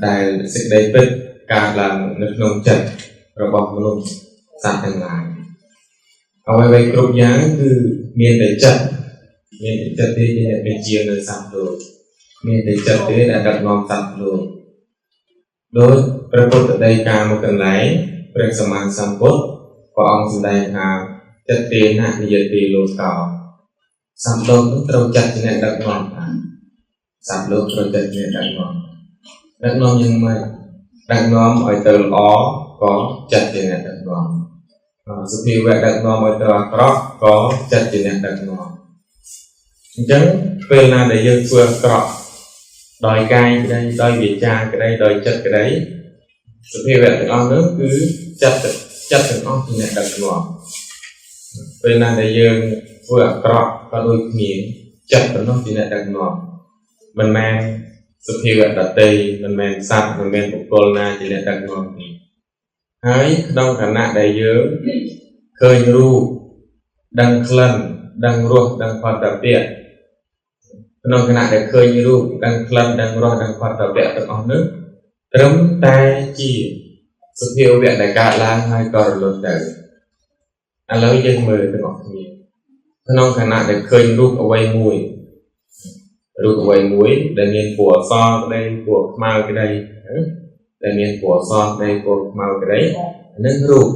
ដែលសេចក្តីពិតកើតឡើងនៅក្នុងចិត្តរបស់មនុស្សសត្វទាំងឡាយអ្វីៗគ្រប់យ៉ាងគឺមានតែចិត្តមានតែចិត្តទេជាអ្នកបញ្ជានៅសត្វលោកមានតែចិត្តទេដែលដឹកនាំសត្វលោកដោយព្រះពុទ្ធដីកាមកកន្លែងព្រះសម្មាសម្ពុទ្ធព្រះអង្គសម្ដែងថាចិត្តទេននិយតិលោកោសត្វលោកនឹងត្រូវចិត្តជាអ្នកដឹកនាំសត្វលោកត្រូវចិត្តជាអ្នកដឹកនាំដឹកនាំយ៉ាងម៉េចដឹកនាំឲ្យទៅល្អក៏ចិត្តជាអ្នកដឹកនាំសភាវៈដឹកនាំឲ្យទៅអាក្រក់ក៏ចិត្តជាអ្នកដឹកនាំអញ្ចឹងពេលណាដែលយើងធ្វើអាក្រក់ដោយកាយក្តីដោយវាចាក្តីដោយចិត្តក្តីសភាវៈទាំងអស់នោះគឺចិត្តចិត្តទាំងអស់ជាអ្នកដឹកនាំពេលណាដែលយើងធ្វើអាក្រក់ក៏ដូចគ្នាចិត្តប៉ុណ្ណោះជាអ្នកដឹកនាំមិនមែនសភាវៈដតីមិនមែនសត្វមិនមែនបុគ្គលណាជាអ្នកដឹកនាំទេហើយក្នុងខណៈដែលយើងឃើញរូបដឹងក្លិនដឹងរសដឹងផតពៈក្នុងខណៈដែលឃើញរូបដឹងក្លិនដឹងរសដឹងផតពៈទាំងអស់នោះត្រឹមតែជាសភាវៈដែលកើតឡើងហើយក៏រលត់ទៅឥឡូវយើងមើលទាំងអស់គ្នាក្នុងខណៈដែលឃើញរូបអ្វីមួយរូបអ្វីមួយដែលមានពណ៌សក្តីពណ៌ខ្មៅក្តីដែលមានពណ៌សក្តីពណ៌ខ្មៅក្តីនឹងរូប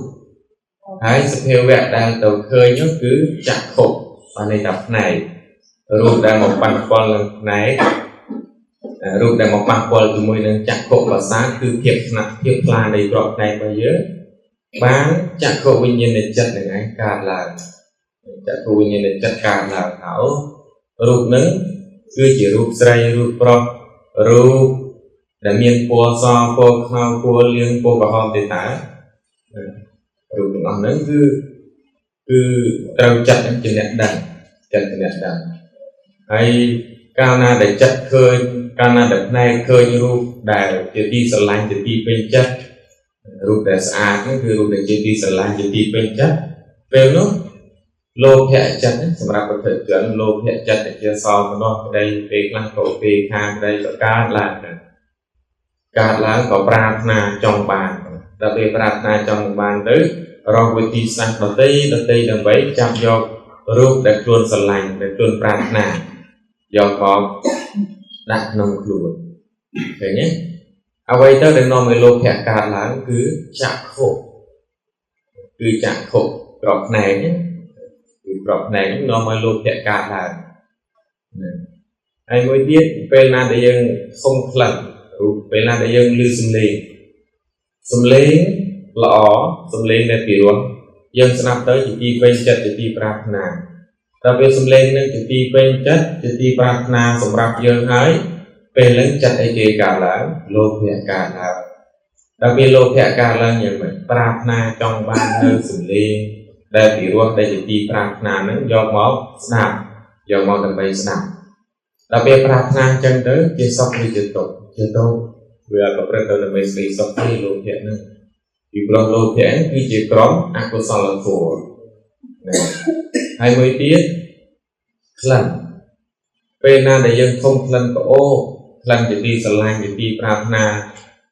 ហើយសភាវៈដែលទៅឃើញនោះគឺចក្ខុបានន័យថាភ្នែករូបដែលមកប៉ះពាល់នឹងភ្នែករូបដែលមកប៉ះពាល់ជាមួយនឹងចក្ខុប្រសាទគឺភាពថ្នាក់ភាពខ្លានៃក្របភ្នែករបស់យើងបានចក្ខុវិញ្ញាណចិត្តនឹងឯងកើតឡើងចក្ខុវិញ្ញាណចិត្តកើតឡើងហើយរូបនឹងគឺជារូបស្រីរូបប្រុសរូបដែលមានពណ៌សពណ៌ខ្មៅពណ៌លឿងពណ៌ក្រហមទេតើរូបទាំងអស់ហ្នឹងគឺត្រូវចិត្តនឹងជាអ្នកដឹងចិត្តជាអ្នកដឹងហើយកាលណាដែលចិត្តឃើញកាលណាដែលភ្នែកឃើញរូបដែលជាទីស្រឡាញ់ជាទីពេញចិត្តរូបដែលស្អាតហ្នឹងគឺរូបដែលជាទីស្រឡាញ់ជាទីពេញចិត្តពេលនោះលោភៈចិត្តសម្រាប់ពុទ្ធជនលោភៈចិត្តដែលជាសោមនស្សក្តីពេលខ្លះក៏ពេលខាងក្តីក៏កើតឡើងដែរកើតឡើងក៏ប្រាថ្នាចង់បានដល់ពេលប្រាថ្នាចង់បានទៅរកវិធីសាស្ត្រដទៃដើម្បីចាប់យករូបដែលខ្លួនស្រឡាញ់ដែលខ្លួនប្រាថ្នាយកមកដាក់ក្នុងខ្លួនឃើញទេអ្វីទៅដែលនាំឲ្យលោភៈកើតឡើងគឺចក្ខុគឺចក្ខុក្របភ្នែកគឺក្របភ្នែកនាំឲ្យលោភៈកើតឡើងហើយមួយទៀតពេលណាដែលយើងសុំក្លិនរូបពេលណាដែលយើងឮសំឡេងសំឡេងល្អសំឡេងដែលពីរោះយើងស្ដាប់ទៅជាទីពេញចិត្តជាទីប្រាថ្នាតែពេលសំឡេងនឹងជាទីពេញចិត្តជាទីប្រាថ្នាសម្រាប់យើងហើយពេលហ្នឹងចិត្តអីគេកើតឡើងលោភៈកើតឡើងដល់ពេលលោភៈកើតឡើងយ៉ាងម៉េចប្រាថ្នាចង់បាននៅសំឡេងដែលពីរោះដែលជាទីប្រាថ្នាហ្នឹងយកមកស្ដាប់យកមកដើម្បីស្ដាប់ដល់ពេលប្រាថ្នាអញ្ចឹងទៅជាសុខឬជាទុក្ខជាទុក្ខវាអត់ប្រព្រឹត្តទៅដើម្បីសេចក្តីសុខទេលោភៈហ្នឹងពីព្រោះលោភៈគឺជាក្រុមអកុសលធម៌ណាហើយមួយទៀតក្លិនពេលណាដែលយើងធំក្លិនក៏អូក្លិនជាទីស្រឡាញ់ជាទីប្រាថ្នា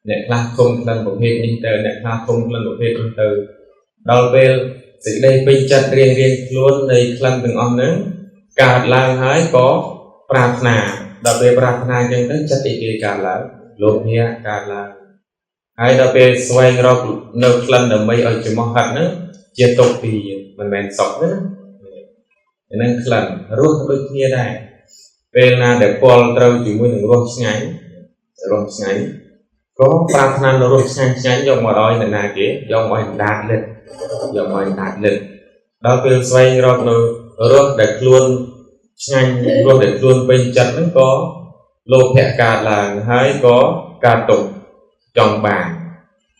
អ្នកខ្លះធំក្លិនប្រភេទនេះទៅអ្នកខ្លះធំក្លិនប្រភេទនោះទៅដល់ពេលសេចក្តីពេញចិត្តរៀងរៀងខ្លួននៃក្លិនទាំងអស់ហ្នឹងកើតឡើងហើយក៏ប្រាថ្នាដល់ពេលប្រាថ្នាអញ្ចឹងទៅចិត្តអីគេកើតឡើងលោភៈកើតឡើងហើយដល់ពេលស្វែងរកនៅក្លិនដើម្បីឲ្យច្រមុះហិតហ្នឹងជាទុក្ខពីមិនមែនសុខទេណាហ្នឹងក្លិនរសដូចគ្នាដែរពេលណាដែលពលត្រូវជាមួយនឹងរសឆ្ងាញ់រសឆ្ងាញ់ក៏ប្រាថ្នានៅរសឆ្ងាញ់ឆ្ងាញ់យកមកឲ្យនរណាគេយកមកឲ្យដាតលិតយកមកឲ្យដាតលិតដល់ពេលស្វែងរកនៅរសដែលខ្លួនឆ្ងាញ់រសដែលខ្លួនពេញចិត្តហ្នឹងក៏លោភៈកើតឡើងហើយក៏កើតទុក្ខចង់បាន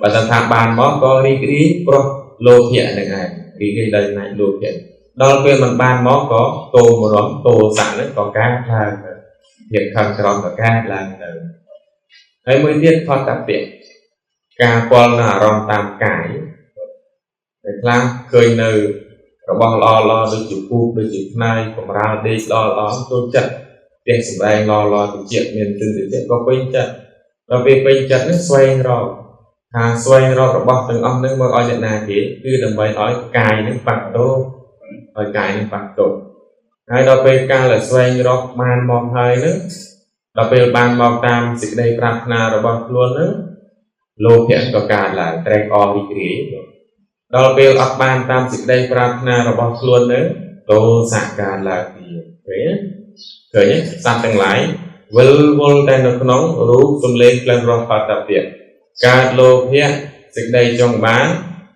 បើថាបានមកក៏រីករាយព្រោះលោភៈហ្នឹងឯងរីករាយដោយអំណាចលោភៈដល់ពេលមិនបានមកក៏ទោមរំទោសៈហ្នឹងក៏កើតឡើងទៅភាពខឹងក្រំក៏កើតឡើងទៅហើយមួយទៀតផតពៈការពាល់នៅអារម្មណ៍តាមកាយតែខ្លះឃើញនៅរបស់ល្អល្អដូចជាពូកដូចជាផ្នែកកម្រាលដេកល្អល្អចូលចិត្តផ្ទះសម្បែងល្អល្អតិចមានទិនតិចក៏ពេញចិត្ត ដល់ពេលពេញចិត្តនឹងស្វែងរកថាស្វែងរករបស់ទាំងអស់នឹងមកឲ្យអ្នកណាគេគឺដើម្បីឲ្យកាយនឹងបាក់ទោឲ្យកាយនឹងបាក់ទោហើយដល់ពេលកាលស្វែងរកបានមកហើយនឹងដល់ពេលបានមកតាមសេចក្តីប្រាថ្នារបស់ខ្លួននឹងលោភៈក៏កើតឡើងត្រេកអររីករាយដល់ពេលអត់បានតាមសេចក្តីប្រាថ្នារបស់ខ្លួននឹងទោសៈកើតឡើងទៀតឃើញឃើញសត្វទាំងឡាយវិលវល់តែនៅក្នុងរូបសំឡេងក្លិនរសបតពៈកើតលោភៈសេចក្តីចង់បាន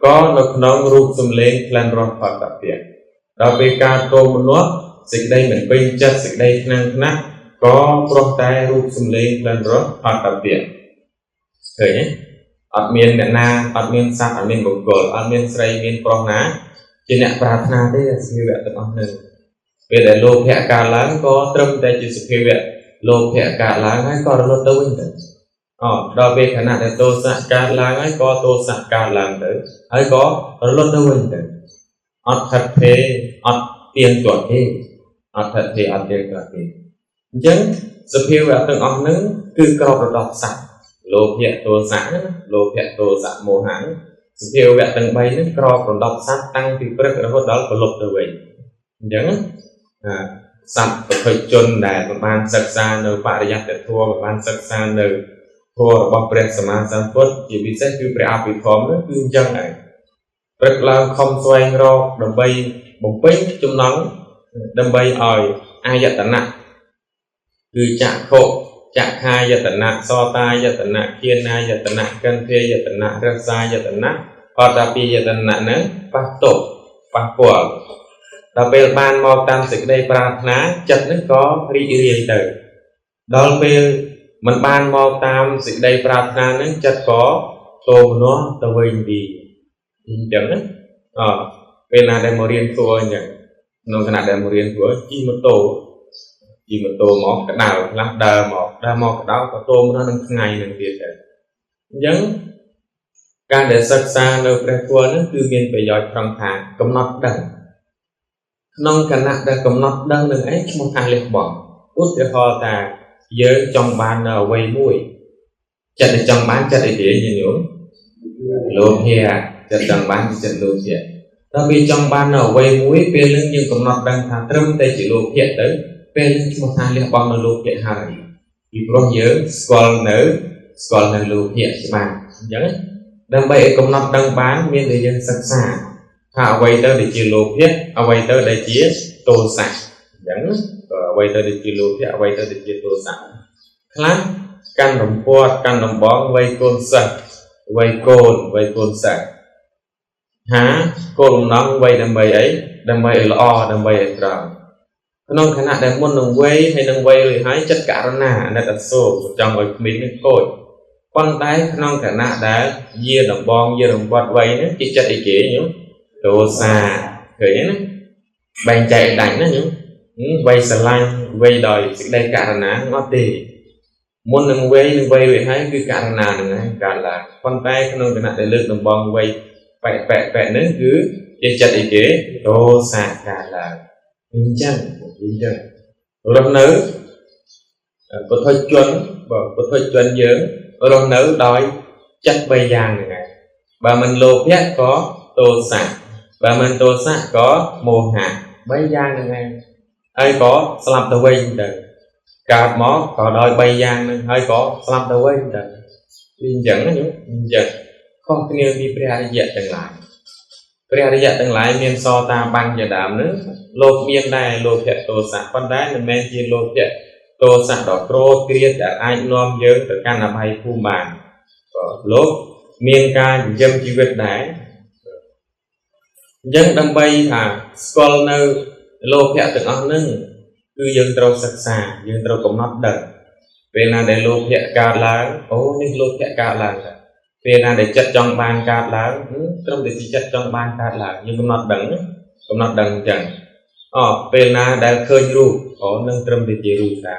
ក៏នៅក្នុងរូបសំឡេងក្លិនរសបតពៈដល់ពេលកើតទោមនស្សសេចក្តីមិនពេញចិត្តសេចក្តីថ្នាំងថ្នាក់ក៏ព្រោះតែរូបសំឡេងក្លិនរសបតពៈឃើញទេអត់មានអ្នកណាអត់មានសត្វអត់មានបុគ្គលអត់មានស្រីមានប្រុសណាជាអ្នកប្រាថ្នាទេសភាវៈទាំងអស់នឹងពេលដែលលោភៈកើតឡើងក៏ត្រឹមតែជាសភាវៈលោភៈកើតឡើងហើយក៏រលត់ទៅវិញទៅអដល់ពេលខណៈដែលទោសៈកើតឡើងហើយក៏ទោសៈកើតឡើងទៅហើយក៏រលត់ទៅវិញទៅអត់ថិតទេអត់ទៀងទាត់ទេអត់ថិតទេអត់ទៀងទាត់ទេអញ្ចឹងសភាវៈទាំងអស់ហ្នឹងគឺក្របរដោះសត្វលោភៈទោសៈណាលោភៈទោសៈមោហៈសភាវៈទាំង3ហ្នឹងក្របរដោះសត្វតាំងពីព្រឹករហូតដល់ព្រលប់ទៅវិញអញ្ចឹងសត្វប្រភេទជនដែលមិនបានសិក្សានៅបរិយត្តិធម៌មិនបានសិក្សានៅធម៌របស់ព្រះសម្មាសម្ពុទ្ធជាពិសេសគឺព្រះអភិធម្មនោះគឺអញ្ចឹងឯងព្រឹកឡើងខំស្វែងរកដើម្បីបំពេញចំណង់ដើម្បីឲ្យអាយតនៈគឺចក្ខុចក្ខាយតនៈសោតាយតនៈគាណាយតនៈកន្ធាយតនៈរសាយតនៈបតាពិយតនៈហ្នឹងប៉ះទប់ប៉ះពាល់ដល់ពេលបានមកតាមសេចក្តីប្រាថ្នាចិត្តហ្នឹងក៏រីករាយទៅដល់ពេលមិនបានមកតាមសេចក្តីប្រាថ្នាហ្នឹងចិត្តក៏ទោមនស្សទៅវិញទីអញ្ចឹងណាអពេលណាដែលមករៀនធម៌អញ្ចឹងក្នុងខណៈដែលមករៀនធម៌ជិះម៉ូតូជិះម៉ូតូមកក្តៅខ្លះដើរមកក្តៅក៏ទោមនស្សនឹងថ្ងៃនឹងទៀតដែរអញ្ចឹងការដែលសិក្សានៅព្រះធម៌ហ្នឹងគឺមានប្រយោជន៍ត្រង់ថាកំណត់ដឹងក្នុងខណៈដែលកំណត់ដឹងនឹងឯងឈ្មោះថាលះបង់ឧទាហរណ៍ថាយើងចង់បាននៅអ្វីមួយចិត្តដែលចង់បានចិត្តអីទេញាតិញោមលោភៈចិត្តចង់បានគឺចិត្តលោភៈដល់ពេលចង់បាននៅអ្វីមួយពេលនឹងយើងកំណត់ដឹងថាត្រឹមតែជាលោភៈទៅពេលនឹងឈ្មោះថាលះបង់នៅលោភៈហើយពីព្រោះយើងស្គាល់នៅលោភៈច្បាស់អញ្ចឹងដើម្បីឲ្យកំណត់ដឹងបានមានតែយើងសិក្សាថាអ្វីទៅដែលជាលោភៈអ្វីទៅដែលជាទោសៈអញ្ចឹងអ្វីទៅដែលជាលោភៈអ្វីទៅដែលជាទោសៈខ្លះកាន់រំពាត់កាន់ដំបងវ័យកូនសិស្សវ័យកូនវ័យកូនសិស្សហាគោលបំណងវ័យដើម្បីអីដើម្បីឲ្យល្អដើម្បីឲ្យត្រង់ក្នុងខណៈដែលមុននឹងវ័យហើយនឹងវ័យរួចហើយចិត្តករណាអាណិតអាសូរចង់ឲ្យក្មេងនឹងខូចប៉ុន្តែក្នុងខណៈដែលយាដំបងយារំពាត់វ័យហ្នឹងជាចិត្តអីគេញោមទោសាឃើញទេណាបែងចែកដាច់ណាញោមវ័យស្រឡាញ់វ័យដោយសេចក្តីករណាអត់ទេមុននឹងវ័យនឹងវ័យរួចហើយគឺករណាហ្នឹងឯងកើតឡើងប៉ុន្តែក្នុងខណៈដែលលើកដំបងវ័យបែកបែកបែកហ្នឹងគឺជាចិត្តអីគេទោសាកើតឡើងអញ្ចឹងរស់នៅពុទ្ធជនបើពុទ្ធជនយើងរស់នៅដោយចិត្ត3យ៉ាងហ្នឹងឯងបើមិនលោភៈក៏ទោសៈបើមិនទោសៈក៏មោហៈ3យ៉ាងហ្នឹងឯងហើយក៏ស្លាប់ទៅវិញទៅកើតមកក៏ដោយ3យ៉ាងហ្នឹងហើយក៏ស្លាប់ទៅវិញទៅអញ្ចឹងណាញោមអញ្ចឹងខុសគ្នាពីព្រះអរិយៈទាំងឡាយព្រះអរិយៈទាំងឡាយមានសតាបានជាដើមហ្នឹងលោកមានដែរលោភៈទោសៈប៉ុន្តែមិនមែនជាលោភៈទោសៈដ៏ក្រោធគ្រាតដែលអាចនាំយើងទៅកាន់អបាយភូមិបានក៏លោកមានការចិញ្ចឹមជីវិតដែរអញ្ចឹងដើម្បីថាស្គាល់នៅលោភៈទាំងអស់ហ្នឹងគឺយើងត្រូវសិក្សាយើងត្រូវកំណត់ដឹងពេលណាដែលលោភៈកើតឡើងអូនេះលោភៈកើតឡើងទៅពេលណាដែលចិត្តចង់បានកើតឡើងត្រឹមតែជាចិត្តចង់បានកើតឡើងយើងកំណត់ដឹងកំណត់ដឹងអញ្ចឹងអពេលណាដែលឃើញរូបអូនឹងត្រឹមតែជារូបតា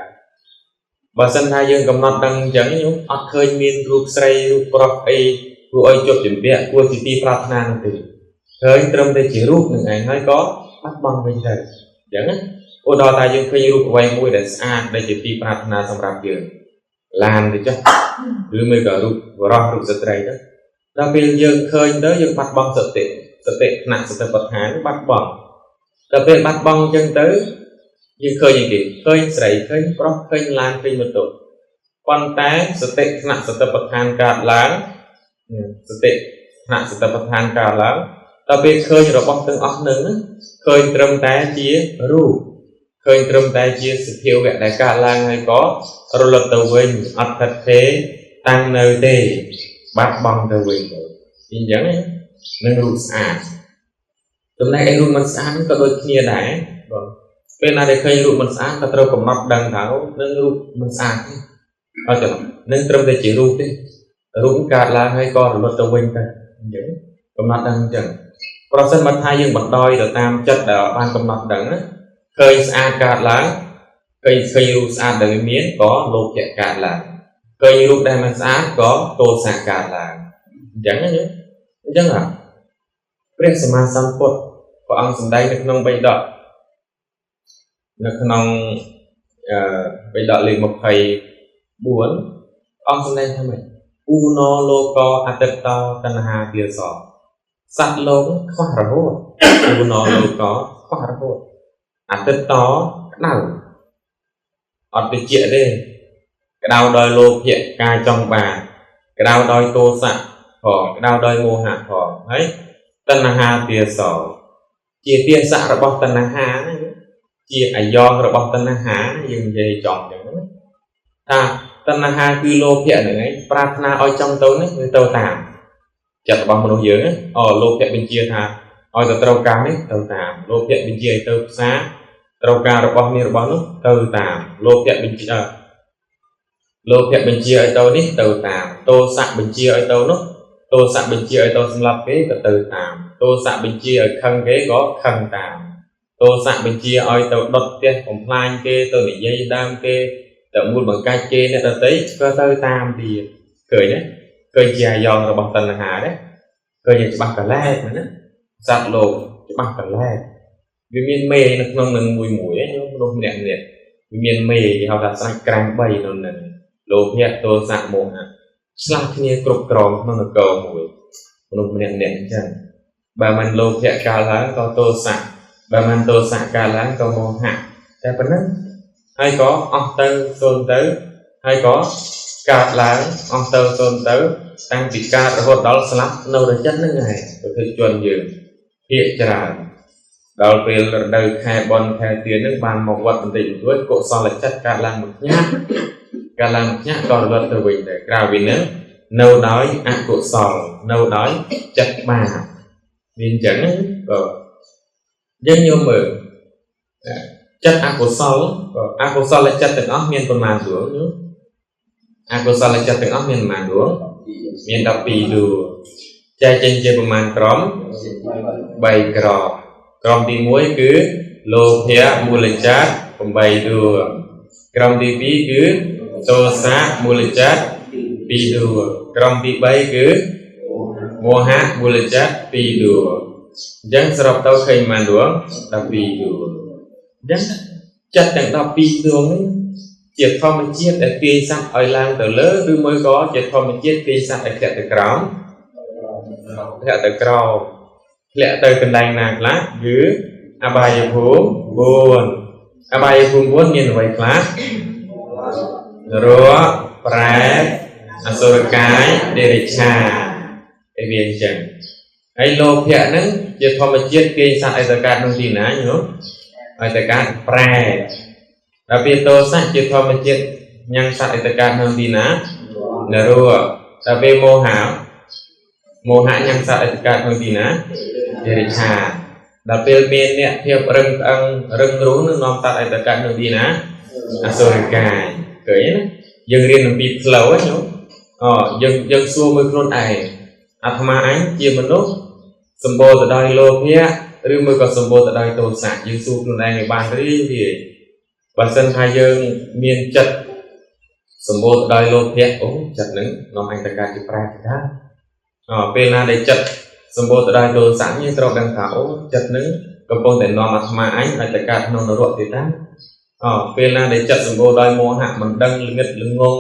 បើសិនថាយើងកំណត់ដឹងអញ្ចឹងខ្ញុំអត់ឃើញមានរូបស្រីរូបប្រុសអីគួរឲ្យជប់ជំពាក់គួរជាទីប្រាថ្នានោះទេឃើញត្រឹមតែជារូបនឹងឯងហើយក៏បាត់បង់វិញទៅអញ្ចឹងណាឧទាហរណ៍ថាយើងឃើញរូបអ្វីមួយដែលស្អាតដែលជាទីប្រាថ្នាសម្រាប់យើង ឡានទៅចុះឬមួយក៏រូបបរោះរូបស្ត្រីទៅដល់ពេលយើងឃើញទៅយើងបាត់បង់សតិសតិថ្នាក់សតិប្បដ្ឋានបាត់បង់ដល់ពេលបាត់បង់អញ្ចឹងទៅយើងឃើញអីគេឃើញស្រីឃើញប្រុសឃើញឡានឃើញម៉ូតូប៉ុន្តែសតិថ្នាក់សតិប្បដ្ឋានកើតឡើងសតិថ្នាក់សតិប្បដ្ឋានកើតឡើងដល់ពេលឃើញរបស់ទាំងអស់នឹងឃើញត្រឹមតែជារូបឃើញត្រឹមតែជាសភាវៈដែលកើតឡើងហើយក៏រលត់ទៅវិញអត់ថិតថេរតាំងនៅទេបាត់បង់ទៅវិញទៅអញ្ចឹងនឹងរូបស្អាតចំណែកឯរូបមិនស្អាតក៏ដូចគ្នាដែរបងពេលណាដែលឃើញរូបមិនស្អាតក៏ត្រូវកំណត់ដឹងថានឹងរូបមិនស្អាតទេអត់ទេនឹងត្រឹមតែជារូបទេរូបកើតឡើងហើយក៏រលត់ទៅវិញទៅអញ្ចឹងកំណត់ដឹងអញ្ចឹងប្រសិនបើថាយើងបណ្ដោយទៅតាមចិត្តដែលបានកំណត់ដឹងណាឃើញស្អាតកើតឡើងឃើញរូបស្អាតដែលមានក៏លោភៈកើតឡើងឃើញរូបដែលមិនស្អាតក៏ទោសៈកើតឡើងអញ្ចឹងណាអញ្ចឹងព្រះសម្មាសម្ពុទ្ធព្រះអង្គសម្ដែងនៅក្នុងបិដកនៅក្នុងបិដកលេខ24អង្គសម្ដែងថាម៉េចឧណោលោកោអតិតោតណ្ហាទាសសត្វលោកខ្វះរហូតឧណោលោកោខ្វះរហូតអតិតោក្តៅអត់តិចទេក្តៅដោយលោភៈការចង់បានក្តៅដោយទោសៈផងក្តៅដោយមោហៈផងហើយតណ្ហាទាសជាទាសៈរបស់តណ្ហាជាអាយ៉ងរបស់តណ្ហាយើងនិយាយចំអញ្ចឹងណាថាតណ្ហាគឺលោភៈហ្នឹងឯងប្រាថ្នាឲ្យចង់ទៅនេះវាទៅតាមចិត្តរបស់មនុស្សយើងអូលោភៈបញ្ជាថាឲ្យទៅត្រូវការនេះទៅតាមលោភៈបញ្ជាឲ្យទៅផ្សារត្រូវការរបស់នេះរបស់នោះទៅតាមលោភៈបញ្ជាលោភៈបញ្ជាឲ្យទៅនេះទៅតាមទោសៈបញ្ជាឲ្យទៅនោះទោសៈបញ្ជាឲ្យទៅសម្លាប់គេក៏ទៅតាមទោសៈបញ្ជាឲ្យខឹងគេក៏ខឹងតាមទោសៈបញ្ជាឲ្យទៅដុតផ្ទះបំផ្លាញគេទៅនិយាយដើមគេទៅមូលបង្កាច់គេអ្នកដទៃក៏ទៅតាមទៀតឃើញទេឃើញជាអាយ៉ងរបស់តណ្ហាទេឃើញច្បាស់កលែកណាសត្វលោកច្បាស់កលែកវាមានមេនៅក្នុងនឹងមួយមួយញោមមនុស្សម្នាក់ម្នាក់វាមានមេគេហៅថាស្រាច់ក្រាំង3នៅនឹងលោភៈទោសៈមោហៈឆ្លាស់គ្នាគ្រប់គ្រងក្នុងនគរមួយមនុស្សម្នាក់ម្នាក់អញ្ចឹងបើមិនលោភៈកើតឡើងក៏ទោសៈបើមិនទោសៈកើតឡើងក៏មោហៈតែប៉ុណ្ណឹងហើយក៏អស់ទៅសូន្យទៅហើយក៏កើតឡើងអស់ទៅសូន្យទៅតាំងពីកើតរហូតដល់ស្លាប់នៅរចិត្តហ្នឹងឯងប្រទេសជនយើងភាគច្រើនដល់ពេលរដូវខែបុណ្យខែទានហ្នឹងបានមកវត្តបន្តិចបន្តួចកុសលចិត្តកើតឡើងមួយភ្ញាក់កើតឡើងភ្ញាក់ក៏រលត់ទៅវិញដែរក្រៅពីហ្នឹងនៅដោយអកុសលនៅដោយចិត្តបាបមានអញ្ចឹងក៏យើងញោមមើលចិត្តអកុសលក៏អកុសលចិត្តទាំងអស់មានប៉ុន្មានដួងញោមអកុសលចិត្តទាំងអស់មានប៉ុន្មានដួងមាន12ដួងចែកចេញជាប៉ុន្មានក្រុម3ក្រុមក្រុមទី1គឺលោភៈមូលចិត្ត8ដួងក្រុមទី2គឺទោសៈមូលចិត្ត2ដួងក្រុមទី3គឺមោហៈមូលចិត្ត2ដួងអញ្ចឹងសរុបទៅឃើញប៉ុន្មានដួង12ដួងអញ្ចឹងចិត្តទាំង12ដួងនេះជាធម្មជាតិដែលទាញសត្វឲ្យឡើងទៅលើឬមួយក៏ជាធម្មជាតិទាញសត្វឲ្យធ្លាក់ទៅក្រោមធ្លាក់ទៅក្រោមធ្លាក់ទៅកន្លែងណាខ្លះគឺអបាយភូមិ4អបាយភូមិ4មានអ្វីខ្លះនរកប្រែតអសុរកាយដេរិឆាឯវាអញ្ចឹងហើយលោភៈហ្នឹងជាធម្មជាតិទាញសត្វឲ្យទៅកើតក្នុងទីណាញោមឲ្យទៅកើតប្រែតដល់ពេលទោសៈជាធម្មជាតិញ៉ាំងសត្វឲ្យទៅកើតក្នុងទីណានរកដល់ពេលមោហៈមោហៈញ៉ាំងសត្វឲ្យទៅកើតក្នុងទីណាដេរិឆាដល់ពេលមានអ្នកភាពរឹងត្អឹងរឹងរូសនឹងនាំសត្វឲ្យទៅកើតក្នុងទីណាអសុរកាយឃើញណាយើងរៀនអំពីផ្លូវហ្នឹងញោមអូយើងសួរមើលខ្លួនឯងអាត្មាអញជាមនុស្សសម្បូរទៅដោយលោភៈឬមួយក៏សម្បូរទៅដោយទោសៈយើងសួរខ្លួនឯងឲ្យបានរីរាយបើសិនថាយើងមានចិត្តសម្បូរទៅដោយលោភៈអូចិត្តហ្នឹងនាំអញទៅកើតជាប្រែតដែរអូពេលណាដែលចិត្តសម្បូរទៅដោយទោសៈយើងត្រូវដឹងថាអូចិត្តហ្នឹងកំពុងតែនាំអាត្មាអញឲ្យទៅកើតក្នុងនរកទៀតណាអូពេលណាដែលចិត្តសម្បូរដោយមោហៈមិនដឹងល្ងិតល្ងង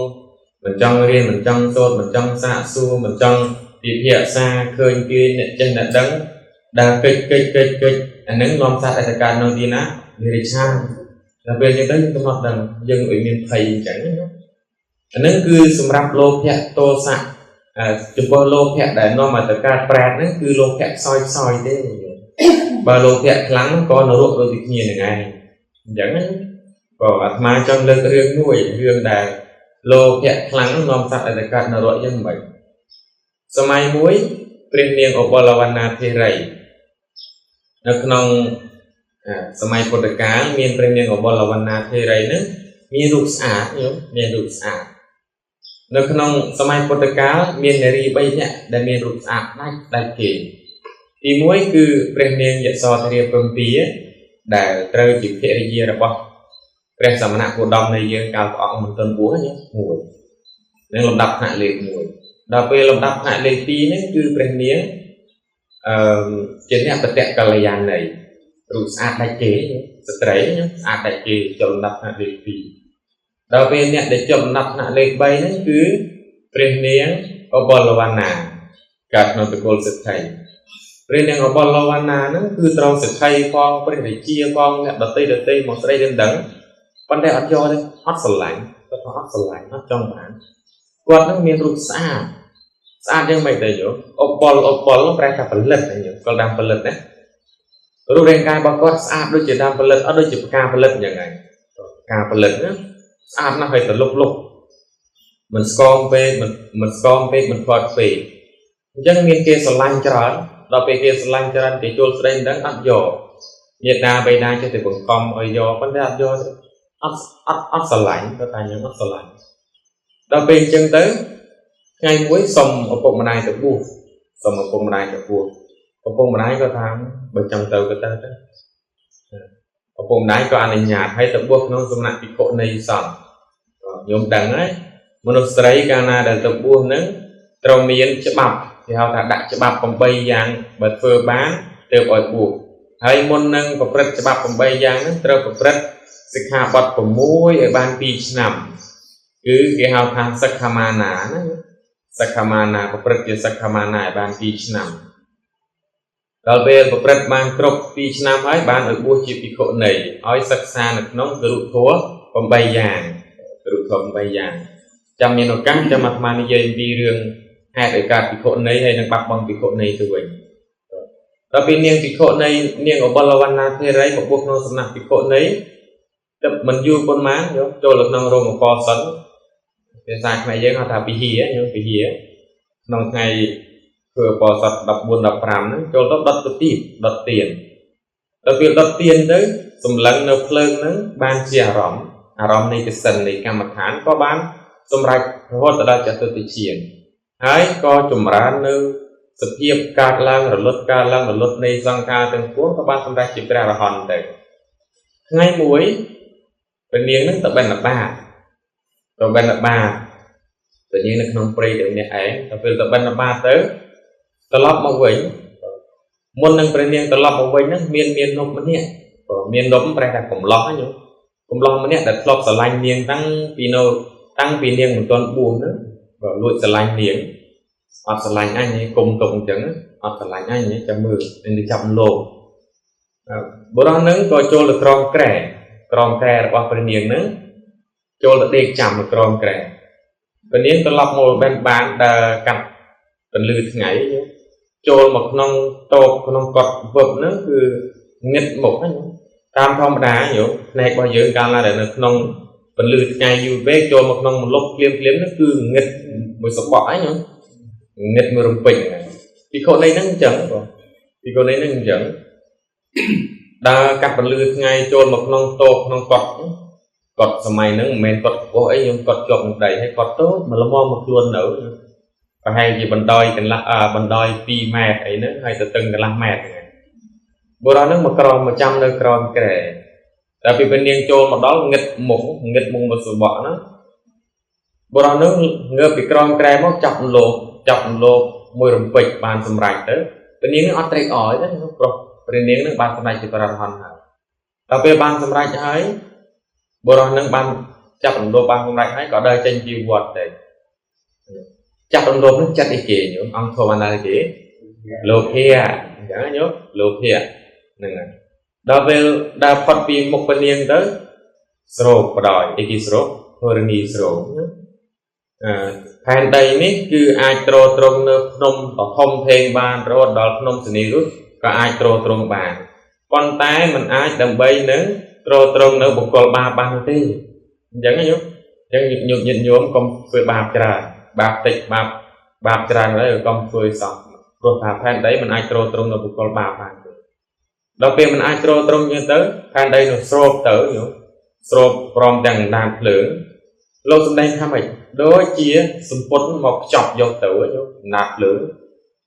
មិនចង់រៀនមិនចង់សូត្រមិនចង់សាកសួរមិនចង់ពិភាក្សាឃើញគេអ្នកចេះអ្នកដឹងដែលកិច្ចកិច្ចកិច្ចកិច្ចអានឹងនាំសត្វឲ្យទៅកើតក្នុងទីណានិរិឆានដល់ពេលអញ្ចឹងទៅយើងកំណត់ដឹងយើងឲ្យមានភ័យអញ្ចឹងណាអានឹងគឺសម្រាប់លោភៈទោសៈចំពោះលោភៈដែលនាំឲ្យទៅកើតប្រែតហ្នឹងគឺលោភៈខ្សោយខ្សោយទេបើលោភៈខ្លាំងក៏នរកដូចគ្នានឹងឯងអញ្ចឹងណាក៏អាត្មាចង់លើករឿងមួយរឿងដែលលោភៈខ្លាំងនាំសត្វឲ្យទៅកើតនរកយ៉ាងម៉េចសម័យមួយព្រះនាងឧបលវណ្ណាធិរីនៅក្នុងសម័យពុទ្ធកាលមានព្រះនាងឧបលវណ្ណាធិរីហ្នឹងមានរូបស្អាតញោមមានរូបស្អាតនៅក្នុងសម័យពុទ្ធកាលមាននារី3នាក់ដែលមានរូបស្អាតដាច់គេទី1គឺព្រះនាងយសោធរាពំពាដែលត្រូវជាភរិយារបស់ព្រះសមណគោតមនៃយើងកាលព្រះអង្គមិនទាន់បួសញោមមួយនឹងលំដាប់ថ្នាក់លេខ1ដល់ពេលលំដាប់ថ្នាក់លេខ2ហ្នឹងគឺព្រះនាងជាអ្នកបតកល្យាណីរូបស្អាតដាច់គេស្ត្រីស្អាតដាច់គេចូលលំដាប់ថ្នាក់លេខ2ដល់ពេលអ្នកដែលចុះលំដាប់ថ្នាក់លេខ3ហ្នឹងគឺព្រះនាងឧបលវណ្ណាកើតក្នុងត្រកូលសេដ្ឋីព្រះនាងឧបលវណ្ណាហ្នឹងគឺត្រូវសេដ្ឋីផងព្រះរាជាផងអ្នកដតីមកស្រីដឹងប៉ុន្តែអត់យកទេអត់ស្រឡាញ់គាត់ថាអត់ស្រឡាញ់អត់ចង់បានគាត់ហ្នឹងមានរូបស្អាតស្អាតយ៉ាងម៉េចដែរយោឧបលប្រែថាផលិតហ្នឹងយោគាត់ដើមផលិតណារូបរាងកាយរបស់គាត់ស្អាតដូចជាដើមផលិតអត់ដូចជាផ្កាផលិតយ៉ាងហ្នឹងផ្កាផលិតណាស្អាតណាស់ហើយទៅលុបមិនស្គមពេកមិនស្គមពេកមិនផត់ពេកអញ្ចឹងមានគេស្រឡាញ់ច្រើនដល់ពេលគេស្រឡាញ់ច្រើនគេចូលស្ដីមិនដឹងអត់យកញាតិណាបៃតាចេះតែបង្ខំឲ្យយកប៉ុន្តែអត់យកទេអត់ស្រឡាញ់គាត់ថាខ្ញុំអត់ស្រឡាញ់ដល់ពេលអញ្ចឹងទៅថ្ងៃមួយសុំឪពុកម្ដាយទៅបួសសុំឪពុកម្ដាយទៅបួសឪពុកម្ដាយក៏ថាបើចង់ទៅក៏ទៅទៅឪពុកម្ដាយក៏អនុញ្ញាតឲ្យទៅបួសក្នុងសំណាក់ភិក្ខុនីសង្ឃខ្ញុំដឹងហើយមនុស្សស្រីកាលណាដែលទៅបួសហ្នឹងត្រូវមានច្បាប់គេហៅថាដាក់ច្បាប់8យ៉ាងបើធ្វើបានទើបឲ្យបួសហើយមុននឹងប្រព្រឹត្តច្បាប់8យ៉ាងហ្នឹងត្រូវប្រព្រឹត្តសិក្ខាបទ6ឲ្យបាន2ឆ្នាំគឺគេហៅថាសិក្ខាមាណាណាសិក្ខាមាណាប្រព្រឹត្តជាសិក្ខាមាណាឲ្យបាន2ឆ្នាំដល់ពេលប្រព្រឹត្តបានគ្រប់2ឆ្នាំហើយបានឲ្យបួសជាភិក្ខុនីឲ្យសិក្សានៅក្នុងគរុធម៌8យ៉ាងគរុធម៌8យ៉ាងចាំមានឱកាសចាំអាត្មានិយាយពីរឿងហេតុឲ្យកើតភិក្ខុនីហើយនឹងបាត់បង់ភិក្ខុនីទៅវិញដល់ពេលនាងភិក្ខុនីនាងឧបលវណ្ណាធិរីមកបួសក្នុងសំណាក់ភិក្ខុនីទៅមិនយូរប៉ុន្មានយកចូលទៅក្នុងរោងឧបសិនភាសាខ្មែរយើងហៅថាវិហារយកវិហារក្នុងថ្ងៃធ្វើឧបសថ14 15ហ្នឹងចូលទៅដុតទៅទីដុតទៀនដល់ពេលដុតទៀនទៅសម្លឹងនៅភ្លើងហ្នឹងបានជាអារម្មណ៍នៃកសិននៃកម្មដ្ឋានក៏បានសម្រេចរហូតដល់ចតុតិឈានហើយក៏ចម្រើននៅសភាពកើតឡើងរលត់កើតឡើងរលត់នៃសង្ខារទាំងពួងក៏បានសម្រេចជាព្រះអរហន្តទៅថ្ងៃមួយព្រះនាងនឹងទៅបិណ្ឌបាតទៅបិណ្ឌបាតព្រះនាងនៅក្នុងព្រៃតែម្នាក់ឯងដល់ពេលទៅបិណ្ឌបាតទៅត្រឡប់មកវិញមុននឹងព្រះនាងត្រឡប់មកវិញហ្នឹងមាននំម្នាក់មាននំប្រែថាកំឡោះហ្នឹងកំឡោះម្នាក់ដែលធ្លាប់ស្រឡាញ់នាងតាំងពីនៅតាំងពីនាងមិនទាន់បួសហ្នឹងបើលួចស្រឡាញ់នាងអត់ស្រឡាញ់អញទេគុំទុកអញ្ចឹងអត់ស្រឡាញ់អញទេចាំមើលនឹងចាប់លោកបុរសហ្នឹងក៏ចូលទៅក្រោមក្រែក្រោមក្រែរបស់ព្រះនាងហ្នឹងចូលទៅដេកចាំនៅក្រោមក្រែព្រះនាងត្រឡប់មកបានដើរកាត់ពន្លឺថ្ងៃចូលមកក្នុងតូបក្នុងកត់វឹបហ្នឹងគឺងឹតមុខហ្នឹងតាមធម្មតាយោភ្នែករបស់យើងកាលណាដែលនៅក្នុងពន្លឺថ្ងៃយូរពេកចូលមកក្នុងមលុបភ្លាមភ្លាមហ្នឹងគឺងឹតមួយសបកហ្នឹងងឹតមួយរំពេចហ្នឹងភិក្ខុនីហ្នឹងអញ្ចឹងបងភិក្ខុនីហ្នឹងអញ្ចឹងដើរកាត់ពន្លឺថ្ងៃចូលមកក្នុងតូបក្នុងកត់កត់សម័យហ្នឹងមិនមែនកត់ខ្ពស់អីខ្ញុំកត់ជាប់នឹងដីហើយកត់តូចមកល្មមមកខ្លួននៅប្រហែលជាបណ្ដោយកន្លះបណ្ដោយ2ម៉ែត្រអីហ្នឹងហើយទៅតឹងកន្លះម៉ែត្រហ្នឹងបុរសហ្នឹងមកក្រោមមកចាំនៅក្រោមក្រែតែពីពេលនាងចូលមកដល់ងឹតមុខងឹតមុខមកសបកហ្នឹងបុរសហ្នឹងងើបពីក្រោមក្រែមកចាប់លោកចាប់លោកមួយរំពេចបានសម្រេចទៅព្រះនាងអត់ត្រេកអរទេព្រោះព្រះនាងនឹងបានសម្រេចជាព្រះអរហន្តហើយដល់ពេលបានសម្រេចហើយបុរសនឹងបានចាប់រំលោភបានសម្រេចហើយក៏ដើរចេញពីវត្តទៅ ចាប់រំលោភនឹងចិត្តអីគេញោមអង្គធម៌បានដល់គេលោភៈអញ្ចឹងញោមលោភៈហ្នឹងហើយដល់ពេលដើរផុតពីមុខពនាងទៅស្រូបបដ ாய் អីគេស្រូបធរណីស្រូបអឺផែនដីនេះគឺអាចទ្រទ្រង់នៅភ្នំដ៏ធំធេងបានរហូតដល់ភ្នំសនីរុសក៏អាចទ្រទ្រង់បានប៉ុន្តែมันអាចដើម្បីនឹងទ្រទ្រង់នៅបុគ្គលបាបបានទេអញ្ចឹងញោមអញ្ចឹងញាតិញោមកុំធ្វើបាបច្រើនបាបតិចបាបបាបច្រើនហើយកុំធ្វើសោះព្រោះថាផែនដីมันអាចទ្រទ្រង់នៅបុគ្គលបាបបានទេដល់ពេលมันអាចទ្រទ្រង់ចឹងទៅផែនដីនោះស្រូបទៅញោមស្រូបព្រមទាំងដានភ្លើងលោកសម្ដែងថាម៉េចដូចជាសម្ពុតមកខ្ចប់យកទៅញោមណាត់ភ្លើង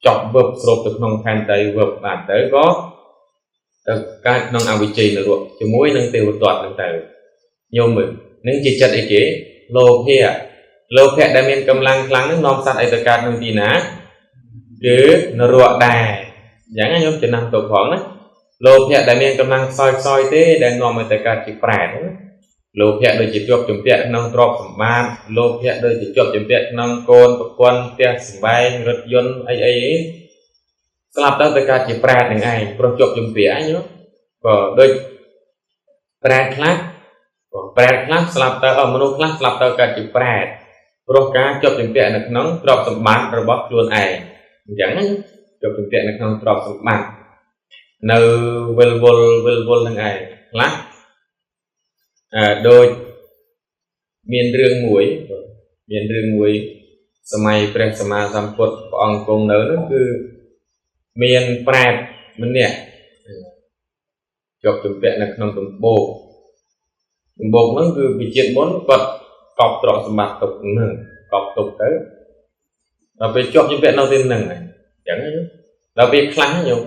ចប់វឹបស្រូបទៅក្នុងផែនដីវឹបបានទៅក៏ទៅកើតក្នុងអវិជ្ជានរកជាមួយនឹងទេវទត្តហ្នឹងទៅញោមមើលនឹងជាចិត្តអីគេលោភៈលោភៈដែលមានកម្លាំងខ្លាំងហ្នឹងនាំសត្វឲ្យទៅកើតក្នុងទីណាគឺនរកដែរអញ្ចឹងញោមចំណាំទៅផងណាលោភៈដែលមានកម្លាំងខ្សោយខ្សោយទេដែលនាំឲ្យទៅកើតជាប្រែតណាលោភៈដូចជាជាប់ជំពាក់ក្នុងទ្រព្យសម្បត្តិលោភៈដូចជាជាប់ជំពាក់ក្នុងកូនប្រពន្ធផ្ទះសម្បែងរថយន្តអីអីស្លាប់ទៅទៅកើតជាប្រែតនឹងឯងព្រោះជាប់ជំពាក់ញោមក៏ដូចប្រែតខ្លះប្រែតខ្លះស្លាប់ទៅអមនុស្សខ្លះស្លាប់ទៅកើតជាប្រែតព្រោះការជាប់ជំពាក់នៅក្នុងទ្រព្យសម្បត្តិរបស់ខ្លួនឯងអញ្ចឹងណាជាប់ជំពាក់នៅក្នុងទ្រព្យសម្បត្តិនៅវិលវល់វិលវល់នឹងឯងខ្លះដូចមានរឿងមួយមានរឿងមួយសម័យព្រះសម្មាសម្ពុទ្ធព្រះអង្គគង់នៅនោះគឺមានប្រែតម្នាក់ជាប់ជំពាក់នៅក្នុងដំបូកដំបូកហ្នឹងគឺវិជាតិមុនគាត់កប់ទ្រព្យសម្បត្តិទុកហ្នឹងកប់ទុកទៅដល់ពេលជាប់ជំពាក់នៅទីហ្នឹងអញ្ចឹងដល់ពេលខ្លះញោម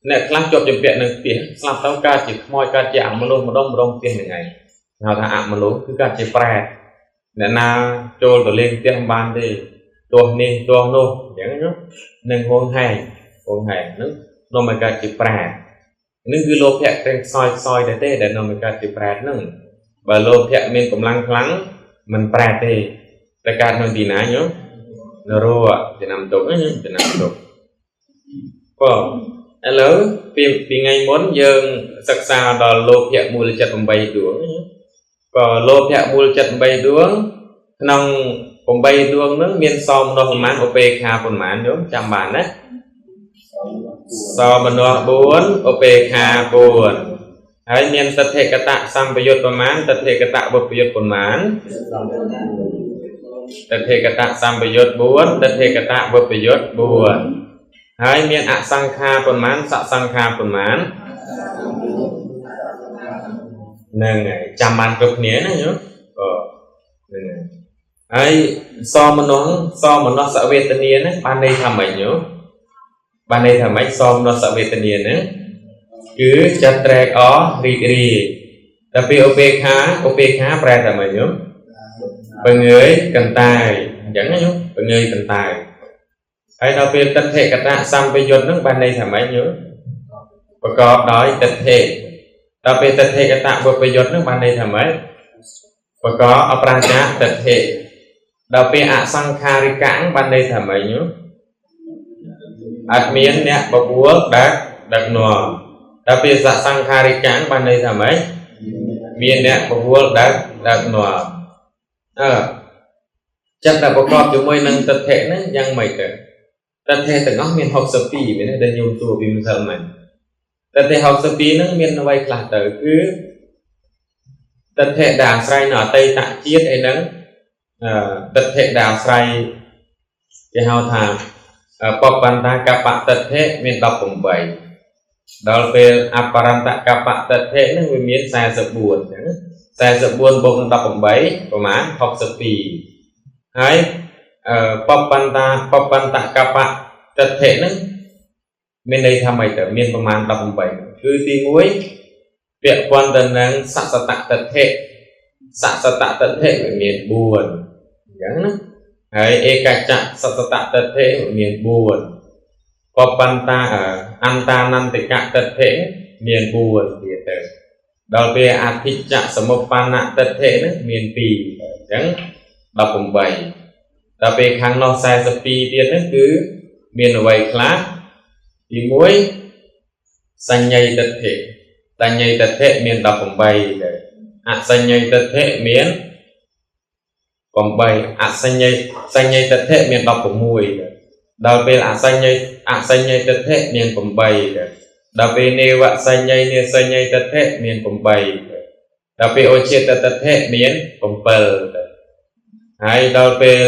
អ្នកខ្លះជាប់ជំពាក់នឹងផ្ទះស្លាប់ទៅកើតជាខ្មោចកើតជាអមនុស្សម្ដុំម្ដុំផ្ទះហ្នឹងឯងហៅថាអមនុស្សគឺកើតជាប្រែតអ្នកណាចូលទៅលេងផ្ទះមិនបានទេទោះនេះទោះនោះអញ្ចឹងណានឹងហួងហែងហួងហែងហ្នឹងនាំឲ្យកើតជាប្រែតនេះគឺលោភៈទាំងខ្សោយខ្សោយតែទេដែលនាំឲ្យកើតជាប្រែតហ្នឹងបើលោភៈមានកម្លាំងខ្លាំងមិនប្រែតទេតែកើតនៅទីណាញោមនរកចំណាំទុកណាចំណាំទុកក៏ឥឡូវពីថ្ងៃមុនយើងសិក្សាដល់លោភៈមូលចិត្ត8ដួងក៏លោភៈមូលចិត្ត8ដួងក្នុង8ដួងហ្នឹងមានសោមនស្សប្រមាណឧបេក្ខាប្រមាណញោមចាំបានណាសោមនស្ស4ឧបេក្ខា4ហើយមានតថេកតសម្បយុទ្ធប្រមាណតថេកតវិបយុទ្ធប្រមាណតថេកតសម្បយុទ្ធ4តថេកតវិបយុទ្ធ4ហើយមានអសង្ខាប្រមាណសសង្ខាប្រមាណហ្នឹងហើយចាំបានគ្រប់គ្នាណាញោមក៏ហ្នឹងហើយសមនស្សសមនស្សវេទនាហ្នឹងបានន័យថាម៉េចញោមបានន័យថាម៉េចសមនស្សវេទនាហ្នឹងគឺចិត្តត្រេកអររីករាយតែពេលឧបេក្ខាឧបេក្ខាប្រែថាម៉េចញោមបង្ើយកន្តាយអញ្ចឹងណាញោមបង្ើយកន្តាយហើយដល់ពេលតថេកតសម្បយុទ្ធហ្នឹងបានន័យថាម៉េចញោមប្រកបដោយតថេដល់ពេលតថេកតវិបយុទ្ធហ្នឹងបានន័យថាម៉េចប្រកបអប្រាចាតថេដល់ពេលអសង្ខារិកៈបានន័យថាម៉េចញោមអត់មានអ្នកបបួលដឹកនាំដល់ពេលសសង្ខារិកៈបានន័យថាម៉េចមានអ្នកបបួលដឹកនាំអឺចិត្តដែលប្រកបជាមួយនឹងតថេហ្នឹងយ៉ាងម៉េចទៅតថេទាំងអស់មាន62មានទេដែលញោមសួរពីម្សិលមិញតថេ62ហ្នឹងមានអ្វីខ្លះទៅគឺតថេដែលអាស្រ័យនៅអតីតជាតិអីហ្នឹងតថេដែលអាស្រ័យគេហៅថាបបណ្តាកបតថេមាន18ដល់ពេលអបរន្តកបតថេហ្នឹងវាមាន44អញ្ចឹង44បូកនឹង18ប្រមាណ62ហើយបបណ្តាបបន្តកបតថេហ្នឹងមានន័យថាម៉េចទៅមានប្រមាណ18គឺទី1ពាក់ព័ន្ធទៅនឹងសសតតថេសសតតថេវាមាន4អញ្ចឹងណាហើយឯកចៈសសតតថេវាមាន4បបណ្តាអន្តានន្តិកតថេមាន4ទៀតទៅដល់ពេលអធិច្ចសមុបណ្ណតថេហ្នឹងមាន2អញ្ចឹង18 ដល់ពេលខាងនោះ42ទៀតហ្នឹងគឺមានអ្វីខ្លះទី1សញ្ញ័យទិដ្ឋិសញ្ញ័យទិដ្ឋិមាន18ដែរអសញ្ញ័យទិដ្ឋិមាន8អសញ្ញ័យសញ្ញ័យទិដ្ឋិមាន16ដែរដល់ពេលអសញ្ញ័យអសញ្ញ័យទិដ្ឋិមាន8ដែរដល់ពេលនេវសញ្ញ័យនេសញ្ញ័យទិដ្ឋិមាន8ដែរដល់ពេលអូជាតទិដ្ឋិមាន7ដែរហើយដល់ពេល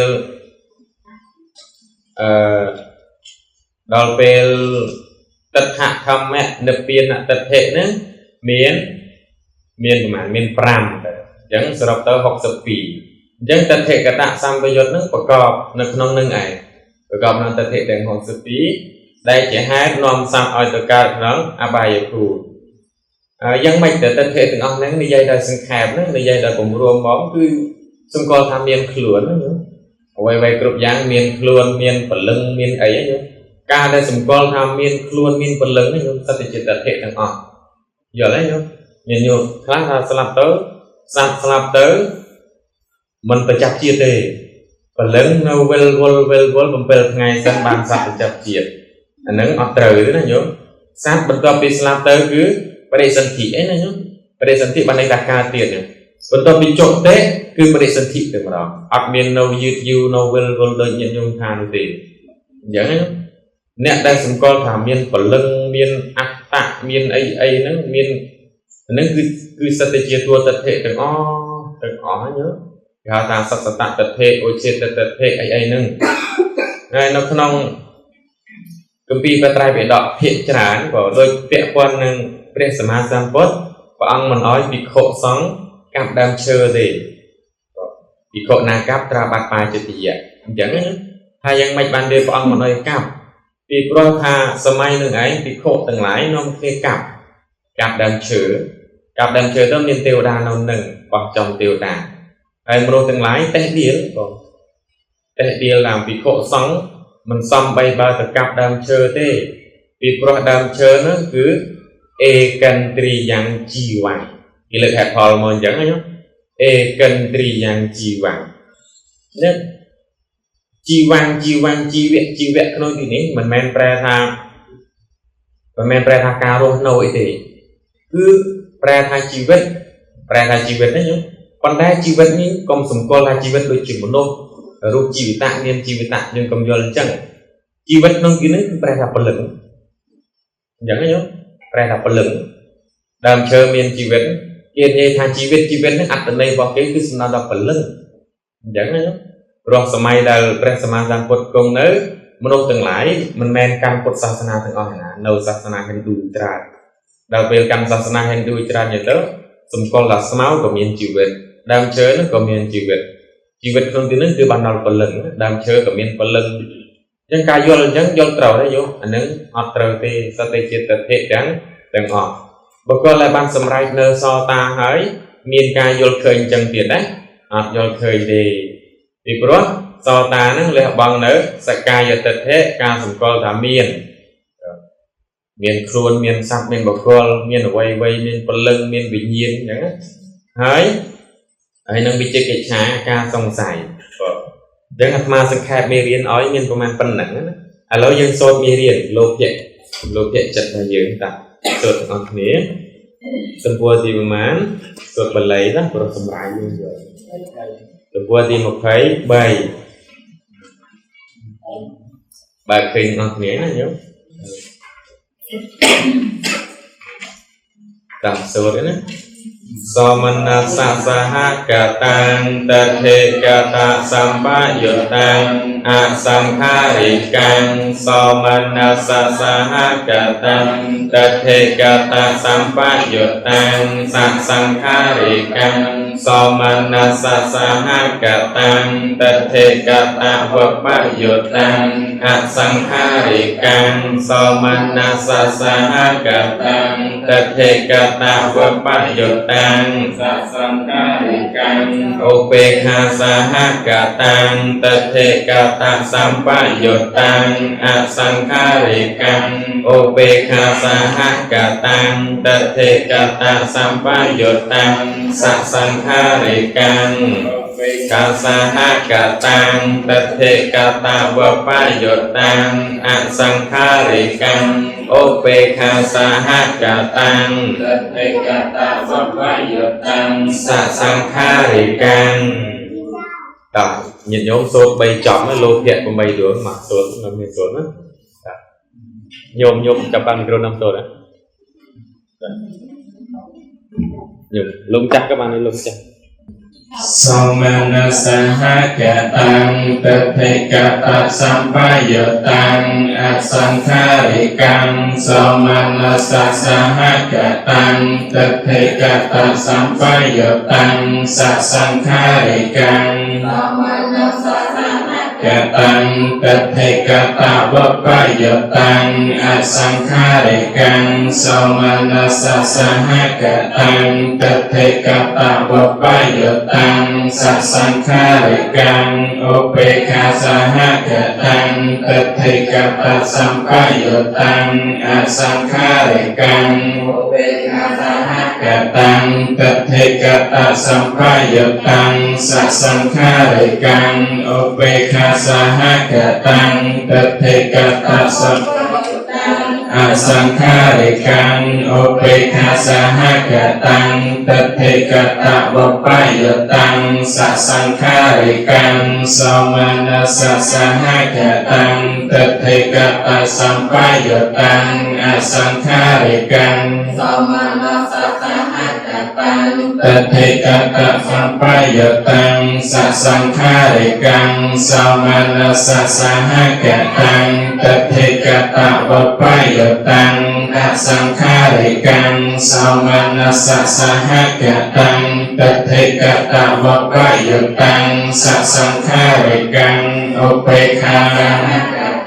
ដល់ពេលតថធម្មៈនិព្វានទិដ្ឋិហ្នឹងមានប្រហែលមាន5ដែរអញ្ចឹងសរុបទៅ62អញ្ចឹងតថេកតសម្បយុទ្ធហ្នឹងប្រកបនៅក្នុងនឹងឯងប្រកបក្នុងតថេទាំង62ដែលជាហេតុនាំសត្វឲ្យទៅកើតក្នុងអបាយភូមិហើយយ៉ាងម៉េចទៅតថេទាំងអស់ហ្នឹងនិយាយដោយសង្ខេបហ្នឹងនិយាយដោយពំរួមហ្មងគឺសម្គាល់ថាមានខ្លួនហ្នឹងអ្វីៗគ្រប់យ៉ាងមានខ្លួនមានព្រលឹងមានអីហ្នឹងការដែលសម្គាល់ថាមានខ្លួនមានព្រលឹងហ្នឹងសត្វតែជាតថេទាំងអស់យល់ទេញោមមានញោមខ្លះថាស្លាប់ទៅសត្វស្លាប់ទៅមិនប្រចាំជាតិទេព្រលឹងនៅវិលវល់វិលវល់7ថ្ងៃសិនបានសត្វប្រចាំជាតិអាហ្នឹងអត់ត្រូវទេណាញោមសត្វបន្ទាប់ពីស្លាប់ទៅគឺបរិសន្ធិអីណាញោមបរិសន្ធិបានន័យថាការទៀតបន្ទាប់ពីចុះទេគឺបរិសន្ធិតែម្ដងអត់មាននៅយឺតយូរនៅវិលវល់ដូចញាតិញោមថានោះទេអញ្ចឹងណាអ្នកដែលសម្គាល់ថាមានព្រលឹងមានអត្តៈមានអីអីហ្នឹងមានហ្នឹងគឺសិតតែជាតួតថេទាំងអស់ទាំងអស់ហ្នឹងគេហៅថាសត្វតតថេអូជាតតថេអីអីហ្នឹងហើយនៅក្នុងគម្ពីរបត្រៃបិដកភាគច្រើនក៏ដូចពាក់ព័ន្ធនឹងព្រះសម្មាសម្ពុទ្ធព្រះអង្គមិនអោយភិក្ខុសង្ឃកាប់ដើមឈើទេភិក្ខុណាកាប់ត្រូវបាត់បាចិត្តយៈអញ្ចឹងណាថាយ៉ាងម៉េចបានទេព្រះអង្គមិនអោយកាប់ពីព្រោះថាសម័យនឹងឯងភិក្ខុទាំងឡាយនាំគ្នាកាប់ដើមឈើកាប់ដើមឈើទៅមានទេវតានៅនឹងបោះចំទេវតាហើយមនុស្សទាំងឡាយតេះដៀលក៏តេះដៀលតាមភិក្ខុសង្ឃមិនសមបីបើទៅកាប់ដើមឈើទេពីព្រោះដើមឈើហ្នឹងគឺអេកិនទ្រីយ៉ាងជីវ៉ាគេលើកហេតុផលមកអញ្ចឹងណាអេកិនទ្រីយ៉ាងជីវ៉ានេះជីវ៉ាំងជីវ៉ាំងជីវៈជីវៈក្នុងទីនេះមិនមែនប្រែថាមិនមែនប្រែថាការរស់នៅអីទេគឺប្រែថាជីវិតប្រែថាជីវិតណាញោមប៉ុន្តែជីវិតនេះកុំសម្គាល់ថាជីវិតដូចជាមនុស្សរូបជីវិតមានជីវិតយើងកុំយល់អញ្ចឹងជីវិតក្នុងទីនេះគឺប្រែថាព្រលឹងអញ្ចឹងណាញោមប្រែថាព្រលឹងដើមឈើមានជីវិតគេនិយាយថាជីវិតជីវិតហ្នឹងអត្ថន័យរបស់គេគឺសំដៅដល់ព្រលឹងអញ្ចឹងណាញោមព្រោះសម័យដែលព្រះសម្មាសម្ពុទ្ធគង់នៅមនុស្សទាំងឡាយមិនមែនកាន់ពុទ្ធសាសនាទាំងអស់ណានៅសាសនាហិណ្ឌូច្រើនដល់ពេលកាន់សាសនាហិណ្ឌូច្រើនទៅសម្គាល់ថាស្មៅក៏មានជីវិតដើមឈើហ្នឹងក៏មានជីវិតជីវិតក្នុងទីនេះគឺបានដល់ព្រលឹងដើមឈើក៏មានព្រលឹងអញ្ចឹងការយល់អញ្ចឹងយល់ត្រូវទេយោអាហ្នឹងអត់ត្រូវទេសតិជាតថេទាំងអស់បុគ្គលដែលបានសម្រេចនៅសតាហើយមានការយល់ឃើញអញ្ចឹងទៀតណាអត់យល់ឃើញទេពីព្រោះសតាហ្នឹងលះបង់នៅសកាយទិដ្ឋិការសម្គាល់ថាមានខ្លួនមានសត្វមានបុគ្គលមានអ្វីអ្វីមានព្រលឹងមានវិញ្ញាណអញ្ចឹងណាហើយនឹងវិជិកិច្ឆាការសង្ស័យបាទអញ្ចឹងអាត្មាសង្ខេបមេរៀនឲ្យមានប្រមាណប៉ុណ្ណឹងណាឥឡូវយើងសូត្រមេរៀនលោភៈលោភៈចិត្តរបស់យើងតាសូត្រទាំងអស់គ្នាទំព័រទីប្រមាណសូត្របល័យណាព្រោះសម្រាយយើងយល់ទំព័រទី23បើឃើញទាំងអស់គ្នាណាញោមតាមសូត្រណាសមនសសហកតាំងតថេកតសម្បយុតាំងអសង្ខារិកាំងសមនសសហកតាំងតថេកតសម្បយុតាំងសសង្ខារិកាំងសមនសសហកតាំងតថេកតវបយុតាំងអសង្ខារិកាំងសមនសសហកតាំងតថេកតវបយុតាំងសសង្ខារិកាំងឧបេក្ខាសហកតាំងតថេកតសម្បយុតាំងអសង្ខារិកាំងឧបេក្ខាសហកតាំងតថេកតសម្បយុតាំងសសង្ខារិកាំង ឧ េ កាសហកតាំងតថេកតាវបយុតាំងអសង្ខារិកាំងឧបេក្ខាសហកតាំង តថេកតាវបយុតាំង សសង្ខារិកាំងតោះញាតិញោមសូត្រ3ចប់ណាលោភៈ8ដួងមកសូត្រនៅមានសូត្រណាតោះញោមចាប់បានមីក្រូនាំសូត្រណាញោមលោកចាស់ក៏បានដែរលោកចាស់ សមនសហកតាំងតថេកតាសម្បយុតាំងអសង្ខារិកាំងសមនសសហកតាំងតថេកតាសម្បយុតាំងសសង្ខារិកាំងកតាំងតថេកតាវបយុតាំងអសង្ខារិកាំងសមនសសហកតាំងតថេកតាវបយុតាំងសសង្ខារិកាំងឧបេក្ខាសហកតាំងតថេកតាសម្បយុតាំងអសង្ខារិកាំងឧបេក្ខាសហកតាំងតថេកតាសម្បយុតាំងសសង្ខារិកាំងឧបេក្ខាសហកតាំងតថេកតាសម្អសង្ខារិកាំងឧបេក្ខាសហកតាំងតថេកតវបយុតាំងសសង្ខារិកាំងសមនសសហកតាំងតថេកតសម្បយុតាំងអសង្ខារិកាំង សមនសសហកតាំង តថេកតសម្បយុតាំងសសង្ខារិកាំងសមនសសហកតាំងតថេកតវបយុតាំងអសង្ខារិកាំងសមនសសហកតាំងតថេកតវបយុតាំងសសង្ខារិកាំងឧបេក្ខា ក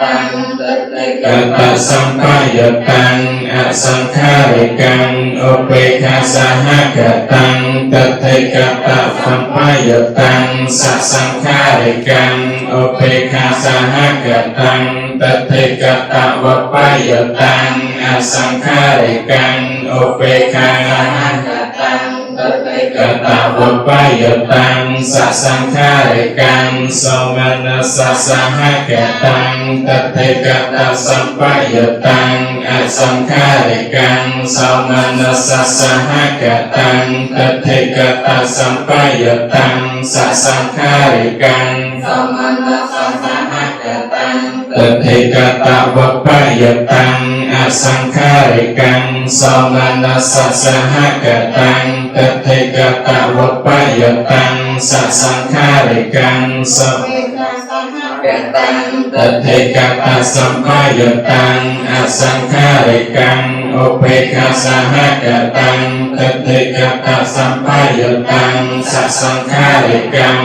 តាំងតថេក កតសម្បយុតាំងអសង្ខារិកាំងឧបេក្ខាសហកតាំងតថេកតសម្បយុតាំងសសង្ខារិកាំងឧបេក្ខាសហកតាំងតថេកតវបយុតាំងអសង្ខារិកាំងឧបេក្ខា សហកតាំងតថេក កតវបយុតាំងសសង្ខារិកាំងសមនសសហកតាំងតថេកតសម្បយុតាំងអសង្ខារិកាំងសមនសសហកតាំងតថេកតសម្បយុតាំងសសង្ខារិកាំង សមនសសហកតាំង តថេកតវបយុតាំងអសង្ខារិកាំងសមនសសហកតាំងតថេកតវបយុតាំងសសង្ខារិកាំងស វេខាសហកតាំង តថេកតសម្បយុតាំងអសង្ខារិកាំងឧបេក្ខាសហកតាំងតថេកតសម្បយុតាំងសសង្ខារិកាំង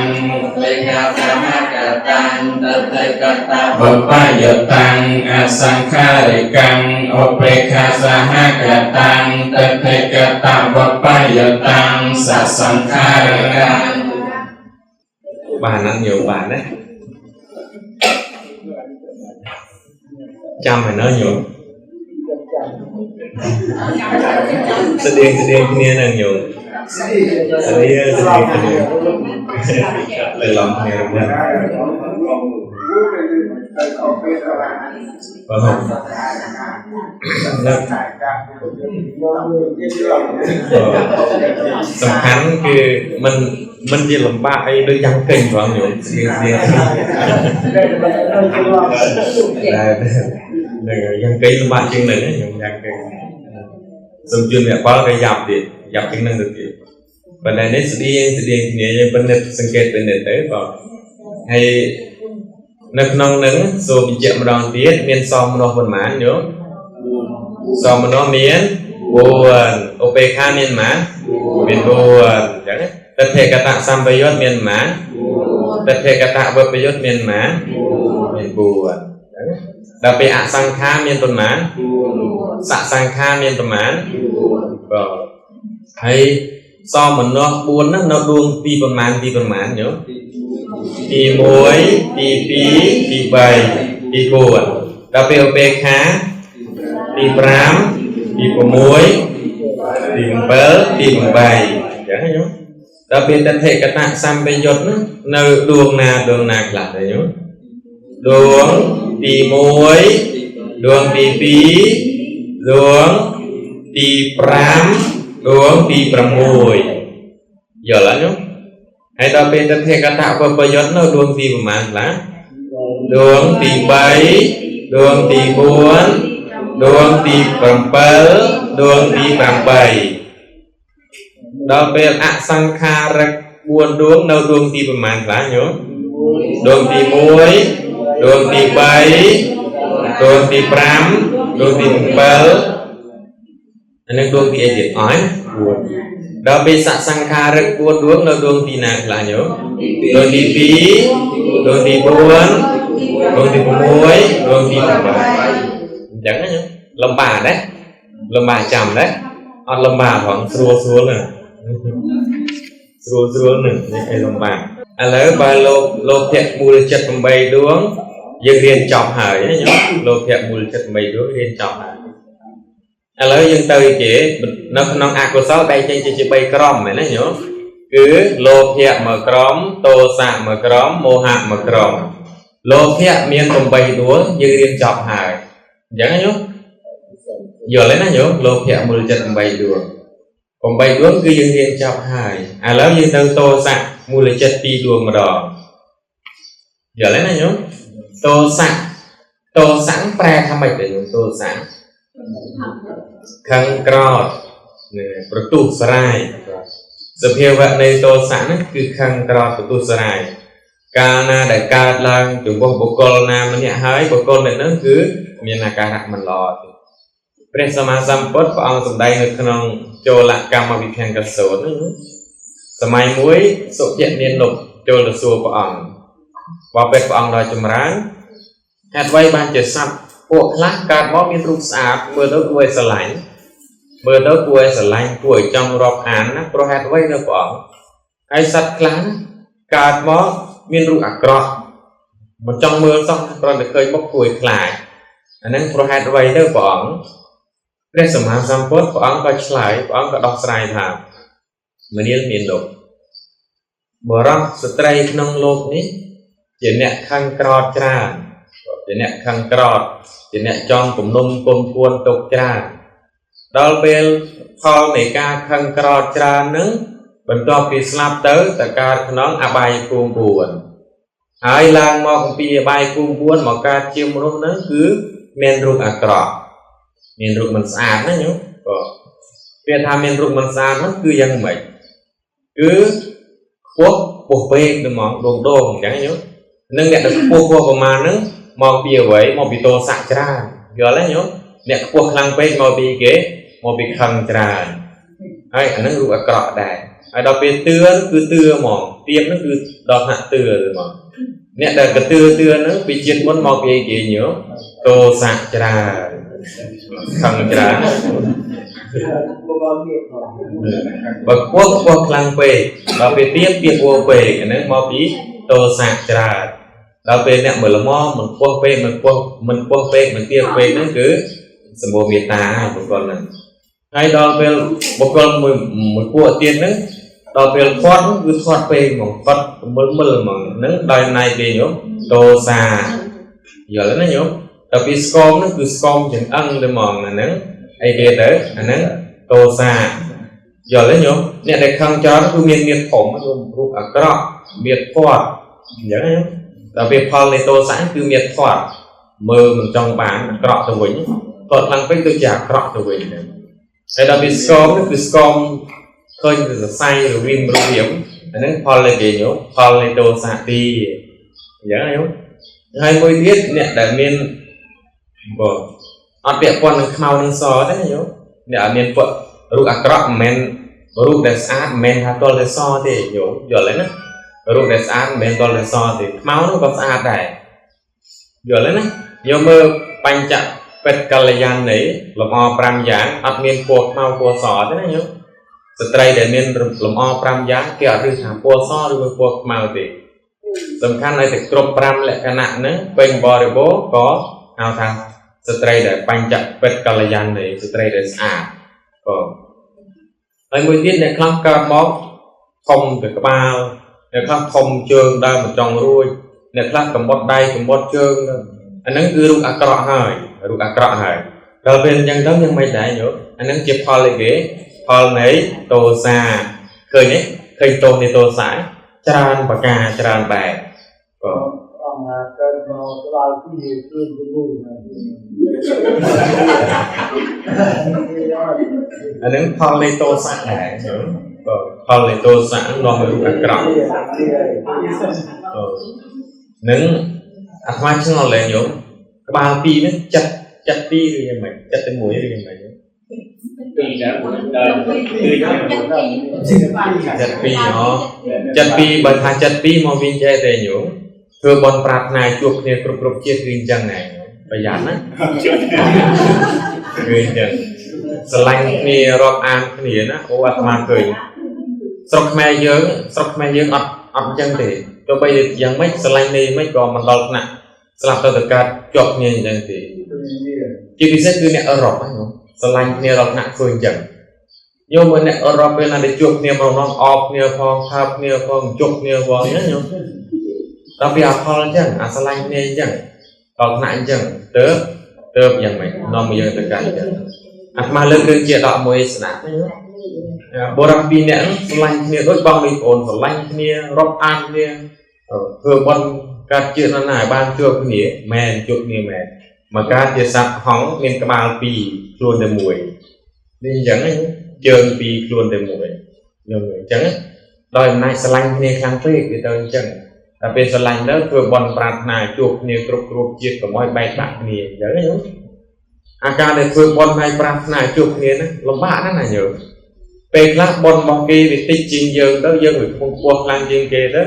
វេខាសហកតាំងតថេកតា វបយុតាំងអសង្ខារិកាំងឧបេក្ខាសហកតាំងតថេកតវបយុតាំងសសង្ខារិកាំង បានហ្នឹងញោមបានណាចាំហើយណើញោមស្តៀងស្តៀងគ្នាហ្នឹងញោមស្តៀងស្តៀងគ្នាលើឡំគ្នាហ្នឹងបាទសំខាន់គឺមិនមិនជាលំបាកអីដូចយ៉ាងកេញផងញោមស្តៀងស្តៀងតែហ្នឹងយ៉ាងកេញលំបាកជាងហ្នឹងញោមយ៉ាងកេញសូមជឿនអ្នកបលក៏យ៉ាប់ទៀតយ៉ាប់ជាងហ្នឹងទៅទៀតប៉ុន្តែនេះស្តៀងស្តៀងគ្នាយើងពិនិត្យសង្កេតពិនិត្យទៅបងហើយនៅក្នុងហ្នឹងសូមបញ្ជាក់ម្ដងទៀតមានសមនោះប៉ុន្មានញោមសមនោះមាន4ឧបេក្ខាមានប៉ុន្មានមាន4អញ្ចឹងតថេកតសម្បយុទ្ធមានប៉ុន្មានតថេកតវបយុទ្ធមានប៉ុន្មានមាន4អញ្ចឹងដល់ពេលអសង្ខាមានប៉ុន្មានសសង្ខាមានប៉ុន្មានបាទហើយសមនោះ4ហ្នឹងនៅដួងទីប៉ុន្មានទីប៉ុន្មានញោមទី1ទី2ទី3ទី4ដល់ពេលឧបេក្ខាទី5ទី6ទី7ទី8អញ្ចឹងញោម ដល់ពេលតថេកតសម្បយុទ្ធហ្នឹងនៅដួងណាដួងណាខ្លះទេញោមដួងទី1ដួងទី2ដួងទី5ដួងទី6យល់អត់ញោមហើយដល់ពេលតថេកតវិបយុទ្ធនៅដួងទីប្រមាណខ្លះដួងទី3ដួងទី4ដួងទី7ដួងទី8ដល់ពេលអសង្ខារិក4ដួងនៅដួងទីប្រមាណខ្លះញោមដួងទី1ដួងទី3ដួងទី5ដួងទី7អានេះដួងទីអីទៀតអស់4ដល់ពេលសសង្ខារិក4ដួងនៅដួងទីណាខ្លះញោមដួងទី2ដួងទី4ដួងទី6ដួងទី8អញ្ចឹងណាញោមលំបាកដែរលំបាកចាំដែរអត់លំបាកផងស្រួលស្រួលណាស្រួលស្រួលនឹងនេះឯលំបាកឥឡូវបើលោកភៈមូលចិត្ត8ដួងយើងរៀនចប់ហើយណាញោមលោកភៈមូលចិត្ត8ដួងរៀនចប់ហើយឥឡូវយើងទៅគេនៅក្នុងអកុសលបែងចែកជា3ក្រុមមែនទេញោមគឺលោភៈមួយក្រុមទោសៈមួយក្រុមមោហៈមួយក្រុមលោភៈមាន8ដួងយើងរៀនចប់ហើយអញ្ចឹងណាញោមយល់ទេណាញោមលោភៈមូលចិត្ត8ដួង8ដួងគឺយើងរៀនចប់ហើយឥឡូវយើងទៅទោសៈមូលចិត្ត2ដួងម្ដងយល់ទេណាញោមទោសៈទោសៈប្រែថាម៉េចដែរញោមទោសៈខឹងក្រោធប្រទុះសរាយសភាវៈនៃទោសៈហ្នឹងគឺខឹងក្រោធប្រទុះសរាយកាលណាដែលកើតឡើងចំពោះបុគ្គលណាម្នាក់ហើយបុគ្គលนั้นគឺមានអាការៈមិនល្អទេព្រះសម្មាសម្ពុទ្ធព្រះអង្គសម្ដែងនៅក្នុងចូលកម្មវិភាង្គសូត្រហ្នឹងសម័យមួយសុភមានុបចូលទៅសួរព្រះអង្គបបិទ្ធព្រះអង្គដល់ចម្រើនហេតុអ្វីបានជាសត្វពួកខ្លះកើតមកមានរូបស្អាតមើលទៅគួរឲ្យស្រឡាញ់មើលទៅគួរឲ្យស្រឡាញ់គួរឲ្យចង់រាប់អានណាព្រោះហេតុអ្វីនៅព្រះអង្គហើយសត្វខ្លះកើតមកមានរូបអាក្រក់មិនចង់មើលសោះគ្រាន់តែឃើញមុខគួរឲ្យខ្លាចអាហ្នឹងព្រោះហេតុអ្វីទៅព្រះអង្គព្រះសម្មាសម្ពុទ្ធព្រះអង្គក៏ឆ្លើយព្រះអង្គក៏ដោះស្រាយថាមនាលមានលោកបុរសស្ត្រីក្នុងលោកនេះជាអ្នកខឹងក្រោធច្រើនជាអ្នកខឹងក្រោធជាអ្នកចង់គំនុំគុំគួនទុកច្រើនដល់ពេលផលនៃការខឹងក្រោធច្រើននឹងបន្ទាប់ពីស្លាប់ទៅតកើតក្នុងអបាយភូមិ4ហើយឡើងមកអំពីអបាយភូមិ4មកកើតជាមនុស្សនឹងគឺមានរូបអាក្រក់មានរូបមិនស្អាតណាញោមក៏វាថាមានរូបមិនស្អាតហ្នឹងគឺយ៉ាងម៉េចគឺខ្ពស់ពោះពេកទៅហ្មងដងដងអញ្ចឹងញោមនឹងអ្នកដែលខ្ពស់ពោះប្រមាណហ្នឹងមកពីអ្វីមកពីទោសៈច្រើនយល់ទេញោមអ្នកខ្ពស់ខ្លាំងពេកមកពីគេមកពីខឹងច្រើនហើយអាហ្នឹងរូបអាក្រក់ដែរហើយដល់ពេលទឿគឺទឿហ្មងទៀបហ្នឹងគឺដល់ថ្នាក់ទឿហ្មងអ្នកដែលកទឿទឿហ្នឹងពីជាតិមុនមកពីគេញោមទោសៈច្រើនខឹងច្រើនបើខ្ពស់ខ្ពស់ខ្លាំងពេកដល់ពេលទៀបទៀបវពេកអាហ្នឹងមកពីទោសៈច្រើនដល់ពេលអ្នកមើលល្មមមិនខ្ពស់ពេកមិនខ្ពស់មិនខ្ពស់ពេកមិនទៀបពេកហ្នឹងគឺសម្បូរមេត្តាបុគ្គលហ្នឹងហើយដល់ពេលបុគ្គលមួយមួយពួកទៀតហ្នឹងដល់ពេលធាត់គឺធាត់ពេកហ្មងធាត់មិលមិលហ្មងហ្នឹងដោយណៃគេញោមទោសាយល់ទេណាញោមដល់ពេលស្គមហ្នឹងគឺស្គមចង្អឹងទៅហ្មងអាហ្នឹងអីគេទៅអាហ្នឹងទោសាយល់ទេញោមអ្នកដែលខឹងចោលគឺមានមៀតធំរូបអាក្រក់មៀតធាត់អញ្ចឹងណាដល់ពេលផលនៃទោសៈគឺមៀតធាត់មើលមិនចង់បានអាក្រក់ទៅវិញធាត់ខ្លាំងពេកទៅជាអាក្រក់ទៅវិញហ្នឹងហើយដល់ពេលស្គមគឺស្គមឃើញសរសៃរវិមរវិមអាហ្នឹងផលនៃគេញោមផលនៃទោសៈទីអញ្ចឹងញោមហើយមួយទៀតអ្នកដែលមានបើអត់ពាក់ព័ន្ធនឹងខ្មៅនឹងសទេណាញោមអ្នកអត់មានពួករូបអាក្រក់មិនមែនរូបដែលស្អាតមិនមែនថាទល់តែសទេញោមយល់ទេណារូបដែលស្អាតមិនមែនទល់តែសទេខ្មៅនោះក៏ស្អាតដែរយល់ទេណាយកមើលបញ្ចបិតកល្យាណីលម្អ5យ៉ាងអត់មានពណ៌ខ្មៅពណ៌សទេណាញោមស្ត្រីដែលមានលម្អ5យ៉ាងគេអត់ឮថាពណ៌សឬពណ៌ខ្មៅទេសំខាន់ឲ្យតែគ្រប់5លក្ខណៈហ្នឹងពេញបរិបូរណ៍ក៏ហៅថាស្ត្រីដែលបញ្ចបិតកល្យាណីស្ត្រីដែលស្អាតក៏ហើយមួយទៀតអ្នកខ្លះកើតមក ធំទៅក្បាលអ្នកខ្លះធំជើងដើរមិនចង់រួចអ្នកខ្លះកំបត់ដៃកំបត់ជើងអាហ្នឹងគឺរូបអាក្រក់ហើយរូបអាក្រក់ហើយដល់ពេលអញ្ចឹងទៅយើងមិនដែរញោមអាហ្នឹងជាផលអីគេផលនៃទោសាឃើញទេឃើញទោសនៃទោសាច្រើនប្រការច្រើនបែបក៏ អង្គកើតមកក្បាលពីរគ្រឿងជាមួយណា អាហ្នឹងផលនៃទោសៈដែរញោមក៏ផលនៃទោសៈនាំឲ្យរូបអាក្រក់នឹងអាត្មាឆ្ងល់ដែរញោមក្បាលពីរហ្នឹងចិត្តចិត្តពីរឬយ៉ាងម៉េចចិត្តតែមួយឬយ៉ាងម៉េច ពីរដែរគឺ ចិត្តពីរអូចិត្តពីរបើថាចិត្តពីរមកវិញចេះទេញោមធ្វើបន់ប្រាថ្នាជួបគ្នាគ្រប់គ្រប់ជាតិគឺអញ្ចឹងដែរប្រយ័ត្នណាគឺអញ្ចឹងស្រឡាញ់គ្នារាប់អានគ្នាណាអូអាត្មាឃើញស្រុកខ្មែរយើងស្រុកខ្មែរយើងអត់អត់អញ្ចឹងទេទោះបីយ៉ាងម៉េចស្រឡាញ់នេះមិនក៏មិនដល់ថ្នាក់ស្លាប់ទៅទៅកើតជាប់គ្នាអញ្ចឹងទេជាពិសេសគឺអ្នកអឺរ៉ុបហ្នឹងស្រឡាញ់គ្នាដល់ថ្នាក់ធ្វើអញ្ចឹងញោមមើលអ្នកអឺរ៉ុបពេលណាដែលជួបគ្នាមករងអបគ្នាផងថើបគ្នាផងជប់គ្នាផងហ្នឹងញោមដល់ពីអផលអញ្ចឹងអាស្រឡាញ់គ្នាអញ្ចឹងដល់ថ្នាក់អញ្ចឹងទៅទៅយ៉ាងម៉េចនាំមកយើងទៅកាន់អញ្ចឹងអាត្មាលើករឿងជាដកមួយស្ដាប់ហ្នឹងបុរសពីរនាក់ស្រឡាញ់គ្នាដូចបងមីប្អូនស្រឡាញ់គ្នារាប់អានគ្នាធ្វើបន់កើតជាតិណាស់ណាឲ្យបានជួបគ្នាមែនជួបគ្នាមែនមកកើតជាសត្វហង្សមានក្បាលពីរខ្លួនតែមួយនេះអញ្ចឹងជើងពីរខ្លួនតែមួយខ្ញុំអញ្ចឹងដោយអំណាចស្រឡាញ់គ្នាខ្លាំងពេកវាទៅអញ្ចឹងតែពេលស្រឡាញ់ទៅធ្វើបន់ប្រាថ្នាជួបគ្នាគ្រប់គ្រប់ជាតិកុំឲ្យបែកបាក់គ្នាអញ្ចឹងញោមអាការដែលធ្វើបន់ហើយប្រាថ្នាជួបគ្នាហ្នឹងលំបាកណាស់ណាញោមពេលខ្លះបន់របស់គេវាតិចជាងយើងទៅយើងវាខ្ពង់ខ្ពស់ខ្លាំងជាងគេទៅ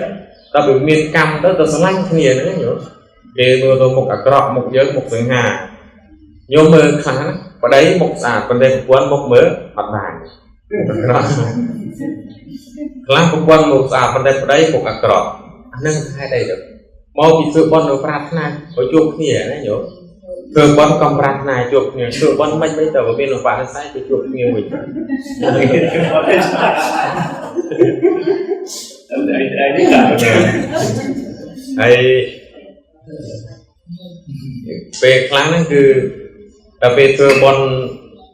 ដល់វាមានកម្មទៅទៅស្រឡាញ់គ្នាហ្នឹងញោមគេមើលទៅមុខអាក្រក់មុខយើងមុខសង្ហាញោមមើលខ្លះណាប្តីមុខស្អាតប៉ុន្តែប្រពន្ធមុខមើលអត់បានអាក្រក់ខ្លះប្រពន្ធមុខស្អាតប៉ុន្តែប្តីមុខអាក្រក់អានឹងហេតុអីទៅមកពីធ្វើបន់នៅប្រាថ្នាឲ្យជួបគ្នាណាញោមធ្វើបន់កំប្រាថ្នាជួបគ្នាធ្វើបន់មិនមិនទៅវាមានឧបនិស្ស័យទៅជួបគ្នាវិញហើយពេលខ្លះហ្នឹងគឺដល់ពេលធ្វើបន់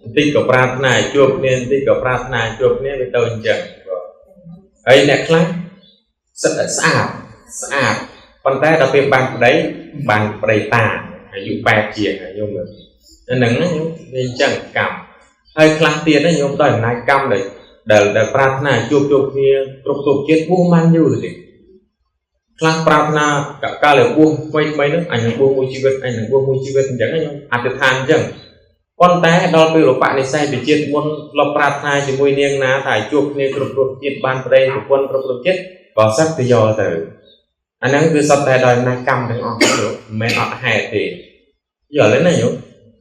បន្តិចក៏ប្រាថ្នាជួបគ្នាបន្តិចក៏ប្រាថ្នាជួបគ្នាវាទៅអញ្ចឹងហើយអ្នកខ្លះសិតតែស្អាតស្អាតប៉ុន្តែដល់ពេលបានប្តីបានប្តីតាអាយុ8ជាងហើយញោមមើលហ្នឹងណាវាអញ្ចឹងកម្មហើយខ្លះទៀតណាញោមដោយអំណាចកម្មដែលដែលប្រាថ្នាជួបជួបគ្នាគ្រប់គ្រប់ជាតិបួសបានយូរទេខ្លះប្រាថ្នាកាលដែលបួសថ្មីថ្មីហ្នឹងអញនឹងបួសមួយជីវិតអញនឹងបួសមួយជីវិតអញ្ចឹងណាញោមអធិដ្ឋានអញ្ចឹងប៉ុន្តែដល់ពេលឧបនិស្ស័យពីជាតិមុនធ្លាប់ប្រាថ្នាជាមួយនាងណាតែជួបគ្នាគ្រប់គ្រប់ជាតិបានប្តីប្រពន្ធគ្រប់គ្រប់ជាតិក៏សឹកទៅយកទៅអាហ្នឹងគឺសុទ្ធតែដោយអំណាចកម្មទាំងអស់លោកមិនមែនអត់ហេតុទេយល់ទេណាញោម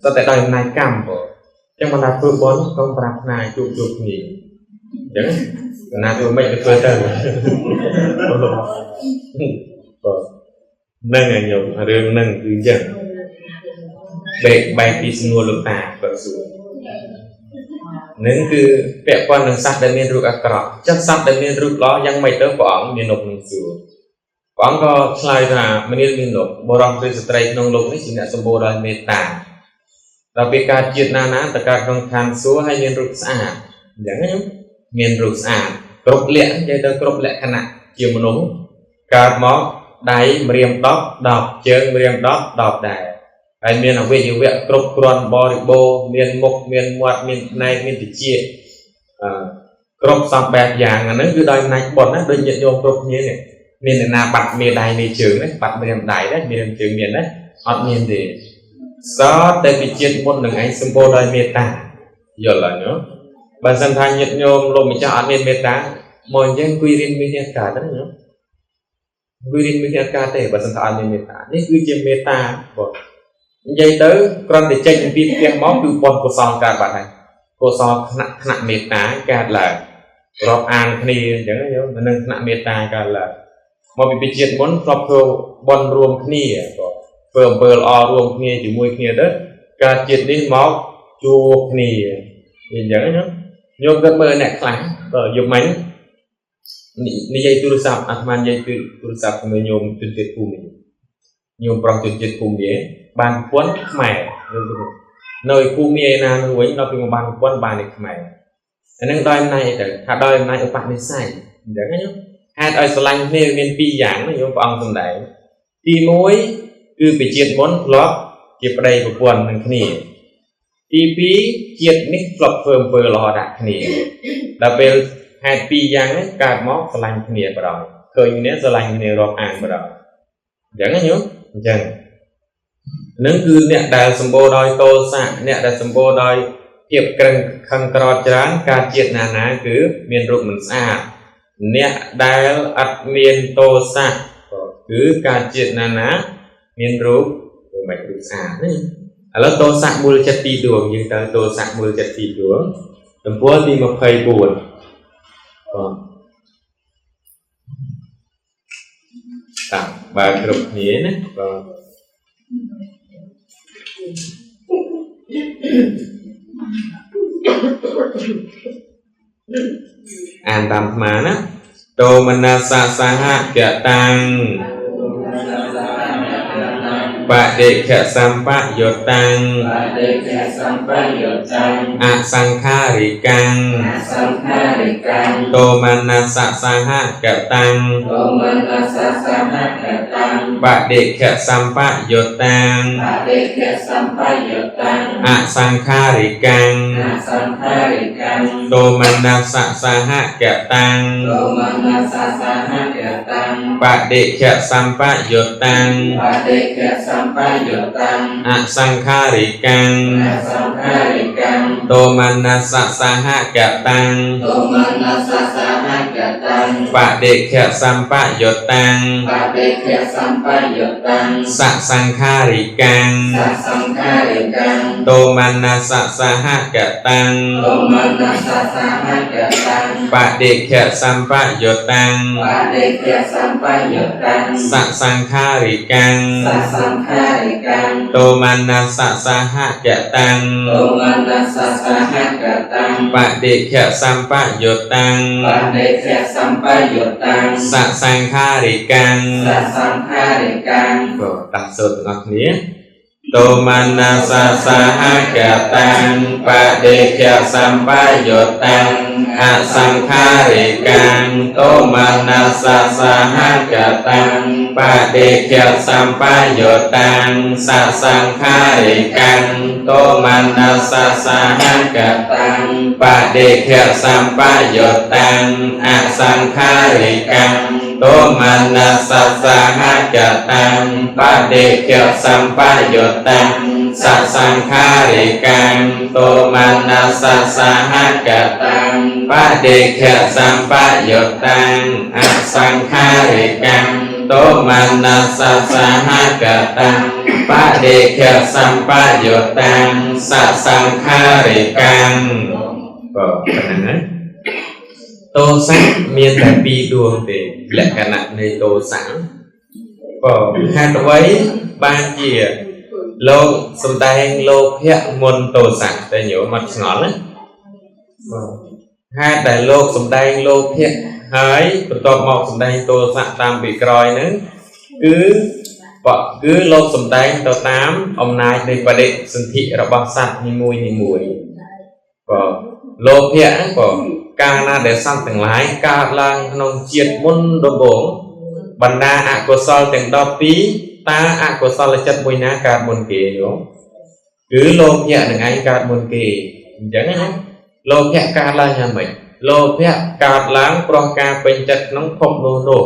សុទ្ធតែដោយអំណាចកម្មបងអញ្ចឹងមិនថាធ្វើបុណ្យកុំប្រាថ្នាជួបជួបគ្នាអញ្ចឹងណាធ្វើមិនទៅធ្វើទៅបាទហ្នឹងហើយញោមរឿងហ្នឹងគឺអញ្ចឹងបែកបែកពីសំណួរលោកតាគាត់សួរនឹងគឺពាក់ព័ន្ធនឹងសត្វដែលមានរូបអាក្រក់ចុះសត្វដែលមានរូបល្អយ៉ាងម៉េចទៅព្រះអង្គមាននុកនឹងសួរព្រះអង្គក៏ឆ្លើយថាមនាលមានលោកបុរសឬស្ត្រីក្នុងលោកនេះជាអ្នកសម្បូរដោយមេត្តាដល់ពេលកើតជាតិណាណាទៅកើតក្នុងឋានសួគ៌ហើយមានរូបស្អាតអញ្ចឹងណាមានរូបស្អាតគ្រប់លក្ខនិយាយទៅគ្រប់លក្ខណៈជាមនុស្សកើតមកដៃម្រាម10 10ជើងម្រាម10 10ដែរហើយមានអវយវៈគ្រប់គ្រាន់បរិបូរណ៍មានមុខមានមាត់មានភ្នែកមានត្រចៀកគ្រប់សពបែបយ៉ាងអាហ្នឹងគឺដោយអំណាចបុណ្យណាដូចញាតិញោមគ្រប់គ្នានេះមានអ្នកណាបាត់មេដៃមេជើងណាបាត់ម្រាមដៃណាមានជើងមានណាអត់មានទេសតតែពីជាតិមុននឹងឯងសម្បូរដោយមេត្តាយល់ហើយញោមបើសិនថាញាតិញោមលោកម្ចាស់អត់មានមេត្តាមកអញ្ចឹងគួយរៀនមានអ្នកកើតណាញោមគួយរៀនមានអ្នកកើតទេបើសិនថាអត់មានមេត្តានេះគឺជាមេត្តាបងនិយាយទៅគ្រាន់តែចេញពីផ្ទះមកគឺបុណ្យកុសលកើតបាត់ហើយកុសលថ្នាក់ថ្នាក់មេត្តាកើតឡើងរាប់អានគ្នាអញ្ចឹងញោមនឹងថ្នាក់មេត្តាកើតឡើងមកពីជាតិមុនធ្លាប់ធ្វើបុណ្យរួមគ្នាក៏ធ្វើអំពើល្អរួមគ្នាជាមួយគ្នាទៅកើតជាតិនេះមកជួបគ្នាអញ្ចឹងណាញោមគិតមើលអ្នកខ្លះបើយប់មិញ និយាយទូរស័ព្ទអាត្មានិយាយទូរស័ព្ទជាមួយញោមជនជាតិភូមិញោមប្រុសជនជាតិភូមិបានប្រពន្ធខ្មែរនៅភូមិឯណានឹងវិញដល់ពីមកបានប្រពន្ធបានឯខ្មែរអានឹងដោយអំណាចអីទៅថាដោយអំណាចឧបនិស្ស័យអញ្ចឹងណាញោមហេតុឲ្យស្រឡាញ់គ្នាមានពីរយ៉ាងណាញោមព្រះអង្គសម្ដែងទី1គឺពីជាតិមុនធ្លាប់ជាប្តីប្រពន្ធនឹងគ្នាទី2ជាតិនេះធ្លាប់ធ្វើអំពើល្អដាក់គ្នាដល់ពេលហេតុពីរយ៉ាងនេះកើតមកស្រឡាញ់គ្នាបដ ாய் ឃើញគ្នាស្រឡាញ់គ្នារាប់អានបដ ாய் អញ្ចឹងណាញោមអញ្ចឹងនឹងគឺអ្នកដែលសម្បូរដោយទោសៈអ្នកដែលសម្បូរដោយភាពក្រឹងខឹងក្រច្រើនការជាតិណាណាគឺមានរូបមិនស្អាតអ្នកដែលអត់មានទោសៈគឺការជាតិណាណាមានរូបគឺមិនរូបស្អាតណាឥឡូវទោសៈមូលចិត្តពីរដួងយើងទៅទោសៈមូលចិត្តពីរដួងទំព័រទី24បាទតាបើគ្រប់គ្នាណាបាទអានតាមអាត្មាណាទោមនស្សសហកតាំងបដិខសម្បយុតាំងបដិខសម្បយុតាំងអសង្ខារិកាំងអសង្ខារិកាំងទោមនស្សសហកតាំងទោមនស្សសហកតាំងបដិខសម្បយុតាំងបដិខសម្បយុតាំងអសង្ខារិកាំងអសង្ខារិកាំងទោមនស្សសហកតាំងទោមនស្សសហកតាំងបដិខសម្បយុតាំងបដិខសម្បយុតាំងអសង្ខារិកាំងអសង្ខារិកាំងទោមនស្សសហកតាំងទោមនស្សសហកតាំងបដិខសម្បយុតាំងបដិខសម្បយុតាំងសសង្ខារិកាំងសសង្ខារិកាំងទោមនស្សសហកតាំងទោមនស្សសហកតាំងបដិខសម្បយុតាំងបដិខសម្បយុតាំងសសង្ខារិកាំងសសង្ខារិកាំងទោមនស្សសហកតាំងទោមនស្សសហកតាំងបដិខសម្បយុតាំងបដិខសម្បយុតាំងសសង្ខារិកាំងសសង្ខារិកាំងក៏តាសូត្រទាំងអស់គ្នាទោមនស្សសហកតាំងបដិខសម្បយុតាំងអសង្ខារិកាំងទោមនស្សសហកតាំងបដិខសម្បយុតាំងសសង្ខារិកាំងទោមនស្សសហកតាំងបដិខសម្បយុតាំងអសង្ខារិកាំងទោមនស្សសហកតាំងបដិខសម្បយុតាំងសសង្ខារិកាំងទោមនស្សសហកតាំងបដិខសម្បយុតាំងអសង្ខារិកាំងទោមនស្សសហកតាំងបដិខសម្បយុតាំងសសង្ខារិកាំងក៏ប៉ុណ្ណឹងណាទោសៈមានតែពីរដួងទេលក្ខណៈនៃទោសៈក៏ហេតុអ្វីបានជាលោកសម្ដែងលោភៈមុនទោសៈតែញោមអត់ឆ្ងល់ណាបាទហេតុដែលលោកសម្ដែងលោភៈហើយបន្ទាប់មកសម្ដែងទោសៈតាមពីក្រោយហ្នឹងគឺលោកសម្ដែងទៅតាមអំណាចនៃបដិសន្ធិរបស់សត្វនីមួយនីមួយបាទលោភៈហ្នឹងក៏កាលណាដែលសត្វទាំងឡាយកើតឡើងក្នុងជាតិមុនដំបូងបណ្ដាអកុសលទាំង12តើអកុសលចិត្តមួយណាកើតមុនគេយោគឺលោភៈនឹងឯងកើតមុនគេអញ្ចឹងណាលោភៈកើតឡើងយ៉ាងម៉េចលោភៈកើតឡើងព្រោះការពេញចិត្តក្នុងភពនោះនោះ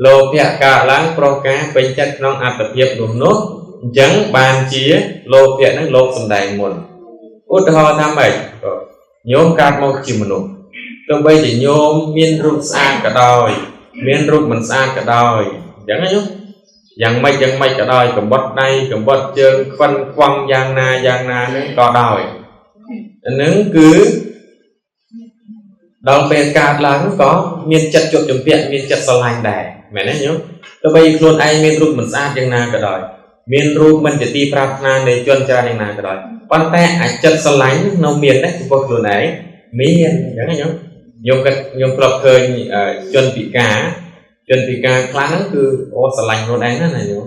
លោភៈកើតឡើងព្រោះការពេញចិត្តក្នុងអត្តភាពនោះនោះអញ្ចឹងបានជាលោភៈនឹងលោកសម្ដែងមុនឧទាហរណ៍ថាម៉េចញោមកើតមកជាមនុស្សទោះបីជាញោមមានរូបស្អាតក៏ដោយមានរូបមិនស្អាតក៏ដោយអញ្ចឹងណាញោមយ៉ាងម៉េចយ៉ាងម៉េចក៏ដោយកំបត់ដៃកំបត់ជើងខ្វិនខ្វង់យ៉ាងណាយ៉ាងណានឹងក៏ដោយអានឹងគឺដល់ពេលកើតឡើងក៏មានចិត្តជាប់ជំពាក់មានចិត្តស្រឡាញ់ដែរមែនទេញោមទោះបីខ្លួនឯងមានរូបមិនស្អាតយ៉ាងណាក៏ដោយមានរូបមិនជាទីប្រាថ្នានៃជនច្រើនយ៉ាងណាក៏ដោយប៉ុន្តែអាចិត្តស្រឡាញ់នៅមានដែរចំពោះខ្លួនឯងមានអញ្ចឹងណាញោម ញោមគិតញោមធ្លាប់ឃើញជនពិការជនពិការខ្លះហ្នឹងគឺអូស្រឡាញ់ខ្លួនឯងណាស់ណាញោម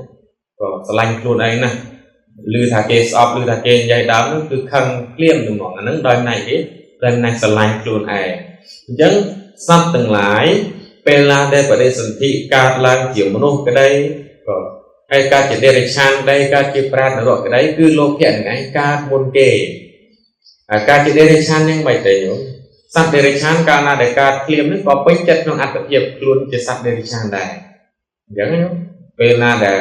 ក៏ស្រឡាញ់ខ្លួនឯងណាស់ឮថាគេស្អប់ឮថាគេនិយាយដើមហ្នឹងគឺខឹងភ្លាមហ្មងអាហ្នឹងដោយផ្នែកគេដោយផ្នែកស្រឡាញ់ខ្លួនឯងអញ្ចឹងសត្វទាំងឡាយពេលណាដែលបដិសន្ធិកើតឡើងជាមនុស្សក្តីក៏ហើយកើតជាដេរឆានក្តីកើតជាប្រេតនរកក្តីគឺលោភៈនឹងឯងកើតមុនគេហើយកើតជាដេរឆានហ្នឹងមិនទេញោមសត្វដេរឆានកាលណាដែលកើតភ្លាមនេះក៏ពេញចិត្តក្នុងអត្តភាពខ្លួនជាសត្វដេរឆានដែរអញ្ចឹងញោមពេលណាដែល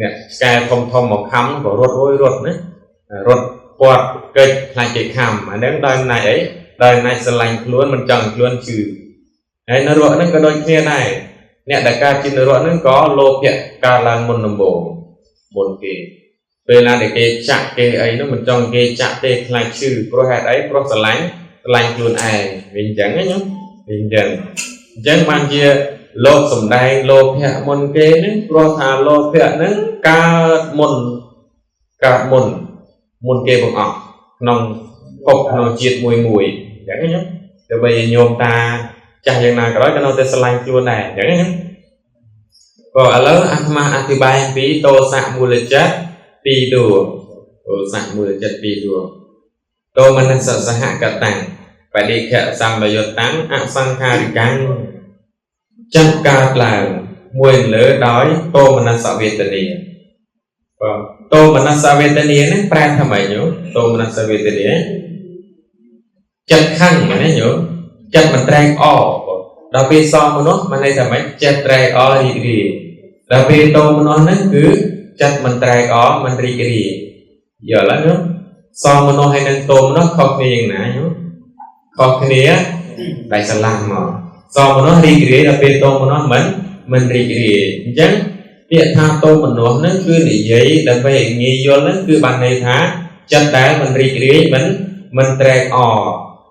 អ្នកឆ្កែធំធំមកខំក៏រត់អូយរត់ណារត់ពាត់កិច្ចខ្លាចគេខំអាហ្នឹងដោយផ្នែកអីដោយផ្នែកស្រឡាញ់ខ្លួនមិនចង់ឲ្យខ្លួនជឿហើយនរកហ្នឹងក៏ដូចគ្នាដែរអ្នកដែលកើតជានរកហ្នឹងក៏លោភៈកើតឡើងមុនដំបូងមុនគេពេលណាដែលគេចាក់គេអីនោះមិនចង់គេចាក់ទេខ្លាចឈឺព្រោះហេតុអីព្រោះស្រឡាញ់ស្រឡាញ់ខ្លួនឯងវិញអញ្ចឹងណាញោមវិញអញ្ចឹងអញ្ចឹងបានជាលោកសំដែងលោភៈមុនគេហ្នឹងព្រោះថាលោភៈហ្នឹងកើតមុនកើតមុនមុនគេបង្អស់ក្នុងភពក្នុងជាតិមួយមួយអញ្ចឹងណាញោមទៅបីញោមតាចាស់យ៉ាងណាក៏ដោយក៏នៅតែស្រឡាញ់ខ្លួនដែរអញ្ចឹងណាក៏ឥឡូវអាត្មាអធិប្បាយអំពីទោសៈមូលចិត្តពីរដួងទោសៈមូលចិត្តពីរដួងទោមនស្សសហកតាំងបដិខៈសម្បយុតាំងអសង្ខារិកាំងចិត្តកើតឡើងមួយលើដោយទោមនស្សវេទនាបាទទោមនស្សវេទនាហ្នឹងប្រែថាម៉េចញោមទោមនស្សវេទនាចិត្តខឹងមែនទេញោមចិត្តមិនត្រែកអដល់ពេលសមមនុស្សមិនន័យថាម៉េចចិត្តត្រែកអរីករាយដល់ពេលតោមនុស្សហ្នឹងគឺចិត្តមិនត្រែកអមិនរីករាយយល់ទេញោមសមមនុស្សហើយនឹងតោមនុស្សខុសគ្នាយ៉ាងណាញោមខុសគ្នាតែស្រឡះមកសមមនុស្សរីករាយដល់ពេលតោមនុស្សមិនរីករាយអញ្ចឹងពាក្យថាតោមនុស្សហ្នឹងគឺនិយាយដើម្បីឲ្យងាយយល់ហ្នឹងគឺបានន័យថាចិត្តដែលមិនរីករាយមិនត្រែកអ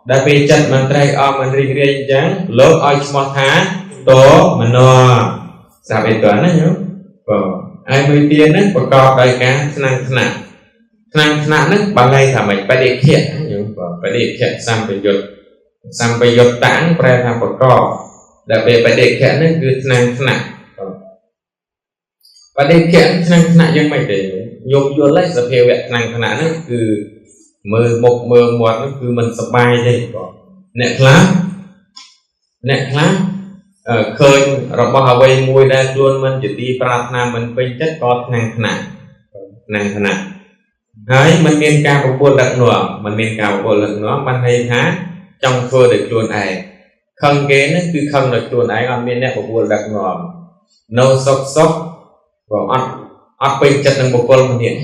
ដល់ពេលចិត្តមិនត្រែកអមិនរីករាយអញ្ចឹងលោកឲ្យឈ្មោះថាតោមនោស្រាប់អីតើណាញោមបាទហើយមួយទៀតហ្នឹងប្រកបដោយការថ្នាំងថ្នាក់ថ្នាំងថ្នាក់ហ្នឹងបាលីថាម៉េចបដិខៈញោមបាទបដិខៈសម្បយុត្តសម្បយុត្តតាំងប្រែថាប្រកបដល់ពេលបដិខៈហ្នឹងគឺថ្នាំងថ្នាក់បដិខៈថ្នាំងថ្នាក់យ៉ាងម៉េចទេញោមយល់ហើយសភាវៈថ្នាំងថ្នាក់ហ្នឹងគឺមើលមុខមើលមាត់ហ្នឹងគឺមិនសប្បាយទេបងអ្នកខ្លះឃើញរបស់អ្វីមួយដែលខ្លួនមិនជាទីប្រាថ្នាមិនពេញចិត្តក៏ថ្នាំងថ្នាក់ថ្នាំងថ្នាក់ហើយមិនមានការបបួលដឹកនាំមិនមានការបបួលដឹកនាំបានន័យថាចង់ធ្វើដោយខ្លួនឯងខឹងគេហ្នឹងគឺខឹងដោយខ្លួនឯងអត់មានអ្នកបបួលដឹកនាំនៅសុកសុកបងអត់ពេញចិត្តនឹងបុគ្គលម្នាក់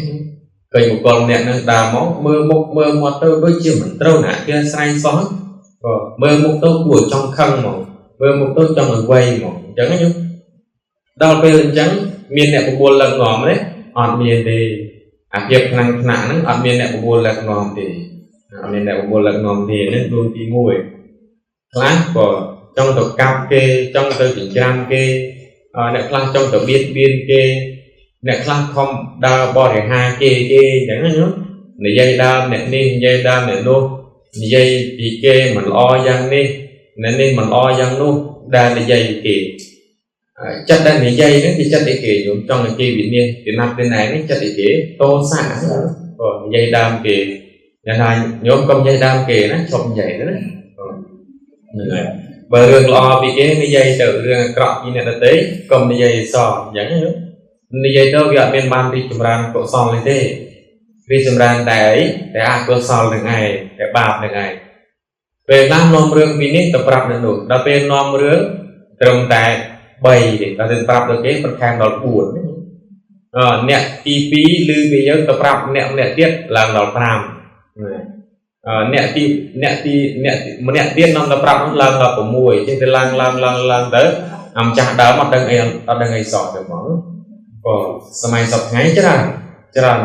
ឃើញបុគ្គលម្នាក់នឹងដើរមកមើលមុខមើលមាត់ទៅដូចជាមិនត្រូវណាគេស្រែងសោះក៏មើលមុខទៅគួរចង់ខឹងហ្មងមើលមុខទៅចង់ឲ្យវៃហ្មងអញ្ចឹងណាញោមដល់ពេលអញ្ចឹងមានអ្នកបបួលដឹកនាំទេអត់មានទេអាភាពខ្លាំងថ្នាក់ហ្នឹងអត់មានអ្នកបបួលដឹកនាំទេអត់មានអ្នកបបួលដឹកនាំទេហ្នឹងដួងទី1ខ្លះក៏ចង់ទៅកាប់គេចង់ទៅចិញ្ច្រាំគេអ្នកខ្លះចង់ទៅបៀតបៀនគេអ្នកខ្លះខំដើរបរិហាគេគេអញ្ចឹងណាញោមនិយាយដើមអ្នកនេះនិយាយដើមអ្នកនោះនិយាយពីគេមិនល្អយ៉ាងនេះអ្នកនេះមិនល្អយ៉ាងនោះដែលនិយាយពីគេចិត្តដែលនិយាយហ្នឹងគឺចិត្តអីគេញោមចង់ឲ្យគេវិនិច្ឆ័យពីណាត់ពីណែនេះចិត្តអីគេតោសៈក៏និយាយដើមគេយ៉ាងណាញោមកុំនិយាយដើមគេណាឈប់និយាយទៅណាហ្នឹងហើយបើរឿងល្អពីគេនិយាយទៅរឿងអាក្រក់ពីអ្នកដទៃកុំនិយាយសោះអញ្ចឹងណានិយាយទៅវាអត់មានបានរីកចម្រើនកុសលនេះទេរីកចម្រើនតែអីតែអកុសលនឹងឯងតែបាបនឹងឯងពេលខ្លះនាំរឿងពីនេះទៅប្រាប់នៅនោះដល់ពេលនាំរឿងត្រឹមតែ3ទេដល់ទៅប្រាប់ទៅគេបន្ថែមដល់4អ្នកទី2ឮពីយើងទៅប្រាប់អ្នកម្នាក់ទៀតឡើងដល់5អ្នកទីអ្នកទីអ្នកម្នាក់ទៀតនាំទៅប្រាប់នោះឡើងដល់6ចេះតែឡើងឡើងឡើងឡើងទៅអាម្ចាស់ដើមអត់ដឹងអីអត់ដឹងអីសោះទៅហ្មងក៏សម័យសប្តាហ៍ថ្ងៃច្រើនច្រើន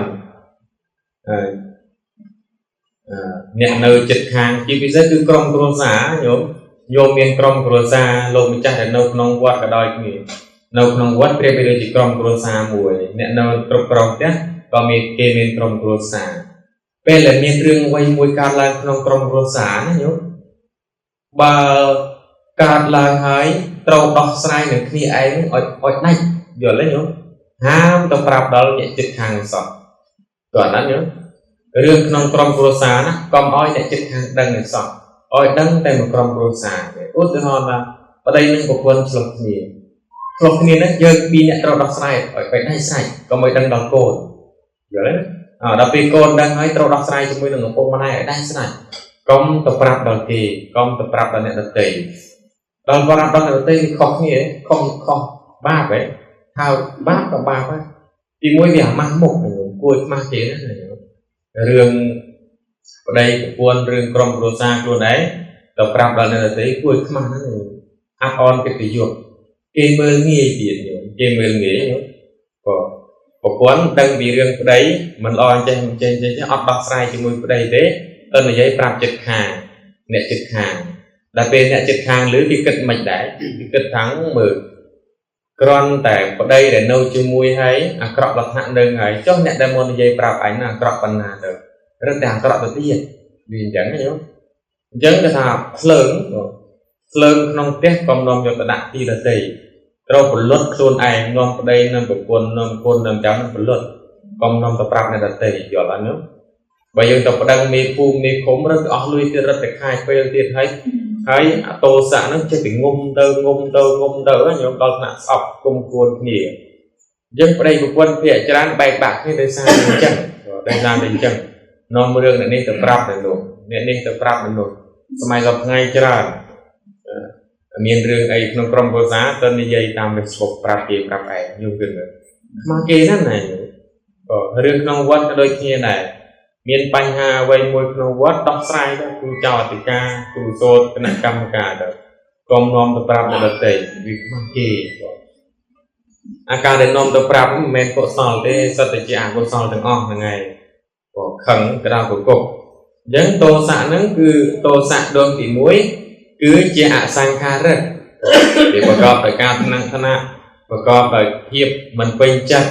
អ្នកនៅចិត្តខាងជាពិសេសគឺក្រុមគ្រួសារញោមញោមមានក្រុមគ្រួសារលោកម្ចាស់ដែលនៅក្នុងវត្តក៏ដោយគ្នានៅក្នុងវត្តប្រៀបបីដូចជាក្រុមគ្រួសារមួយអ្នកនៅគ្រប់គ្រងផ្ទះក៏មានគេមានក្រុមគ្រួសារពេលដែលមានរឿងអ្វីមួយកើតឡើងក្នុងក្រុមគ្រួសារណាញោម បើកើតឡើងហើយត្រូវដោះស្រាយនឹងគ្នាឯងឲ្យដាច់យល់ទេញោមហាមទៅប្រាប់ដល់អ្នកជិតខាងសោះតើណាញោមរឿងក្នុងក្រុមគ្រួសារណាកុំឲ្យអ្នកជិតខាងដឹងឲ្យសោះឲ្យដឹងតែមួយក្រុមគ្រួសារទេឧទាហរណ៍ថាប្តីនិងប្រពន្ធឆ្លោះគ្នាឆ្លោះគ្នាហ្នឹងយើងពីរអ្នកត្រូវដោះស្រាយឲ្យបែកដាច់ស្រេចកុំឲ្យដឹងដល់កូនយល់ទេណាដល់ពេលកូនដឹងហើយត្រូវដោះស្រាយជាមួយនឹងឪពុកម្ដាយឲ្យដាច់ស្រេចកុំទៅប្រាប់ដល់គេកុំទៅប្រាប់ដល់អ្នកដទៃដល់ប្រាប់ដល់អ្នកដទៃខុសគ្នាខុសខុសបាបហ៎ថាបាបក៏បាបដែរទីមួយវាអាម៉ាស់មុខគួរខ្មាស់គេណារឿងប្តីប្រពន្ធរឿងក្រុមគ្រួសារខ្លួនឯងទៅប្រាប់ដល់អ្នកដទៃគួរខ្មាស់ហ្នឹងអាប់អនកិត្តិយសគេមើលងាយទៀតញោមគេមើលងាយញោមក៏ប្រពន្ធដឹងពីរឿងប្តីមិនល្អចេះចេះចេះអត់ដោះស្រាយជាមួយប្តីទេទៅនិយាយប្រាប់ចិត្តខាងអ្នកចិត្តខាងដល់ពេលអ្នកចិត្តខាងឬគេគិតមិនដែរគេគិតថាមើលគ្រាន់តែប្តីដែលនៅជាមួយហើយអាក្រក់លក្ខណៈនឹងហើយចុះអ្នកដែលមកនិយាយប្រាប់អញណាអាក្រក់ប៉ុណ្ណាទៅរឹតតែអាក្រក់ទៅទៀតវាអញ្ចឹងញោមអញ្ចឹងគេថាភ្លើងភ្លើងក្នុងផ្ទះកុំនាំយកទៅដាក់ទីដទៃត្រូវពលុតខ្លួនឯងនាំប្តីនាំប្រពន្ធនាំកូននាំចៅនឹងពលុតកុំនាំទៅប្រាប់អ្នកដទៃយល់អត់ញោមបើយើងទៅប្តឹងមេភូមិមេឃុំរត់អស់លុយទៀតរត់ទៅខាយពេលទៀតហើយហើយអតោសៈហ្នឹងចេះតែងុំទៅងុំទៅងុំទៅញោមដល់ថ្នាក់ស្អប់គុំគួនគ្នាយើងប្តីប្រពន្ធភាគច្រើនបែកបាក់គ្នាដោយសារអញ្ចឹងដោយសារតែអញ្ចឹងនាំរឿងអ្នកនេះទៅប្រាប់ទៅនោះអ្នកនេះទៅប្រាប់ទៅនោះសម័យសប្តាហ៍ថ្ងៃច្រើនមានរឿងអីក្នុងក្រុមគ្រួសារទៅនិយាយតាម Facebook ប្រាប់គេប្រាប់ឯងញោមគិតមើលខ្មាស់គេណាស់ណាក៏រឿងក្នុងវត្តក៏ដូចគ្នាដែរមានបញ្ហាអ្វីមួយក្នុងវត្តដោះស្រាយទៅគ្រូចៅអធិការគ្រូសូត្រគណៈកម្មការទៅកុំនាំទៅប្រាប់អ្នកដទៃវាខ្មាស់គេអាការដែលនាំទៅប្រាប់មិនមែនកុសលទេសុទ្ធតែជាអកុសលទាំងអស់ហ្នឹងឯងក៏ខឹងក្តៅកគុកអញ្ចឹងទោសៈហ្នឹងគឺទោសៈដងទី1គឺជាអសង្ខារិកវាប្រកបដោយការថ្នាំងថ្នាក់ប្រកបដោយភាពមិនពេញចិត្ត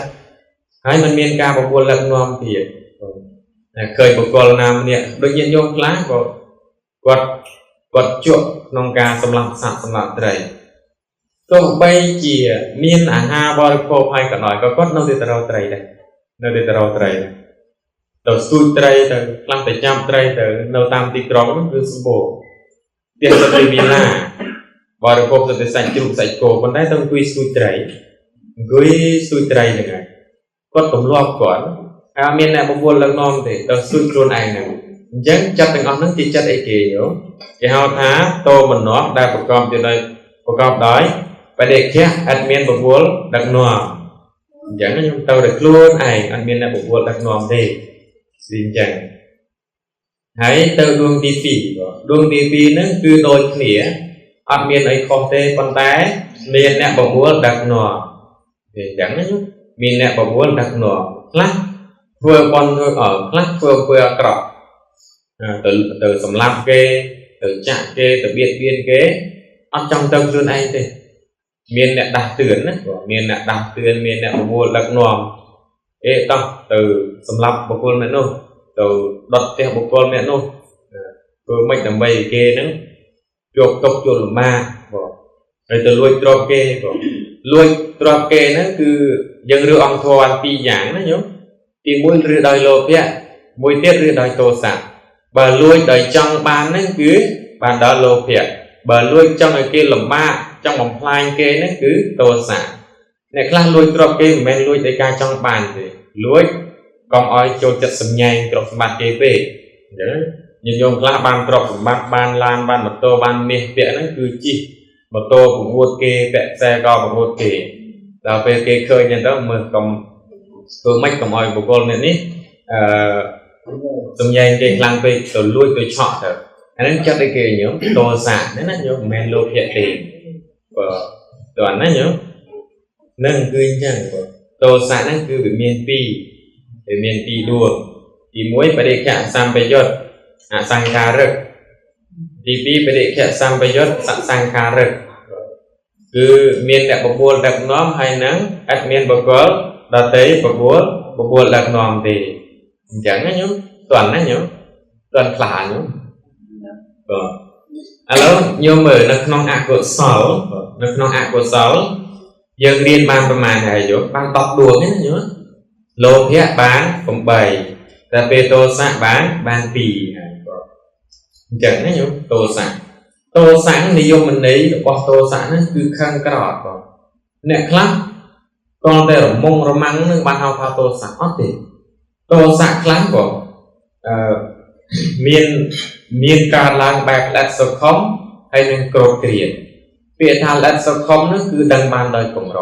ហើយមិនមានការបបួលលឹកនាំទៀតតែឃើញបុគ្គលណាម្នាក់ដូចញាតិញោមខ្លះក៏គាត់ជក់ក្នុងការសម្លាប់សត្វសម្លាប់ត្រីទោះបីជាមានអាហារបរិភោគហើយក៏ដោយក៏គាត់នៅតែទៅរកត្រីដែរនៅតែទៅរកត្រីដែរទៅស្ទូចត្រីទៅខ្លះទៅចាំត្រីទៅនៅតាមទីក្រុងនោះគឺសម្បូរផ្ទះទៅវីឡាបរិភោគទៅសាច់ជ្រូកសាច់គោប៉ុន្តែទៅអង្គុយស្ទូចត្រីអង្គុយស្ទូចត្រីហ្នឹងហើយគាត់ទម្លាប់គាត់ហើយមានអ្នកបបួលលឹងនាំទេទៅស្ទូចខ្លួនឯងហ្នឹងអញ្ចឹងចិត្តទាំងអស់ហ្នឹងជាចិត្តអីគេយោគេហៅថាតោមនោដែលប្រកបដោយប្រកបដោយបដិខៈអត់មានបបួលដឹកនាំអញ្ចឹងខ្ញុំទៅតែខ្លួនឯងអត់មានអ្នកបបួលដឹកនាំទេវាអញ្ចឹងហើយទៅដួងទី2ដួងទី2ហ្នឹងគឺដូចគ្នាអត់មានអីខុសទេប៉ុន្តែមានអ្នកបបួលដឹកនាំវាអញ្ចឹងណាមានអ្នកបបួលដឹកនាំខ្លះធ្វើបន់ធ្វើអល់ខ្លះធ្វើអំពើអាក្រក់ទៅសម្លាប់គេទៅចាក់គេទៅបៀតបៀនគេអត់ចង់ទៅខ្លួនឯងទេមានអ្នកដាស់តឿនណាមានអ្នកដាស់តឿនមានអ្នកបបួលដឹកនាំអេតោះទៅសម្លាប់បុគ្គលអ្នកនោះទៅដុតផ្ទះបុគ្គលអ្នកនោះធ្វើម៉េចដើម្បីឲ្យគេហ្នឹងជាប់ទុកជាប់លំបាកបងហើយទៅលួចទ្រព្យគេបងលួចទ្រព្យគេហ្នឹងគឺយើងរើអង្គធម៌ពីរយ៉ាងណាញោមទីមួយរើដោយលោភៈមួយទៀតរើដោយទោសៈបើលួចដោយចង់បានហ្នឹងគឺបានដល់លោភៈបើលួចចង់ឲ្យគេលំបាកចង់បំផ្លាញគេហ្នឹងគឺទោសៈអ្នកខ្លះលួចទ្រព្យគេមិនមែនលួចដោយការចង់បានទេលួចកុំឲ្យចូលចិត្តសម្ញែងទ្រព្យសម្បត្តិគេពេកអញ្ចឹងញាតិញោមខ្លះបានទ្រព្យសម្បត្តិបានឡានបានម៉ូតូបានមាសពាក់ហ្នឹងគឺជិះម៉ូតូប្រងួតគេពាក់ខ្សែកប្រងួតគេដល់ពេលគេឃើញអញ្ចឹងទៅមើលកុំធ្វើម៉េចកុំឲ្យបុគ្គលអ្នកនេះអឺសម្ញែងគេខ្លាំងពេកទៅលួចទៅឆក់ទៅអាហ្នឹងចិត្តឲ្យគេញោមទោសៈហ្នឹងណាញោមមិនមែនលោភៈទេបើតើណាញោមនឹងគឺអញ្ចឹងបើទោសៈហ្នឹងគឺវាមានពីរវាមានពីរដួងទី1បដិខៈសម្បយុត្តអសង្ខារិកទី2បដិខៈសម្បយុត្តសសង្ខារិកគឺមានអ្នកបបួលដឹកនាំហើយនឹងអត់មានបុគ្គលដទៃបបួលដឹកនាំទេអញ្ចឹងណាញោមតន់ណាញោមតន់ខ្លះញោមបាទ ឥឡូវញោមមើលនៅក្នុងអកុសលនៅក្នុងអកុសលយើងរៀនបានប្រមាណហើយយោបាន10ដួងទេណាញោមលោភៈបាន8តែពេលទោសៈបាន2ហើយអញ្ចឹងណាញោមទោសៈទោសៈនិយមន័យរបស់ទោសៈហ្នឹងគឺខឹងក្រោធបងអ្នកខ្លះក៏តែរមុងរមាំងនឹងបានហៅថាទោសៈអត់ទេទោសៈខ្លះបងអឺមានកើតឡើងបែបល្អិតសុខុមហើយនឹងក្រោធគ្រាតពាក្យថាល្អិតសុខុមហ្នឹងគឺដឹងបានដោយកម្រ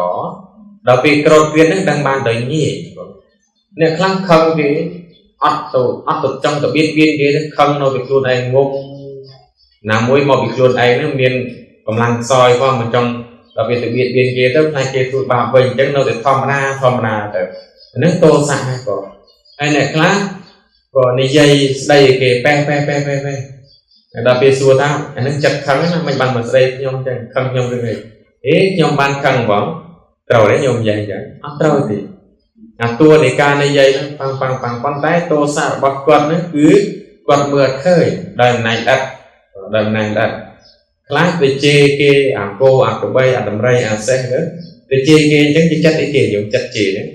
ដល់ពេលក្រោធគ្រាតហ្នឹងដឹងបានដោយងាយបងអ្នកខ្លះខឹងគេអត់ទៅចង់ទៅបៀតបៀនគេខឹងនៅពីខ្លួនឯងងំណាមួយមកពីខ្លួនឯងហ្នឹងមានកម្លាំងខ្សោយផងមិនចង់ដល់ពេលទៅបៀតបៀនគេទៅខ្លាចគេធ្វើបាបវិញអញ្ចឹងនៅតែធម្មតាទៅហ្នឹងទោសៈហ្នឹងបងហើយអ្នកខ្លះក៏និយាយស្ដីគេប៉េះប៉េះប៉េះប៉េះប៉េះដល់ពេលសួរថាអាហ្នឹងចិត្តខឹងណាមិនបានមកស្ដីខ្ញុំចឹងខឹងខ្ញុំរឿងអីអេខ្ញុំបានខឹងបងត្រូវទេខ្ញុំនិយាយចឹងអត់ត្រូវទេអាតួនៃការនិយាយហ្នឹងប៉ាំងប៉ាំងប៉ាំងប៉ុន្តែទោសៈរបស់គាត់ហ្នឹងគឺគាត់មើលអត់ឃើញដោយអំណាចល្អិតដោយអំណាចល្អិតខ្លះទៅជេរគេអាគោអាក្របីអាដំរីអាសេះទៅទៅជេរគេអញ្ចឹងគេចិត្តអីគេញោមចិត្តជេរហ្នឹង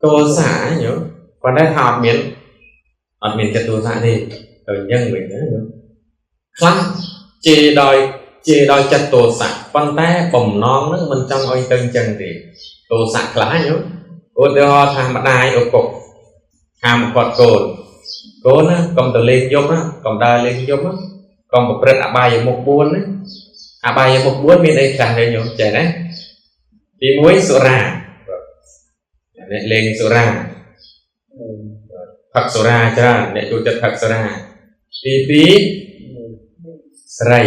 ទោសៈញោមប៉ុន្តែថាអត់មានចិត្តទោសៈទេទៅអញ្ចឹងវិញណាញោមខ្លះជេរដោយចិត្តទោសៈប៉ុន្តែបំណងហ្នឹងមិនចង់ឲ្យទៅអញ្ចឹងទេទោសៈខ្លះញោមឧទាហរណ៍ថាម្ដាយឪពុកហាមគាត់កូនណាកុំទៅលេងយប់ណាកុំដើរលេងយប់ណាកុំប្រព្រឹត្តអបាយមុខ4ណាអបាយមុខ4មានអីខ្លះទេញោមចេះណាទី1សុរាអ្នកលេងសុរាផឹកសុរាច្រើនអ្នកចូលចិត្តផឹកសុរាទី2ស្រី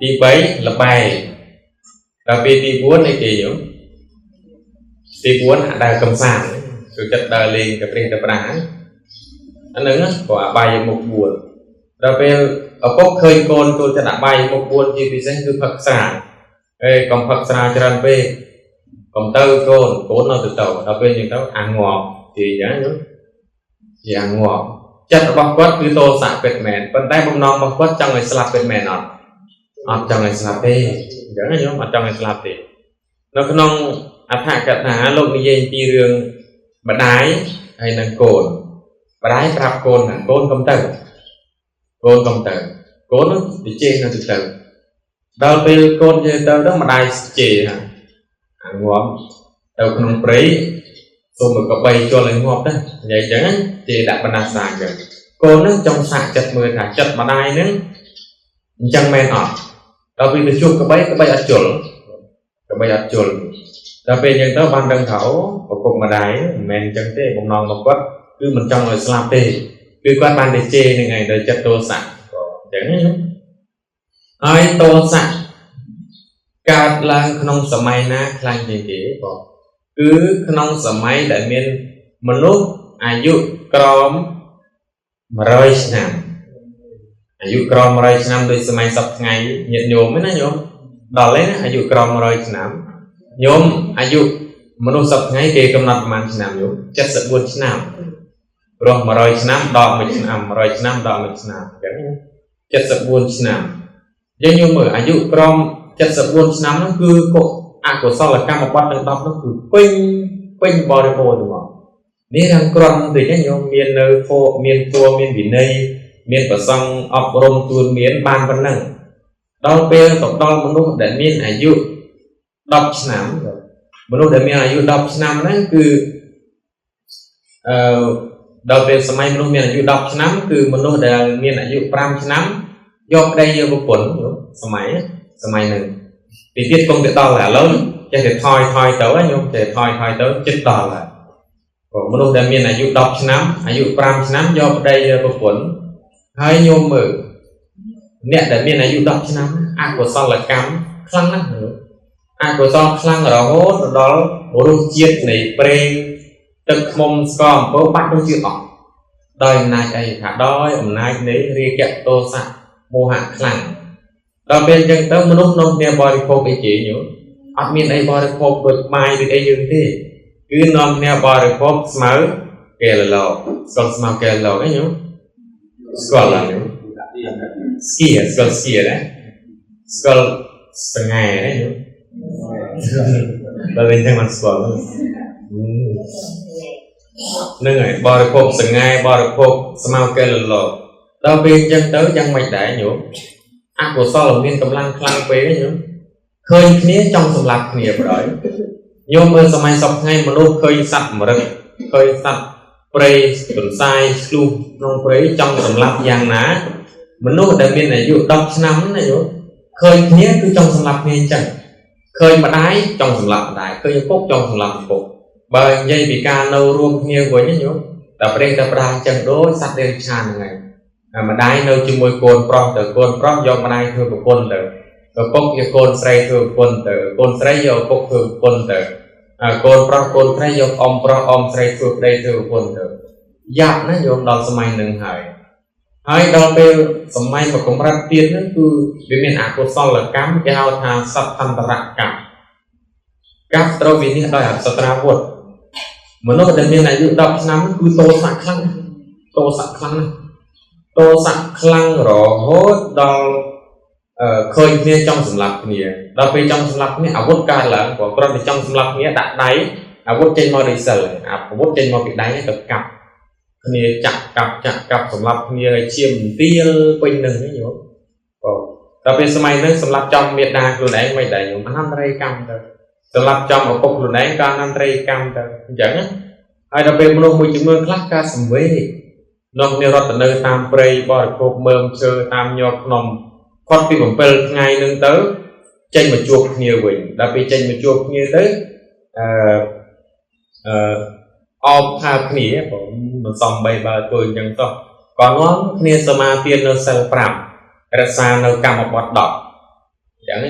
ទី3ល្បែងដល់ពេលទី4អីគេញោមទី4អាដើរកំសាន្តចូលចិត្តដើរលេងទៅព្រះទៅប្រាអាហ្នឹងក៏អបាយមុខ4ដល់ពេលឪពុកឃើញកូនចូលចិត្តអបាយមុខ4ជាពិសេសគឺផឹកស្រាអេកុំផឹកស្រាច្រើនពេកកុំទៅកូននៅទៅដល់ពេលអញ្ចឹងទៅអាងាប់ជាអញ្ចឹងជាអាងាប់ចិត្តរបស់គាត់គឺទោសៈពិតមែនប៉ុន្តែបំណងរបស់គាត់ចង់ឲ្យស្លាប់ពិតមែនអត់អត់ចង់ឲ្យស្លាប់ទេអញ្ចឹងញោមអត់ចង់ឲ្យស្លាប់ទេនៅក្នុងអដ្ឋកថាលោកនិយាយពីរឿងម្ដាយហើយនិងកូនម្ដាយប្រាប់កូនថាកូនកុំទៅកូនកុំទៅកូននោះទៅជេរនៅទៅដល់ពេលកូនជេរទៅដល់ម្ដាយជេរថាអាងាប់ទៅក្នុងព្រៃសូមមកកបីជល់ឲ្យងាប់ទៅនិយាយចឹងជេរដាក់បណ្ដាសាអញ្ចឹងកូននឹងចង់សាកចិត្តមើលថាចិត្តម្ដាយនឹងអញ្ចឹងមែនអត់ដល់ពេលទៅជួបកបីអត់ជល់កបីអត់ជល់ដល់ពេលអញ្ចឹងទៅបានដឹងថាអូឪពុកម្ដាយមិនមែនអញ្ចឹងទេបំណងរបស់គាត់គឺមិនចង់ឲ្យស្លាប់ទេគឺគាត់បានទៅជេរនឹងឯងដោយចិត្តទោសៈក៏អញ្ចឹងណាហើយទោសៈកើតឡើងក្នុងសម័យណាខ្លាំងជាងគេបងគឺក្នុងសម័យដែលមានមនុស្សអាយុក្រោម100ឆ្នាំអាយុក្រោម100ឆ្នាំដូចសម័យសប្តាហ៍ថ្ងៃញាតិញោមណាញោមដល់ហើយណាអាយុក្រោម100ឆ្នាំញោមអាយុមនុស្សសប្តាហ៍ថ្ងៃគេកំណត់ប្រហែលឆ្នាំញោម74ឆ្នាំព្រោះ100ឆ្នាំដក1ឆ្នាំ100ឆ្នាំដក1ឆ្នាំអញ្ចឹង74ឆ្នាំយើងញោមមើលអាយុក្រោម74ឆ្នាំហ្នឹងគឺអកុសលកម្មបត្តិទាំង10ហ្នឹងគឺពេញបរិបូរណ៍ទាំងអស់នេះរាងក្រន់តិចញោមមាននៅធម៌មានតួមានវិន័យមានប្រសង់អប់រំទួនមានបានប៉ុណ្ណឹងដល់ពេលទៅដល់មនុស្សដែលមានអាយុ10ឆ្នាំមនុស្សដែលមានអាយុ10ឆ្នាំហ្នឹងគឺអឺដល់ពេលសម័យមនុស្សមានអាយុ10ឆ្នាំគឺមនុស្សដែលមានអាយុ5ឆ្នាំយកប្តីយកប្រពន្ធសម័យហ្នឹងពីទៀតគង់ទៅដល់ឥឡូវចេះតែថយទៅញោមចេះថយទៅចិត្តដល់ហើយព្រោះមនុស្សដែលមានអាយុ10ឆ្នាំអាយុ5ឆ្នាំយកប្តីយកប្រពន្ធហើយញោមមើលអ្នកដែលមានអាយុ10ឆ្នាំអកុសលកម្មខ្លាំងណាស់អកុសលខ្លាំងរហូតដល់រសជាតិនៃប្រេងទឹកឃ្មុំស្ករអំពៅបាត់រសជាតិអស់ដោយអំណាចអីថាដោយអំណាចនៃរាគៈទោសៈមោហៈខ្លាំងដល់ពេលអញ្ចឹងទៅមនុស្សនាំគ្នាបរិភោគអីគេញោមអត់មានអីបរិភោគដូចបាយដូចអីយើងទេគឺនាំគ្នាបរិភោគស្មៅកែលឡោស្គាល់ស្មៅកែលឡោអីញោមស្គាល់ហើយញោម ស្គៀស្គាល់ស្គៀណាស្គាល់សង្ហែណាញោមដល់វិញចឹងមិនស្គាល់ហ្នឹងហើយបរិភោគសង្ហែបរិភោគស្មៅកែលលដល់ពេលអញ្ចឹងទៅយ៉ាងម៉េចដែរញោមអកុសលមានកម្លាំងខ្លាំងពេកញោមឃើញគ្នាចង់សម្លាប់គ្នាបណ្ដោយញោមមើលសម័យសពថ្ងៃមនុស្សឃើញសត្វមរឹកឃើញសត្វព្រៃទន្សាយឆ្លុះក្នុងព្រៃចង់សម្លាប់យ៉ាងណាមនុស្សដែលមានអាយុ10ឆ្នាំណាញោមឃើញគ្នាគឺចង់សម្លាប់គ្នាអញ្ចឹងឃើញម្ដាយចង់សម្លាប់ម្ដាយឃើញឪពុកចង់សម្លាប់ឪពុកបើនិយាយពីការនៅរួមគ្នាវិញណាញោមតែប្រេងតែប្រាអញ្ចឹងដូចសត្វដេរឆានហ្នឹងឯងម្ដាយនៅជាមួយកូនប្រុសទៅកូនប្រុសយកម្ដាយធ្វើប្រពន្ធទៅឪពុកយកកូនស្រីធ្វើប្រពន្ធទៅកូនស្រីយកឪពុកធ្វើប្រពន្ធទៅកូនប្រុសកូនស្រីយកអ៊ំប្រុសអ៊ំស្រីធ្វើប្តីធ្វើប្រពន្ធទៅយ៉ាប់ណាញោមដល់សម័យនឹងហើយហើយដល់ពេលសម័យមកកម្រិតទៀតហ្នឹងគឺវាមានអកុសលកម្មគេហៅថាសត្វតន្តរកម្មកម្មត្រូវវិនិច្ឆ័យដោយអសត្រាវុធមនុស្សដែលមានអាយុ10ឆ្នាំគឺតោសៈខ្លាំងតោសៈខ្លាំងណាស់តោសៈខ្លាំងរហូតដល់ឃើញគ្នាចង់សម្លាប់គ្នាដល់ពេលចង់សម្លាប់គ្នាអាវុធកើតឡើងព្រោះគ្រាន់តែចង់សម្លាប់គ្នាដាក់ដៃអាវុធចេញមករិសិលអាវុធចេញមកពីដៃទៅកាប់គ្នាចាក់កាប់ចាក់កាប់សម្លាប់គ្នាឲ្យឈាមទៀលពេញនឹងហ្នឹងញោមបងដល់ពេលសម័យហ្នឹងសម្លាប់ចំមេដាខ្លួនឯងមិនដែរញោមអនន្តរិយកម្មទៅសម្លាប់ចំឪពុកខ្លួនឯងក៏អនន្តរិយកម្មទៅអញ្ចឹងណាហើយដល់ពេលមនុស្សមួយចំនួនខ្លះការសង្វេគនោះគ្នារត់ទៅនៅតាមព្រៃបរិភោគមើមឈើតាមញ័រភ្នំផុតពី7ថ្ងៃនឹងទៅចេញមកជួបគ្នាវិញដល់ពេលចេញមកជួបគ្នាទៅអឺអឺអបថាគ្នាបងមិនសំបីបើធ្វើអញ្ចឹងតោះក៏នាំគ្នាសមាទាននៅសិល5រក្សានៅកម្មបត្តិ10អញ្ចឹង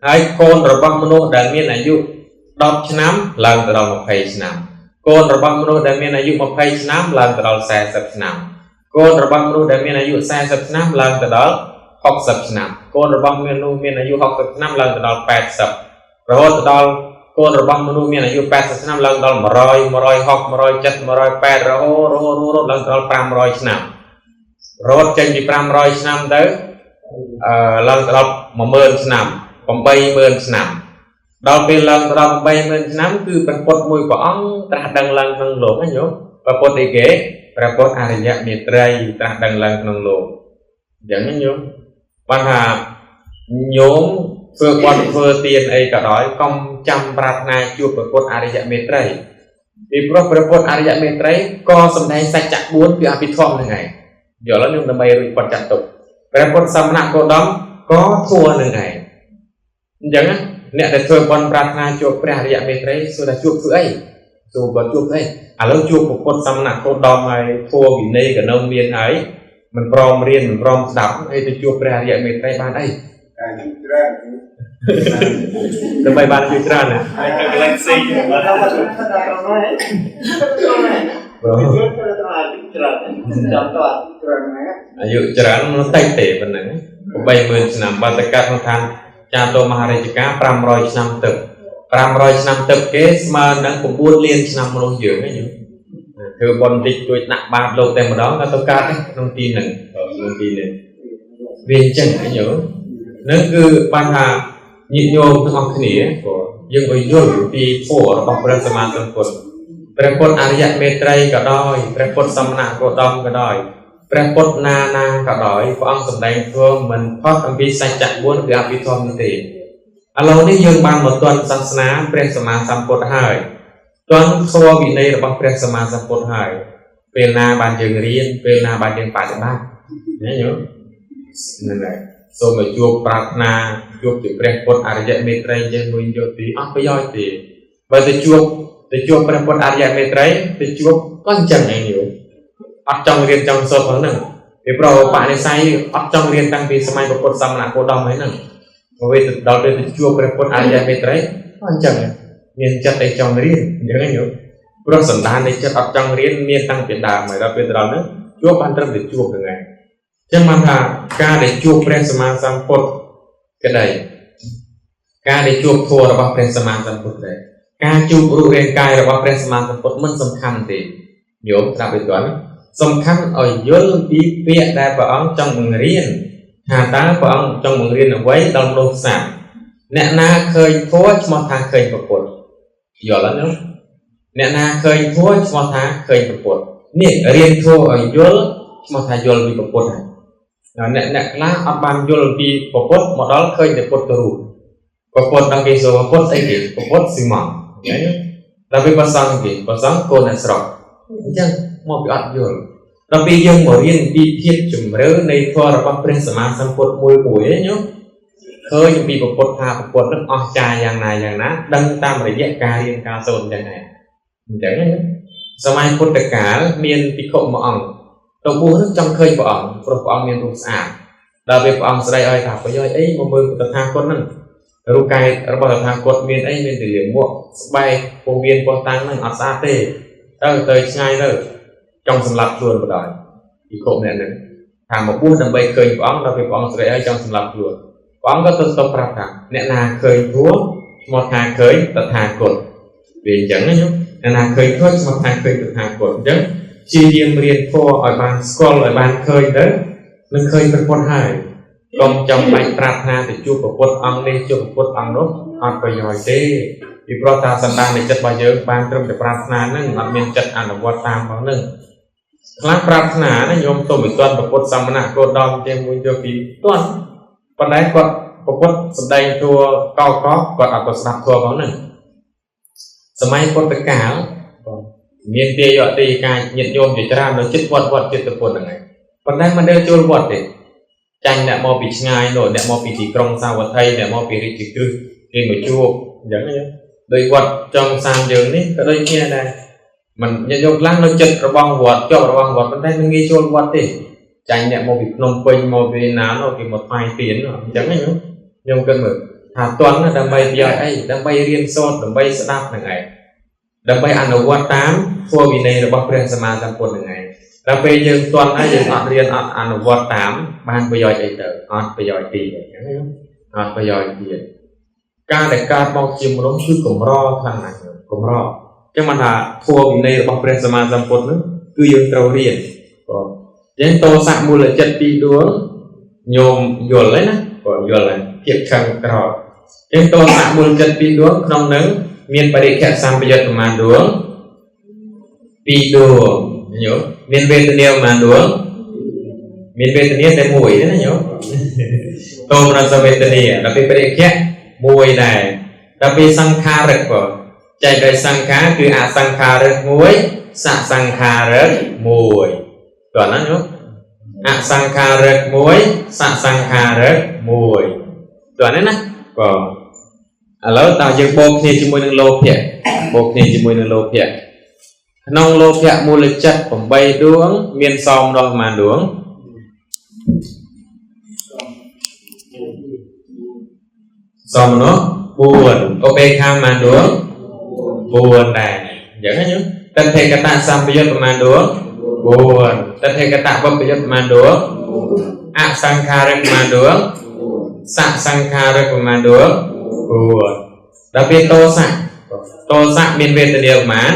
ហើយកូនរបស់មនុស្សដែលមានអាយុ10ឆ្នាំឡើងទៅដល់20ឆ្នាំកូនរបស់មនុស្សដែលមានអាយុ20ឆ្នាំឡើងទៅដល់40ឆ្នាំកូនរបស់មនុស្សដែលមានអាយុ40ឆ្នាំឡើងទៅដល់60ឆ្នាំកូនរបស់មនុស្សមានអាយុ60ឆ្នាំឡើងទៅដល់80រហូតដល់កូនរបស់មនុស្សមានអាយុ80ឆ្នាំឡើងដល់100 160 170 180រហូតរហូតរហូតឡើងដល់500ឆ្នាំរត់ចេញពី500ឆ្នាំទៅឡើងទៅដល់10000ឆ្នាំ80000ឆ្នាំដល់ពេលឡើងទៅដល់80000ឆ្នាំគឺព្រះពុទ្ធមួយព្រះអង្គត្រាស់ដឹងឡើងក្នុងលោកណាញោមព្រះពុទ្ធអីគេព្រះពុទ្ធអរិយមេត្រីត្រាស់ដឹងឡើងក្នុងលោកអញ្ចឹងណាញោមបានថាញោមធ្វើបុណ្យធ្វើទានអីក៏ដោយកុំចាំប្រាថ្នាជួបព្រះពុទ្ធអរិយមេត្រីពីព្រោះព្រះពុទ្ធអរិយមេត្រីក៏សម្ដែងសច្ចៈ4គឺអភិធម្មហ្នឹងឯងយល់ហើយញោមដើម្បីរួចផុតចាត់ទុកព្រះពុទ្ធសមណគោតមក៏ធัวហ្នឹងឯងអញ្ចឹងណាអ្នកដែលធ្វើបុណ្យប្រាថ្នាជួបព្រះអរិយមេត្រីសួរថាជួបធ្វើអីជួបបើជួបធ្វើអីឥឡូវជួបព្រះពុទ្ធសមណគោតមហើយធัวវិន័យក៏នៅមានហើយមិនព្រមរៀនមិនព្រមស្ដាប់អីទៅជួបព្រះអរិយមេត្រីបានអីច្រើនដើម្បីបានជួយច្រើនណាហើយកន្លែងផ្សេងបាទដល់ទៅដល់ត្រង់នេះត្រង់នេះច្រើនចាំតច្រើនណាអាយុច្រើនមិនតិចទេប៉ុណ្ណឹង80000ឆ្នាំបើតកាត់ក្នុងឋានចាតោមហារាជការ500ឆ្នាំទឹក500ឆ្នាំទឹកគេស្មើនឹង9លានឆ្នាំមនុស្សយើងណាញោមធ្វើបុណ្យតិចតួចដាក់បាបលោកតែម្ដងក៏ទៅកើតក្នុងទីហ្នឹងក្នុងទីនេះវាអញ្ចឹងញោមនឹងគឺបានថាញាតិញោមទាំងអស់គ្នាព្រោះយើងក៏យល់ពីធម៌របស់ព្រះសម្មាសម្ពុទ្ធព្រះពុទ្ធអរិយមេត្រីក៏ដោយព្រះពុទ្ធសមណគោតមក៏ដោយព្រះពុទ្ធណាណាក៏ដោយព្រះអង្គសម្ដែងធម៌មិនផុតអំពីសច្ចៈ4គឺអភិធម្មនោះទេឥឡូវនេះយើងបានមកទាន់សាសនាព្រះសម្មាសម្ពុទ្ធហើយទាន់ធម៌វិន័យរបស់ព្រះសម្មាសម្ពុទ្ធហើយពេលណាបានយើងរៀនពេលណាបានយើងបប្រតិបត្តិណាញោមហ្នឹងហើយសូមឲ្យជួបប្រាថ្នាជួបជាព្រះពុទ្ធអរិយមេត្រីចេះមួយយកទីអត់ប្រយោជន៍ទេបើទៅជួបព្រះពុទ្ធអរិយមេត្រីទៅជួបក៏អញ្ចឹងឯងញោមអត់ចង់រៀនចង់សូត្រផងហ្នឹងពីព្រោះបនិស័យអត់ចង់រៀនតាំងពីសម័យព្រះពុទ្ធសមណគោតមហើយហ្នឹងមកវាទៅដល់ពេលទៅជួបព្រះពុទ្ធអរិយមេត្រីក៏អញ្ចឹងមានចិត្តតែចង់រៀនអញ្ចឹងឯងញោមព្រោះសន្តាននៃចិត្តអត់ចង់រៀនមានតាំងពីដើមហើយដល់ពេលទៅដល់ហ្នឹងជួបបានត្រឹមតែជួបហ្នឹងឯងចឹងបានថាការដែលជួបព្រះសម្មាសម្ពុទ្ធក្តីការដែលជួបធម៌របស់ព្រះសម្មាសម្ពុទ្ធដែរការជួបរូបរាងកាយរបស់ព្រះសម្មាសម្ពុទ្ធមិនសំខាន់ទេញោមស្រាប់ទៅទាន់ សំខាន់ឲ្យយល់ពីពាក្យដែលព្រះអង្គចង់បង្រៀនថាតើព្រះអង្គចង់បង្រៀនអ្វីដល់មនុស្សសត្វអ្នកណាឃើញធម៌ឈ្មោះថាឃើញព្រះពុទ្ធយល់អត់ទេអ្នកណាឃើញធម៌ឈ្មោះថាឃើញព្រះពុទ្ធនេះរៀនធម៌ឲ្យយល់ឈ្មោះថាយល់ពីព្រះពុទ្ធហើយអ្នកខ្លះអត់បានយល់ពីព្រះពុទ្ធមកដល់ឃើញតែពុទ្ធរូបព្រះពុទ្ធដល់គេសួរពុទ្ធស្អីគេព្រះពុទ្ធស៊ីម៉ងអញ្ចឹងដល់ពេលប្រសងគេប្រសងកូនអ្នកស្រុកអញ្ចឹងមកពីអត់យល់ដល់ពេលយើងមករៀនពីភាពជំរឿនៃធម៌របស់ព្រះសម្មាសម្ពុទ្ធមួយមួយហ្នឹងញោមឃើញពីព្រះពុទ្ធថាព្រះពុទ្ធនឹងអស្ចារ្យយ៉ាងណាយ៉ាងណាដឹងតាមរយៈការរៀនការសូត្រអញ្ចឹងដែរអញ្ចឹងណាសម័យពុទ្ធកាលមានភិក្ខុមួយអង្គទៅបួសនឹងចង់ឃើញព្រះអង្គព្រោះព្រះអង្គមានរូបស្អាតដល់ពេលព្រះអង្គស្ដីឲ្យថាប្រយោជន៍អីមកមើលតថាគតហ្នឹងរូបកាយរបស់តថាគតមានអីមានតែលាមកស្បែកពោះវៀនពោះតាំងហ្នឹងអត់ស្អាតទេទៅឆ្ងាយទៅចង់សម្លាប់ខ្លួនបណ្ដោយភិក្ខុម្នាក់ហ្នឹងថាមកបួសដើម្បីឃើញព្រះអង្គដល់ពេលព្រះអង្គស្ដីឲ្យចង់សម្លាប់ខ្លួនព្រះអង្គក៏ទៅប្រាប់ថាអ្នកណាឃើញធម៌ឈ្មោះថាឃើញតថាគតវាអញ្ចឹងណាញោមអ្នកណាឃើញធម៌ឈ្មោះថាឃើញតថាគតអញ្ចឹងព្យាយាមរៀនធម៌ឲ្យបានស្គាល់ឲ្យបានឃើញទៅនឹងឃើញព្រះពុទ្ធហើយកុំចាំបាច់ប្រាថ្នាទៅជួបព្រះពុទ្ធអង្គនេះជួបព្រះពុទ្ធអង្គនោះអត់ប្រយោជន៍ទេពីព្រោះតាសន្តាននៃចិត្តរបស់យើងបានត្រឹមតែប្រាថ្នាហ្នឹងអត់មានចិត្តអនុវត្តតាមផងហ្នឹងខ្លះប្រាថ្នាណាញោមទៅមិនទាន់ព្រះពុទ្ធសមណគោតមជាមួយយកពីទាន់ប៉ុន្តែគាត់ព្រះពុទ្ធសម្ដែងធម៌កកគាត់អត់ក៏ស្ដាប់ធម៌ផងហ្នឹងសម័យពុទ្ធកាលមានទាយកទីការញាតិញោមជាច្រើននៅចិត្តវត្តចិត្តពុទ្ធហ្នឹងឯងប៉ុន្តែមិនដែលចូលវត្តទេចាញ់អ្នកមកពីឆ្ងាយនោះអ្នកមកពីទីក្រុងសាវត្ថីអ្នកមកពីរាជក្រឹសគេមកជួបអញ្ចឹងណាដោយវត្តចុងសានយើងនេះក៏ដូចគ្នាដែរមិនញាតិញោមខ្លះនៅចិត្តរបស់វត្តជាប់របស់វត្តប៉ុន្តែមិនងាយចូលវត្តទេចាញ់អ្នកមកពីភ្នំពេញមកពីណានោះគេមកថ្វាយទៀនអញ្ចឹងណាញោមគិតមើលថាតន់ដើម្បីប្រយោជន៍អីដើម្បីរៀនសូត្រដើម្បីស្ដាប់ហ្នឹងឯងដើម្បីអនុវត្តតាមធម៌វិន័យរបស់ព្រះសម្មាសម្ពុទ្ធហ្នឹងឯងដល់ពេលយើងតន់ហើយយើងអត់រៀនអត់អនុវត្តតាមបានប្រយោជន៍អីទៅអត់ប្រយោជន៍ទេអញ្ចឹងណាអត់ប្រយោជន៍ទៀតការដែលកើតមកជាមនុស្សគឺកម្រខ្លាំងណាស់កម្រអញ្ចឹងបានថាធម៌វិន័យរបស់ព្រះសម្មាសម្ពុទ្ធហ្នឹងគឺយើងត្រូវរៀនបាទអញ្ចឹងទោសៈមូលចិត្តពីរដួងញោមយល់ហើយណាបាទយល់ហើយភាពខឹងក្រោធអញ្ចឹងទោសៈមូលចិត្តពីរដួងក្នុងនឹងមានបរិក្ខសម្បយុត្តប្រមាណដួងពីរដួងញោមមានវេទនាប្រមាណដួងមានវេទនាតែមួយទេណាញោមទោមនស្សវេទនាដល់ពេលបរិក្ខៈមួយដែរដល់ពេលសង្ខារិកក៏ចែកដោយសង្ខារគឺអសង្ខារិកមួយសសង្ខារិកមួយតោះណាញោមអសង្ខារិកមួយសសង្ខារិកមួយតោះណាបាទឥឡូវតើយើងបូកគ្នាជាមួយនឹងលោភៈបូកគ្នាជាមួយនឹងលោភៈក្នុងលោភៈមូលចិត្ត8ដួងមានសមដល់ប្រមាណដួងសមនោះ4ឧបេក្ខាប្រមាណដួង4ដែរអញ្ចឹងណាញោមតថេកតសម្បយុត្តប្រមាណដួង4តថេកតវប្បយុត្តប្រមាណដួងអសង្ខារិកប្រមាណដួងសសង្ខារិកប្រមាណដួង4ដល់ពេលទោសៈទោសៈមានវេទនាប្រមាណ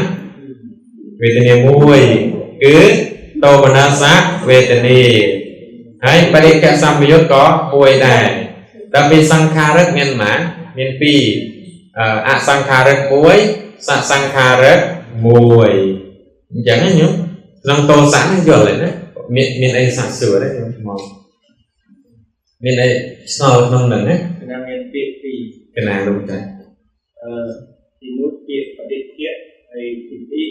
វេទនាមួយគឺទោមនស្សៈវេទនាហើយបរិក្ខសម្បយុត្តក៏មួយដែរដល់ពេលសង្ខារិកមានប្រមាណមាន2អសង្ខារិក1សសង្ខារិក1អញ្ចឹងណាញោមក្នុងទោសៈហ្នឹងយល់ហើយណាមានអីសាកសួរទេញោមមកមានអីឆ្ងល់ក្នុងហ្នឹងណាមានពាក្យពីរកណាលោកចាទីមួយពាក្យបដិធៈហើយទីពីរ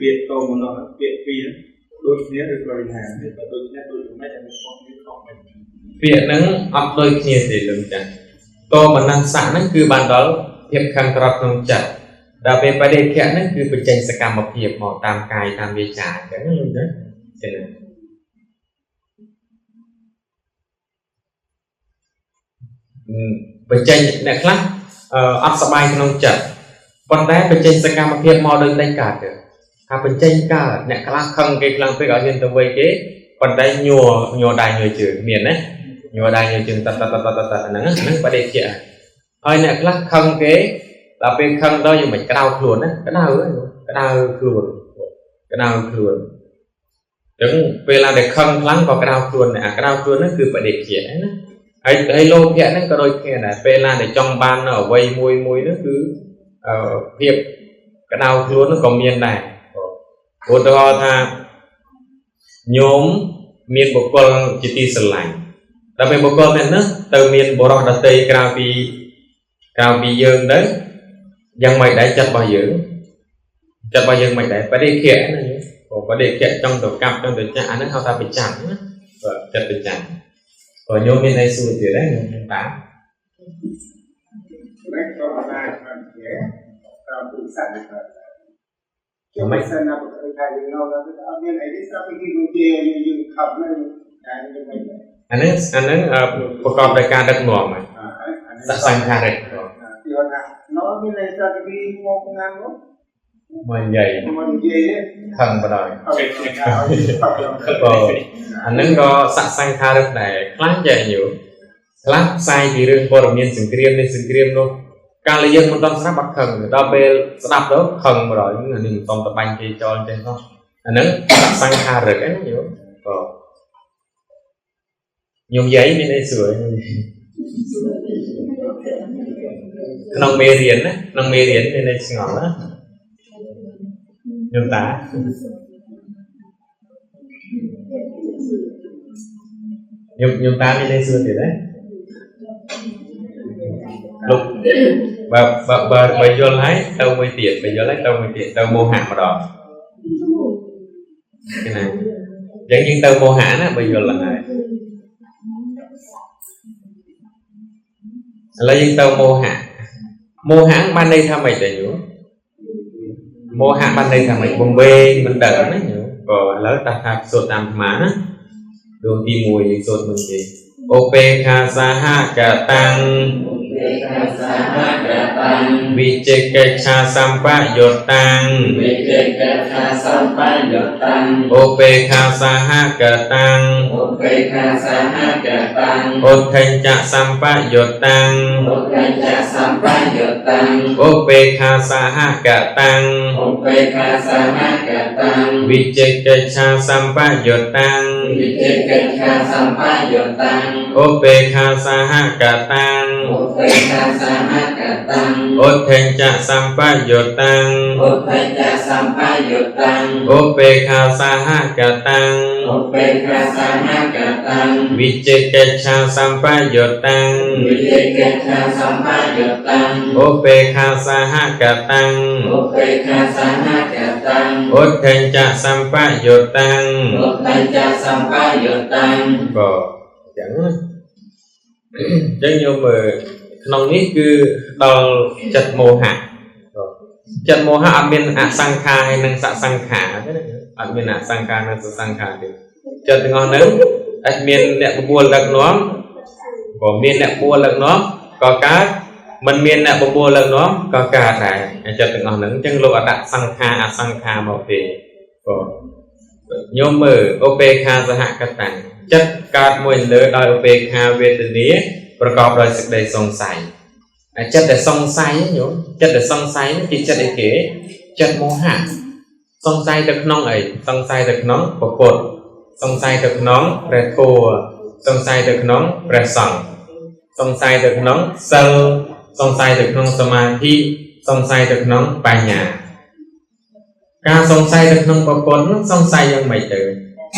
ពាក្យតោមនស្សពាក្យពីរដូចគ្នាឬក៏យ៉ាងណាបើដូចគ្នាដូចយ៉ាងម៉េចឲ្យខុសគ្នាខុសមិនពាក្យហ្នឹងអត់ដូចគ្នាទេលោកចាតោមនស្សៈហ្នឹងគឺបានដល់ភាពខឹងក្រោធក្នុងចិត្តដល់ពេលបដិធៈហ្នឹងគឺបញ្ចេញសកម្មភាពមកតាមកាយតាមវាចាអញ្ចឹងណាលោកចាចឹងបញ្ចេញអ្នកខ្លះអត់សប្បាយក្នុងចិត្តប៉ុន្តែបញ្ចេញសកម្មភាពមកដូចតែកើតទៅថាបញ្ចេញកើតអ្នកខ្លះខឹងគេខ្លាំងពេកឲ្យហ៊ានទៅវិញគេប៉ុន្តែញ័រដៃញ័រជើងមានណាញ័រដៃញ័រជើងតតតតតតហ្នឹងហ្នឹងបដិធៈហើយអ្នកខ្លះខឹងគេដល់ពេលខឹងដល់យើងមិនក្តៅខ្លួនណាក្តៅខ្លួនក្តៅខ្លួន ចឹងពេលណាដែលខឹងខ្លាំងក៏ក្តៅខ្លួនដែរអាក្តៅខ្លួនហ្នឹងគឺបដិខៈណាហើយហើយលោភៈហ្នឹងក៏ដូចគ្នាដែរពេលណាដែលចង់បាននៅអ្វីមួយមួយហ្នឹងគឺអឺភាពក្តៅខ្លួនហ្នឹងក៏មានដែរឧទាហរណ៍ថាញោមមានបុគ្គលជាទីស្រឡាញ់ដល់ពេលបុគ្គលនេះណាទៅមានបុរសដទៃក្រៅពីក្រៅពីយើងទៅយ៉ាងម៉េចដែរចិត្តរបស់យើងចិត្តរបស់យើងមិនដែរបដិខៈណាព្រោះបដិខៈចង់ទៅកាប់ចង់ទៅចាក់អាហ្នឹងហៅថាប្រចាំណាបាទចិត្តប្រចាំក៏ញោមមានអីសួរទៀតដែរញោមតា មិនក៏បានបានជាតាមពុទ្ធសាសនាខ្ញុំមិនសិនណាបើថាយើងនៅដល់អត់មានអីទេស្រាប់ពីគេជាយើងខំនៅតែយើងមិន អាហ្នឹងអាហ្នឹងប្រកបដោយការដឹកនាំហើយសសង្ខារិក ទីថានៅមានអីស្រាប់ពីមកណាមក មកនិយាយ មកនិយាយ ខឹងបណ្ដោយ ក៏ អាហ្នឹងក៏សសង្ខារិកដែរខ្លះចេះញោមខ្លះផ្សាយពីរឿងព័ត៌មានសង្គ្រាមនេះសង្គ្រាមនោះកាលយើងមិនដល់ស្រាប់អត់ខឹងដល់ពេលស្ដាប់ទៅខឹងបណ្ដោយនេះមិនសមតបាញ់គេចោលចេះនោះអាហ្នឹងសសង្ខារិកហ្នឹងញោមក៏ញោមយាយមានអីសួរក្នុងមេរៀនណាក្នុងមេរៀនមានអីឆ្ងល់ណាញោមតាញោមញោមតាមានអីសួរទៀតទេលោកបើបើបើបើយល់ហើយទៅមួយទៀតបើយល់ហើយទៅមួយទៀតទៅមោហៈម្ដងគេណាអញ្ចឹងយើងទៅមោហៈណាបើយល់ហើយឥឡូវយើងទៅមោហៈមោហៈបានន័យថាម៉េចដែរញោមមោហៈបានន័យថាម៉េចបំវែងមិនដឹងណាញោមក៏ឥឡូវតាថាសូត្រតាមអាត្មាណាដួងទី1យើងសូត្រមុនគេឧបេខាសហកតាំងវិជិកិច្ឆាសម្បយុតាំង វិជិកិច្ឆាសម្បយុតាំង ឧបេខាសហកតាំង ឧបេខាសហកតាំង ឧទ្ធិញ្ចសម្បយុតាំង ឧទ្ធិញ្ចសម្បយុតាំង ឧបេខាសហកតាំង ឧបេខាសហកតាំង វិជិកិច្ឆាសម្បយុតាំង វិជិកិច្ឆាសម្បយុតាំង ឧបេខាសហកតាំង ឧបេខាសហកតាំង ឧទ្ធិញ្ចសម្បយុតាំង ឧទ្ធិញ្ចសម្បយុតាំង ឧបេខាសហកតាំង ឧបេខាសហកតាំង វិជិកិច្ឆាសម្បយុតាំង វិជិកិច្ឆាសម្បយុតាំង ឧបេខាសហកតាំង ឧបេខាសហកតាំង ឧទ្ធិញ្ចសម្បយុតាំង ឧទ្ធិញ្ចសម្បយុតាំង ក៏អញ្ចឹងណាអញ្ចឹងញោមមើលក្នុងនេះគឺដល់ចិត្តមោហៈចិត្តមោហៈអត់មានអសង្ខារហើយនិងសសង្ខារទេណាអត់មានអសង្ខារនិងសសង្ខារទេចិត្តទាំងអស់ហ្នឹងអត់មានអ្នកបបួលដឹកនាំក៏មានអ្នកបួលដឹកនាំក៏កើតមិនមានអ្នកបបួលដឹកនាំក៏កើតដែរចិត្តទាំងអស់ហ្នឹងអញ្ចឹងលោកអត់ដាក់សង្ខារអសង្ខារមកទេក៏ញោមមើលឧបេខាសហកតាំងចិត្តកើតមួយលើដោយឧបេខាវេទនាប្រកបដោយសេចក្តីសង្ស័យអាចិត្តដែលសង្ស័យញោមចិត្តដែលសង្ស័យនេះគឺចិត្តអីគេចិត្តមោហៈសង្ស័យទៅក្នុងអីសង្ស័យទៅក្នុងពុទ្ធសង្ស័យទៅក្នុងព្រះធម៌សង្ស័យទៅក្នុងព្រះសង្ឃសង្ស័យទៅក្នុងសិលសង្ស័យទៅក្នុងសមាធិសង្ស័យទៅក្នុងបញ្ញាការសង្ស័យទៅក្នុងពុទ្ធនោះសង្ស័យយ៉ាងម៉េចទៅ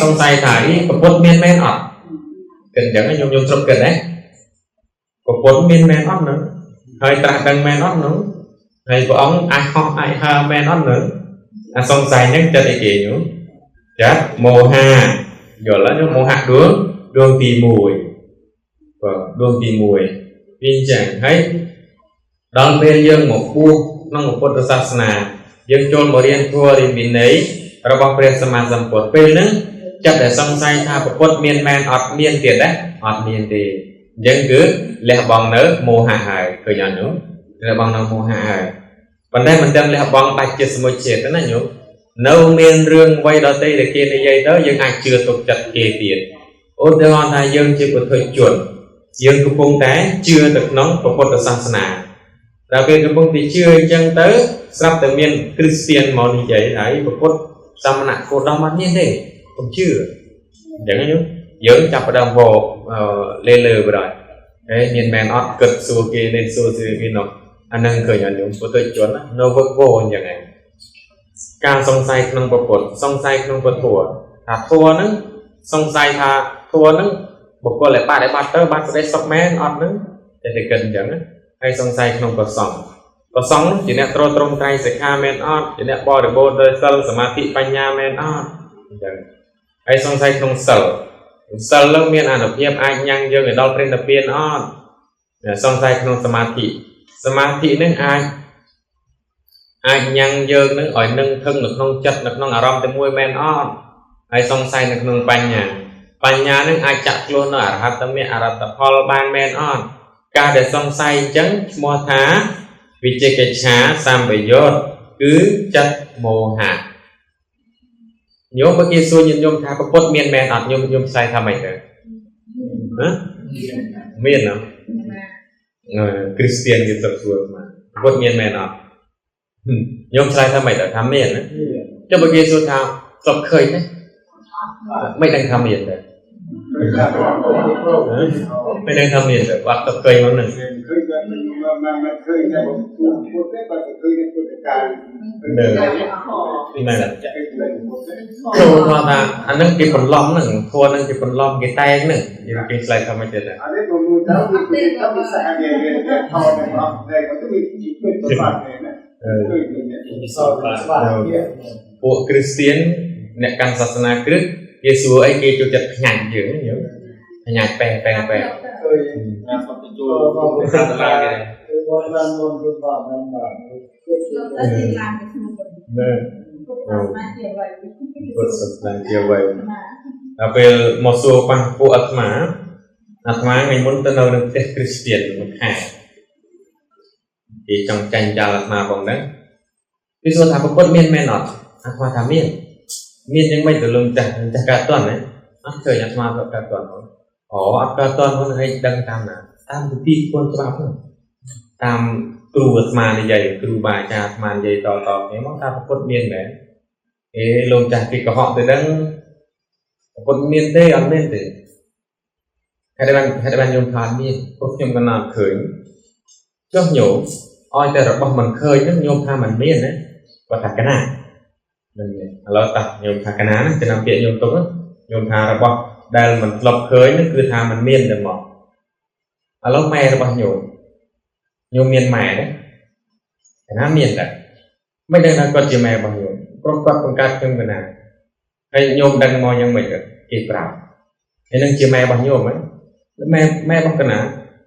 សង្ស័យថាអីពុទ្ធមានមែនអត់គិតអញ្ចឹងខ្ញុំខ្ញុំស្រុបគិតដែរពុទ្ធមានមែនអត់ហ្នឹងហើយត្រាស់ដឹងមែនអត់ហ្នឹងហើយព្រះអង្គអាចហោះអាចហើមែនអត់ហ្នឹងអាសង្ស័យហ្នឹងចិត្តអីគេញោមចិត្តមោហៈយល់ហើយញោមមោហៈដួងដួងទី1បាទដួងទី1វាអញ្ចឹងហើយដល់ពេលយើងមកពោះក្នុងពុទ្ធសាសនាយើងចូលមករៀនធម៌រិវិន័យរបស់ព្រះសម្មាសម្ពុទ្ធពេលហ្នឹងចិត្តដែលសង្ស័យថាពុទ្ធមានមែនអត់មានទៀតណាអត់មានទេអញ្ចឹងគឺលះបង់នៅមោហៈហើយឃើញអត់ញោមលះបង់នៅមោហៈហើយប៉ុន្តែមិនទាំងលះបង់ដាច់ជាសមុជជាតិណាញោមនៅមានរឿងអ្វីដទៃដែលគេនិយាយទៅយើងអាចជឿទុកចិត្តគេទៀតឧទាហរណ៍ថាយើងជាពុទ្ធជនយើងកំពុងតែជឿទៅក្នុងពុទ្ធសាសនាដល់ពេលកំពុងតែជឿអញ្ចឹងទៅស្រាប់តែមានគ្រីស្ទៀនមកនិយាយហើយពុទ្ធសមណគោតមអត់មានទេ កុំជឿអញ្ចឹងណាញោមយើងចាប់ផ្ដើមវកលេលើបដ ாய் ហេមានមែនអត់គិតសួរគេនេះសួរគេនោះអានឹងឃើញអត់ញោមពុទ្ធជននៅវឹកវរអញ្ចឹងឯងការសង្ស័យក្នុងពុទ្ធសង្ស័យក្នុងពុទ្ធធម៌ថាធម៌ហ្នឹងសង្ស័យថាធម៌ហ្នឹងបុគ្គលដែលបាត់ឲ្យបាត់ទៅបាត់សេចក្តីសុខមែនអត់ហ្នឹងតែតែគិតអញ្ចឹងណាហើយសង្ស័យក្នុងប្រសង្ឃប្រសង្ឃជាអ្នកទ្រទ្រង់ត្រៃសិក្ខាមែនអត់ជាអ្នកបរិបូរណ៍ដោយសិលសមាធិបញ្ញាមែនអត់អញ្ចឹងហើយសង្ស័យក្នុងសិលសិលនឹងមានអានុភាពអាចញ៉ាំងយើងឲ្យដល់ព្រះនិព្វានអត់សង្ស័យក្នុងសមាធិសមាធិនឹងអាចញ៉ាំងយើងនឹងឲ្យនឹងធឹងនៅក្នុងចិត្តនៅក្នុងអារម្មណ៍តែមួយមែនអត់ហើយសង្ស័យនៅក្នុងបញ្ញាបញ្ញានឹងអាចចាក់ខ្លួននៅអរហត្តមេអរហត្តផលបានមែនអត់ការដែលសង្ស័យអញ្ចឹងឈ្មោះថាវិជកិច្ឆាសម្បយុទ្ធគឺចិត្តមោហៈញោមបើគេសួរញាតិញោមថាពុទ្ធមានមែនអត់ញោមញោមឆ្លើយថាម៉េចទៅហ៎មានអត់គ្រីស្ទៀនគេទៅសួរមកពុទ្ធមានមែនអត់ញោមឆ្លើយថាម៉េចទៅថាមានណាចុះបើគេសួរថាស្បឃើញទេមិនដឹងថាមានទេមិនដឹងថាមានទេបាត់ទៅឃើញមកនឹង ឃើញគាត់មិនឃើញតែពុទ្ធទេបើឃើញពុទ្ធកាល ហ្នឹងចូលថាអានឹងគេបន្លំហ្នឹងធัวហ្នឹងគេបន្លំគេតែងហ្នឹងគេឆ្លើយថាមិនទេ អានេះមកមើលទៅវាទៅវាសាគេគេថតតែអត់តែគាត់ទៅវាពិតបាត់ទេណាឃើញពួកគ្រីស្ទៀនអ្នកកាន់សាសនាគ្រិស្តគេសួរអីគេចូលចិត្តខ្ញាច់យើងញោមខ្ញាច់ប៉ែប៉ែប៉ែ ឃើញណាសុំទៅចូលសាសនាគេ គាត់បានមុនគឺបានបាន បាទពុទ្ធសាសនាជាអ្វីដល់ពេលមកសួរប៉ះពួកអាត្មាអាត្មាថ្ងៃមុនទៅនៅនឹងផ្ទះគ្រីស្ទៀនមួយខែគេចង់ចាញ់ចាល់អាត្មាផងហ្នឹងគេសួរថាពុទ្ធមានមែនអត់អាត្មាថាមានមានយ៉ាងម៉េចទៅលោកចាស់ចាស់កើតតន់ណាអត់ឃើញអាត្មាកើតតន់ហ្នឹងអូអត់កើតតន់ហ្នឹងឲ្យដឹងតាមណាតាមពិធីគុណច្បាប់ហ្នឹងតាមគ្រូអាត្មានិយាយគ្រូបាអាចារ្យអាត្មានិយាយតតគ្នាមកថាពុទ្ធមានមែនអេលោកចាស់គេកុហកទៅដឹងពុទ្ធមានទេអត់មានទេហេតុបានញោមថាមានពួកខ្ញុំក៏ណាត់ឃើញចុះញោមឲ្យតែរបស់មិនឃើញហ្នឹងញោមថាមិនមានណាគាត់ថាកណាហ្នឹងឥឡូវតោះញោមថាកណាណាចំណាំពាក្យញោមទុកញោមថារបស់ដែលមិនធ្លាប់ឃើញហ្នឹងគឺថាមិនមានតែមកឥឡូវម៉ែរបស់ញោមញោមមានម៉ែទេកណាមានតែមិនដឹងថាគាត់ជាម៉ែរបស់ញោមព្រោះគាត់បង្កើតខ្ញុំកណាហើយញោមដឹងមកយ៉ាងម៉េចគេប្រាប់ហើយនឹងជាម៉ែរបស់ញោមហ៎ម៉ែរបស់កណា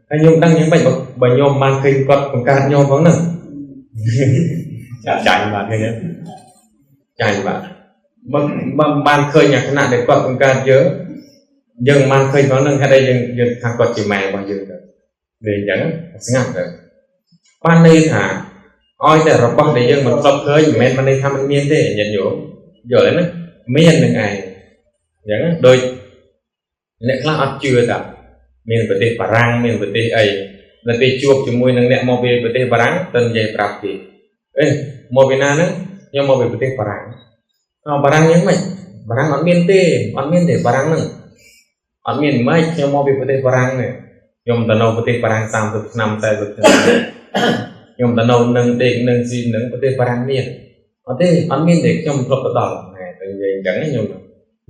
ហើយញោមដឹងយ៉ាងម៉េចបើញោមបានឃើញគាត់បង្កើតញោមផងហ្នឹងចាញ់បាទឃើញទេចាញ់បាទបើបានឃើញអាខណៈដែលគាត់បង្កើតយើងយើងបានឃើញផងហ្នឹងហេតុអីយើងថាគាត់ជាម៉ែរបស់យើងទៅវាអញ្ចឹងស្ងាត់ទៅបានន័យថាឲ្យតែរបស់ដែលយើងមិនធ្លាប់ឃើញមិនមែនបានន័យថាមិនមានទេញាតិញោមយល់ទេណាមាននឹងឯងអញ្ចឹងដូចអ្នកខ្លះអត់ជឿតាមានប្រទេសបារាំងមានប្រទេសអីនៅពេលជួបជាមួយនឹងអ្នកមកពីប្រទេសបារាំងទៅនិយាយប្រាប់គេអេមកពីណាហ្នឹងខ្ញុំមកពីប្រទេសបារាំងអបារាំងយ៉ាងម៉េចបារាំងអត់មានទេអត់មានទេបារាំងហ្នឹងអត់មានម៉េចខ្ញុំមកពីប្រទេសបារាំងនេះខ្ញុំទៅនៅប្រទេសបារាំង30ឆ្នាំ40ឆ្នាំខ្ញុំទៅនៅនឹងដេកនឹងស៊ីនឹងប្រទេសបារាំងមានអត់ទេអត់មានទេខ្ញុំធ្លាប់ទៅដល់ណែទៅនិយាយអញ្ចឹងខ្ញុំ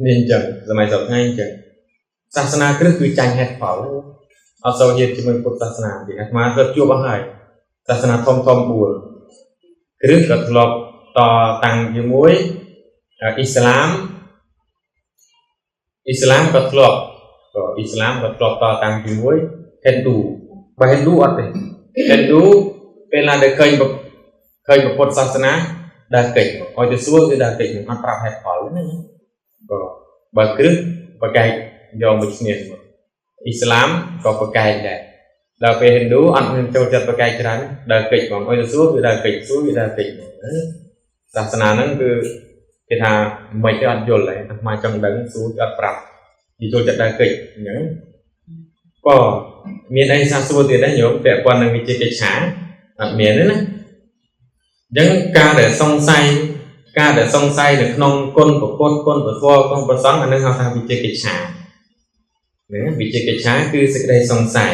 នេះអញ្ចឹងសម័យសប្តាហ៍ថ្ងៃអញ្ចឹងសាសនាគ្រឹះគឺចាញ់ហេតុផលអត់សូវហ៊ានជាមួយពុទ្ធសាសនាទេអាត្មាធ្លាប់ជួបអស់ហើយសាសនាធំធំ4គ្រឹះក៏ធ្លាប់តតាំងជាមួយអ៊ីស្លាមអ៊ីស្លាមក៏ធ្លាប់ក៏អ៊ីស្លាមក៏ធ្លាប់តតាំងជាមួយហិណ្ឌូបើហិណ្ឌូអត់ទេហិណ្ឌូពេលណាដែលឃើញពុទ្ធសាសនាដើរកិច្ចឲ្យទៅសួរគឺដើរកិច្ចអត់ប្រាប់ហេតុផលណាក៏បើគ្រឹះបកែកយកមួយឈ្នះអ៊ីស្លាមក៏ប្រកែកដែរដល់ពេលហិណ្ឌូអត់មានចូលចិត្តប្រកែកច្រើនដើរកិច្ចហ្មងឲ្យទៅសួរគឺដើរកិច្ចសួរគឺដើរកិច្ចសាសនាហ្នឹងគឺគេថាមិនទេអត់យល់ទេអាត្មាចង់ដឹងសួរគឺអត់ប្រាប់គេចូលចិត្តដើរកិច្ចអញ្ចឹងក៏មានអីសាសួរទៀតដែរញោមពាក់ព័ន្ធនឹងវិជិកិច្ឆាអត់មានទេណាអញ្ចឹងការដែលសង្ស័យ ការដែលសង្ស័យនៅក្នុងគុណប្រពុតគុណពធគុណប្រសង្ឃអានឹងហៅថាវិជិកិច្ឆាណាវិជិកិច្ឆាគឺសេចក្តីសង្ស័យ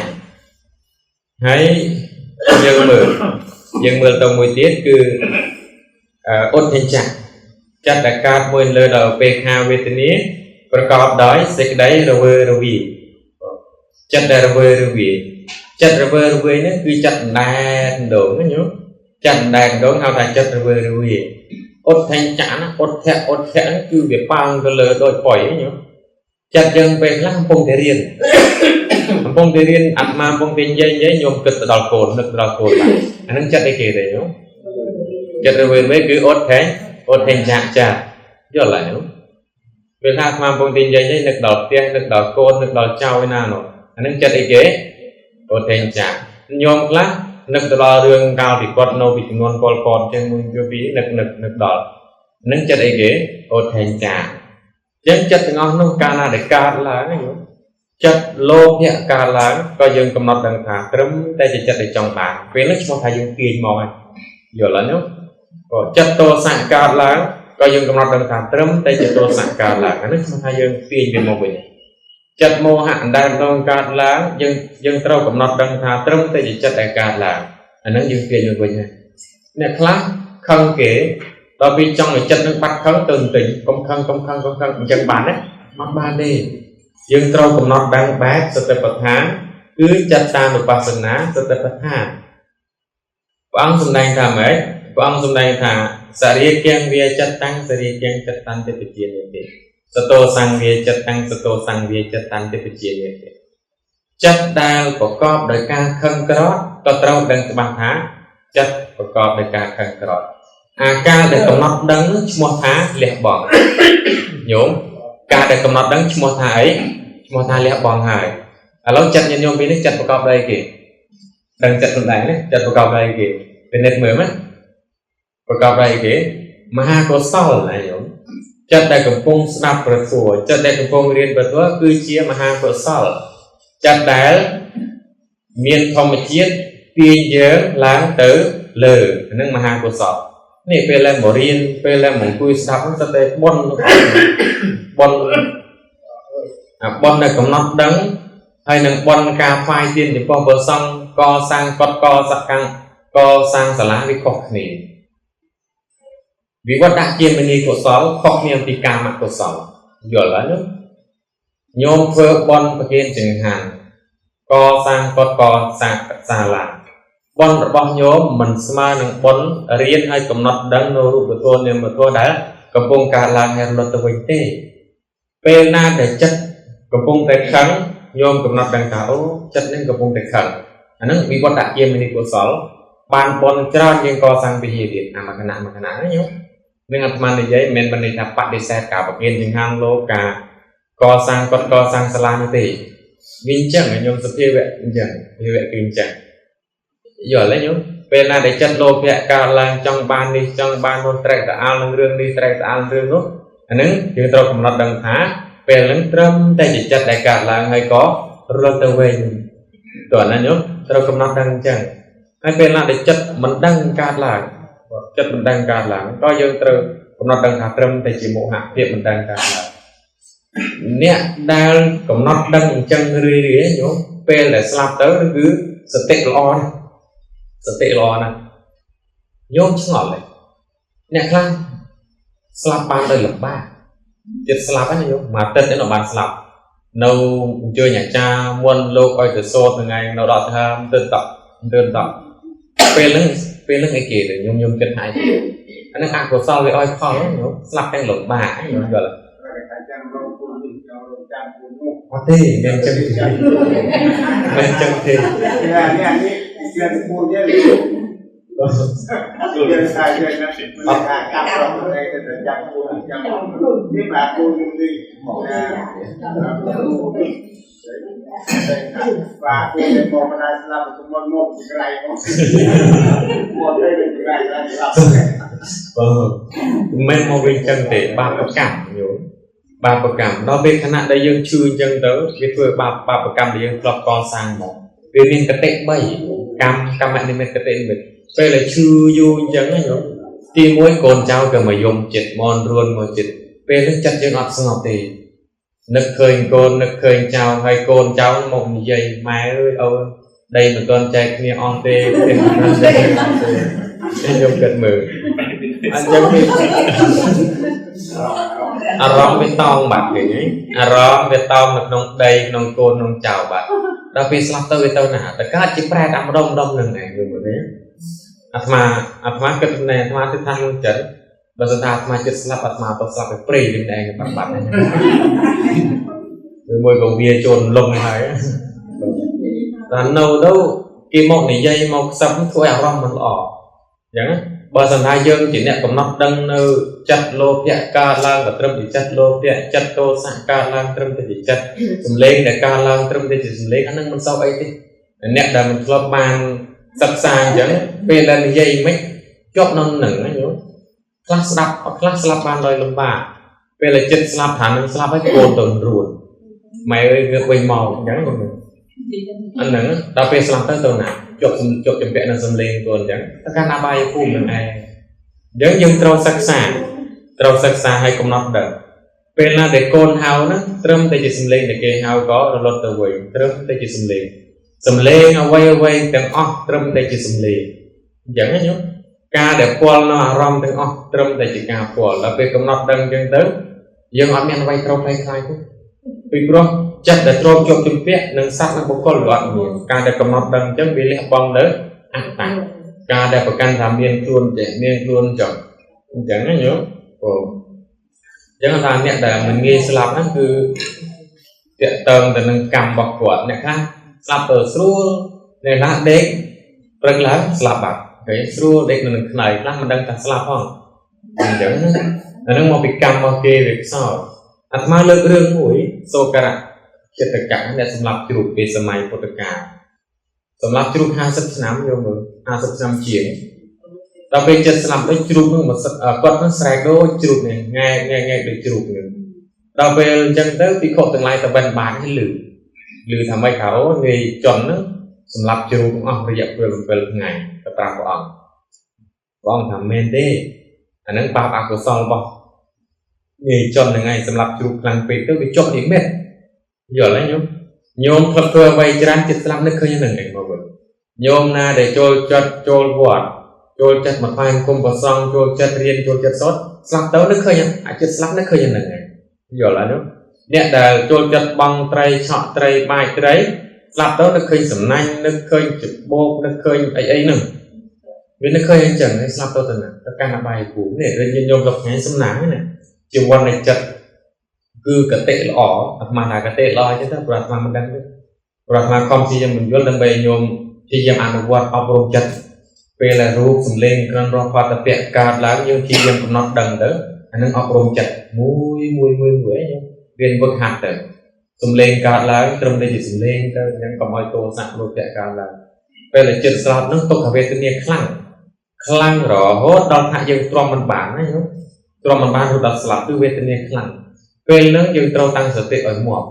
ហើយយើងមើលយើងមើលទៅមួយទៀតគឺឧទ្ធិច្ចៈចិត្តដែលកើតមួយលើដល់ឧបេក្ខាវេទនាប្រកបដោយសេចក្តីរវើរវាយចិត្តដែលរវើរវាយចិត្តរវើរវាយនេះគឺចិត្តអណ្ដែតដងណាញោមចិត្តអណ្ដែតដងហៅថាចិត្តរវើរវាយឧទ្ធិច្ចៈណាឧទ្ធៈឧទ្ធៈហ្នឹងគឺវាប៉ោងទៅលើដូចប៉ុយញោមចិត្តយើងពេលខ្លះកំពុងតែរៀនកំពុងតែរៀនអាត្មាកំពុងតែនិយាយនិយាយញោមគិតទៅដល់កូននឹកទៅដល់កូនបាទអាហ្នឹងចិត្តអីគេទេញោមចិត្តរវើរវាយគឺឧទ្ធិឧទ្ធិច្ចៈចាយល់ហើយញោមពេលថាអាត្មាកំពុងតែនិយាយនឹកដល់ផ្ទះនឹកដល់កូននឹកដល់ចៅឯណានោះអាហ្នឹងចិត្តអីគេឧទ្ធិច្ចៈញោមខ្លះនឹកទៅដល់រឿងកាលពីគាត់នៅពីចំនួនពលពតចឹងមួយពីរនឹកនឹកនឹកដល់នឹងចិត្តអីគេឧទ្ធិច្ចៈចឹងចិត្តទាំងអស់នោះកាលណាដែលកើតឡើងណាញោមចិត្តលោភៈកើតឡើងក៏យើងកំណត់ដឹងថាត្រឹមតែជាចិត្តដែលចង់បានពេលនេះឈ្មោះថាយើងទាញមកហើយយល់ហើយញោមក៏ចិត្តទោសៈកើតឡើងក៏យើងកំណត់ដឹងថាត្រឹមតែជាទោសៈកើតឡើងអានេះឈ្មោះថាយើងទាញវាមកវិញចិត្តមោហៈអណ្ដែតដងកើតឡើងយើងយើងត្រូវកំណត់ដឹងថាត្រឹមតែជាចិត្តដែលកើតឡើងអានឹងយើងទាញមកវិញហើយអ្នកខ្លះខឹងគេដល់ពេលចង់ឲ្យចិត្តនឹងបាត់ខឹងទៅបន្តិចកុំខឹងកុំខឹងកុំខឹងអញ្ចឹងបានទេអត់បានទេយើងត្រូវកំណត់ដឹងបែបសតិប្បដ្ឋានគឺចិត្តតានុបស្សនាសតិប្បដ្ឋានព្រះអង្គសម្ដែងថាម៉េចព្រះអង្គសម្ដែងថាសរីគំវាចិត្តតាំងសរីគំចិត្តតាំងទេពជានិទេសតោសង្វាចិត្តតាំងសតោសង្វាចិត្តតាំងទេពជានិទេចិត្តដែលប្រកបដោយការខឹងក្រោធក៏ត្រូវដឹងច្បាស់ថាចិត្តប្រកបដោយការខឹងក្រោធអាការដែលកំណត់ដឹងឈ្មោះថាលះបង់ញោមការដែលកំណត់ដឹងឈ្មោះថាអីឈ្មោះថាលះបង់ហើយឥឡូវចិត្តញាតិញោមពីនេះចិត្តប្រកបដោយអីគេដឹងចិត្តខ្លួនឯងណាចិត្តប្រកបដោយអីគេពិនិត្យមើលណាប្រកបដោយអីគេមហាកុសលណាញោមចិត្តដែលកំពុងស្ដាប់ព្រះធម៌ចិត្តដែលកំពុងរៀនព្រះធម៌គឺជាមហាកុសលចិត្តដែលមានធម្មជាតិទាញយើងឡើងទៅលើហ្នឹងមហាកុសលនេះពេលឡើងមករៀនពេលឡើងមកអង្គុយស្ដាប់ហ្នឹងសិតតែបុណ្យបុណ្យអាបុណ្យដែលកំណត់ដឹងហើយនឹងបុណ្យការផ្សាយទានចំពោះព្រះសង្ឃកសាងកុដិកសកម្មកសាងសាលាវាខុសគ្នាវិវត្តជាមនីកុសលខុសគ្នាអំពីកាមកុសលយល់ហើយនោះញោមធ្វើបុណ្យប្រគេនចង្ហាន់កសាងកុដិកសាងសាលាបុណ្យរបស់ញោមមិនស្មើនឹងបុណ្យរៀនឲ្យកំណត់ដឹងនៅរូបធម៌នាមធម៌ដែលកំពុងកើតឡើងហើយរលត់ទៅវិញទេពេលណាដែលចិត្តកំពុងតែខឹងញោមកំណត់ដឹងថាអូចិត្តនឹងកំពុងតែខឹងអាហ្នឹងវិវត្តជាមនីកុសលបានបុណ្យច្រើនជាងកសាងវិហារទៀតអាមួយគណៈមួយគណៈណាញោមនឹងអាត្មានិយាយមិនមែនន័យថាបដិសេធការប្រគេនចង្ហាន់លោកការកសាងកុដិកសាងសាលានោះទេវាអញ្ចឹងញោមសភាវៈអញ្ចឹងភាវៈគឺអញ្ចឹងយល់ទេញោមពេលណាដែលចិត្តលោភៈកើតឡើងចង់បាននេះចង់បាននោះត្រេកត្រអាលនឹងរឿងនេះត្រេកត្រអាលរឿងនោះអាហ្នឹងយើងត្រូវកំណត់ដឹងថាពេលហ្នឹងត្រឹមតែជាចិត្តដែលកើតឡើងហើយក៏រលត់ទៅវិញតើណាញោមត្រូវកំណត់ដឹងអញ្ចឹងហើយពេលណាដែលចិត្តមិនដឹងកើតឡើងចិត្តមិនដឹងកើតឡើងក៏យើងត្រូវកំណត់ដឹងថាត្រឹមតែជាមោហៈភាពមិនដឹងកើតឡើងអ្នកដែលកំណត់ដឹងអញ្ចឹងរឿយៗញោមពេលដែលស្លាប់ទៅគឺសតិល្អណាស់សតិល្អណាស់ញោមឆ្ងល់ទេអ្នកខ្លះស្លាប់បានដោយលំបាកចិត្តស្លាប់ហ្នឹងញោមមួយអាទិត្យហ្នឹងបានស្លាប់នៅអញ្ជើញអាចារ្យមុនលោកឲ្យទៅសូត្រថ្ងៃនៅដល់ថាទៅតក់ទៅតក់ពេលហ្នឹងអីគេទៅញោមញោមគិតថាអីគេអាហ្នឹងអកុសលវាឲ្យផលញោមស្លាប់ទាំងលំបាកញោមយល់អត់ទេមិនចឹងទេមិនចឹងទេនេះជាពូយើងយើងថាយើងណាមិនថាកាប់រកតែទៅចាំពូចាំនេះបាទពូយើងនេះមកណាបាទពូយើងមកមិនได้ស្លាប់ទៅមុនមកពីក្រៃមកមកទៅពីក្រៃឡើងស្លាប់បើមិនមកវិញចឹងទេបាបកម្មញោមបាបកម្មដល់ពេលខណៈដែលយើងឈឺអញ្ចឹងទៅវាធ្វើបាបកម្មដែលយើងធ្លាប់កសាងមកវាមានកតិ3កម្មកម្មនិមិត្តកតិនិមិត្តពេលដែលឈឺយូរអញ្ចឹងណាញោម ទី1កូនចៅក៏មកយំចិត្តមនរួនមកចិត្តពេលនេះចិត្តយើងអត់ស្ងប់ទេនឹកឃើញកូននឹកឃើញចៅហើយកូនចៅមកនិយាយម៉ែអើយអូនដីមិនទាន់ចែកគ្នាអស់ទេខ្ញុំគិតមើលអញ្ចឹងវាអារម្មណ៍វាតោងបាត់គេអារម្មណ៍វាតោងនៅក្នុងដីក្នុងកូនក្នុងចៅបាត់ដល់ពេលស្លាប់ទៅវាទៅណាតែកើតជាប្រែតអាម្ដុំម្ដុំនឹងឯងយល់ទេអាត្មាគិតណែអាត្មាគិតថាក្នុងចិត្តបើសិនថាអាត្មាចិត្តស្លាប់អាត្មាទៅស្លាប់ទៅព្រៃវិញឯងបាត់បាត់ហ្នឹងឬមួយក៏វាចូលលំហើយតែនៅទៅគេមកនិយាយមកខ្សឹបធ្វើឲ្យអារម្មណ៍មិនល្អអញ្ចឹងបើសិនថាយើងជាអ្នកកំណត់ដឹងនៅចិត្តលោភៈកើតឡើងក៏ត្រឹមតែចិត្តលោភៈចិត្តទោសៈកើតឡើងត្រឹមតែជាចិត្តសំឡេងដែលកើតឡើងត្រឹមតែជាសំឡេងអានឹងមិនសូវអីទេអ្នកដែលមិនធ្លាប់បានសិក្សាអញ្ចឹងពេលដែលនិយាយមិនជាប់នៅនឹងណាញោមខ្លះស្ដាប់ខ្លះស្លាប់បានដោយលំបាកពេលដែលចិត្តស្លាប់ថានឹងស្លាប់ហើយកូនទៅរួនម៉ែអើយងើបវិញមកអញ្ចឹងអាហ្នឹងដល់ពេលស្លាប់ទៅទៅណាជាប់ចម្ពាក់នឹងសំឡេងកូនអញ្ចឹងទៅកាន់អបាយភូមិនឹងឯងអញ្ចឹងយើងត្រូវសិក្សាឲ្យកំណត់ដឹងពេលណាដែលកូនហៅហ្នឹងត្រឹមតែជាសំឡេងដែលគេហៅក៏រលត់ទៅវិញត្រឹមតែជាសំឡេងសំឡេងអ្វីៗទាំងអស់ត្រឹមតែជាសំឡេងអញ្ចឹងណាញោមការដែលពាល់នៅអារម្មណ៍ទាំងអស់ត្រឹមតែជាការពាល់ដល់ពេលកំណត់ដឹងអញ្ចឹងទៅយើងអត់មានអ្វីត្រូវខ្លាចខ្លាចទេពីព្រោះចិត្តដែលទ្រាំជាប់ជំពាក់នឹងសត្វនិងបុគ្គលវាអត់មានការដែលកំណត់ដឹងអញ្ចឹងវាលះបង់នៅអត្តាការដែលប្រកាន់ថាមានខ្លួនចេះមានខ្លួនចុះអញ្ចឹងណាញោមអូអញ្ចឹងថាអ្នកដែលមិនងាយស្លាប់ហ្នឹងគឺទាក់ទងទៅនឹងកម្មរបស់គាត់អ្នកខ្លះស្លាប់ទៅស្រួលអ្នកខ្លះដេកព្រឹកឡើងស្លាប់បាត់គេស្រួលដេកនៅនឹងខ្នើយខ្លះមិនដឹងថាស្លាប់ផងអញ្ចឹងណាអាហ្នឹងមកពីកម្មរបស់គេវាខ្សោយអាត្មាលើករឿងមួយសូករៈចិត្តកៈអ្នកសម្លាប់ជ្រូកពេលសម័យពុទ្ធកាលសម្លាប់ជ្រូក50ឆ្នាំយកមើល50ឆ្នាំជាងដល់ពេលចិត្តស្លាប់ដូចជ្រូកហ្នឹងមកគាត់ហ្នឹងស្រែកដូចជ្រូកនេះងែងែងែដូចជ្រូកហ្នឹងដល់ពេលអញ្ចឹងទៅភិក្ខុទាំងឡាយទៅបិណ្ឌបាតឲ្យលឺលឺថាម៉េចថាអូនាយជនហ្នឹងសម្លាប់ជ្រូកអស់រយៈពេល7ថ្ងៃទៅប្រាប់ព្រះអង្គព្រះអង្គថាមែនទេអាហ្នឹងបាបអកុសលរបស់នាយជនហ្នឹងឯងសម្លាប់ជ្រូកខ្លាំងពេកទៅវាចុះនិមិត្តយល់ទេញោមញោមធ្លាប់ធ្វើអ្វីច្រើនចិត្តស្លាប់នឹកឃើញហ្នឹងឯងមកវិញញោមណាដែលចូលចិត្តចូលវត្តចូលចិត្តមកថ្វាយគុំប្រសង់ចូលចិត្តរៀនចូលចិត្តសូត្រស្លាប់ទៅនឹកឃើញអាចិត្តស្លាប់នឹកឃើញហ្នឹងឯងយល់អត់ញោមអ្នកដែលចូលចិត្តបង់ត្រីឆក់ត្រីបាយត្រីស្លាប់ទៅនឹកឃើញសំណាញ់នឹកឃើញច្បោកនឹកឃើញអីអីហ្នឹងវានឹកឃើញអញ្ចឹងហើយស្លាប់ទៅទៅណាទៅកាន់អបាយភូមិនេះដូចញោមដល់ថ្ងៃសំណាងណាជាវណ្ណចិត្តគឺកតិល្អអាត្មាថាកតិល្អអញ្ចឹងទៅព្រោះអាត្មាមិនដឹងទេព្រោះអាត្មាខំព្យាយាមបញ្យល់ដើម្បីញោមព្យាយាមអនុវត្តអប់រំចិត្តពេលដែលរូបសម្លេងក្លិនរសផតពៈកើតឡើងយើងព្យាយាមកំណត់ដឹងទៅអានឹងអប់រំចិត្តមួយមួយមួយមួយញោមរៀនវឹកហាត់ទៅសម្លេងកើតឡើងត្រឹមតែជាសម្លេងទៅអញ្ចឹងកុំឲ្យទោសៈលោភៈកើតឡើងពេលដែលចិត្តស្លាប់ហ្នឹងទុក្ខវេទនាខ្លាំងខ្លាំងរហូតដល់ថាយើងទ្រាំមិនបានណាញោមទ្រាំមិនបានរហូតដល់ស្លាប់គឺវេទនាខ្លាំងពេលហ្នឹងយើងត្រូវតាំងសតិឲ្យមាំ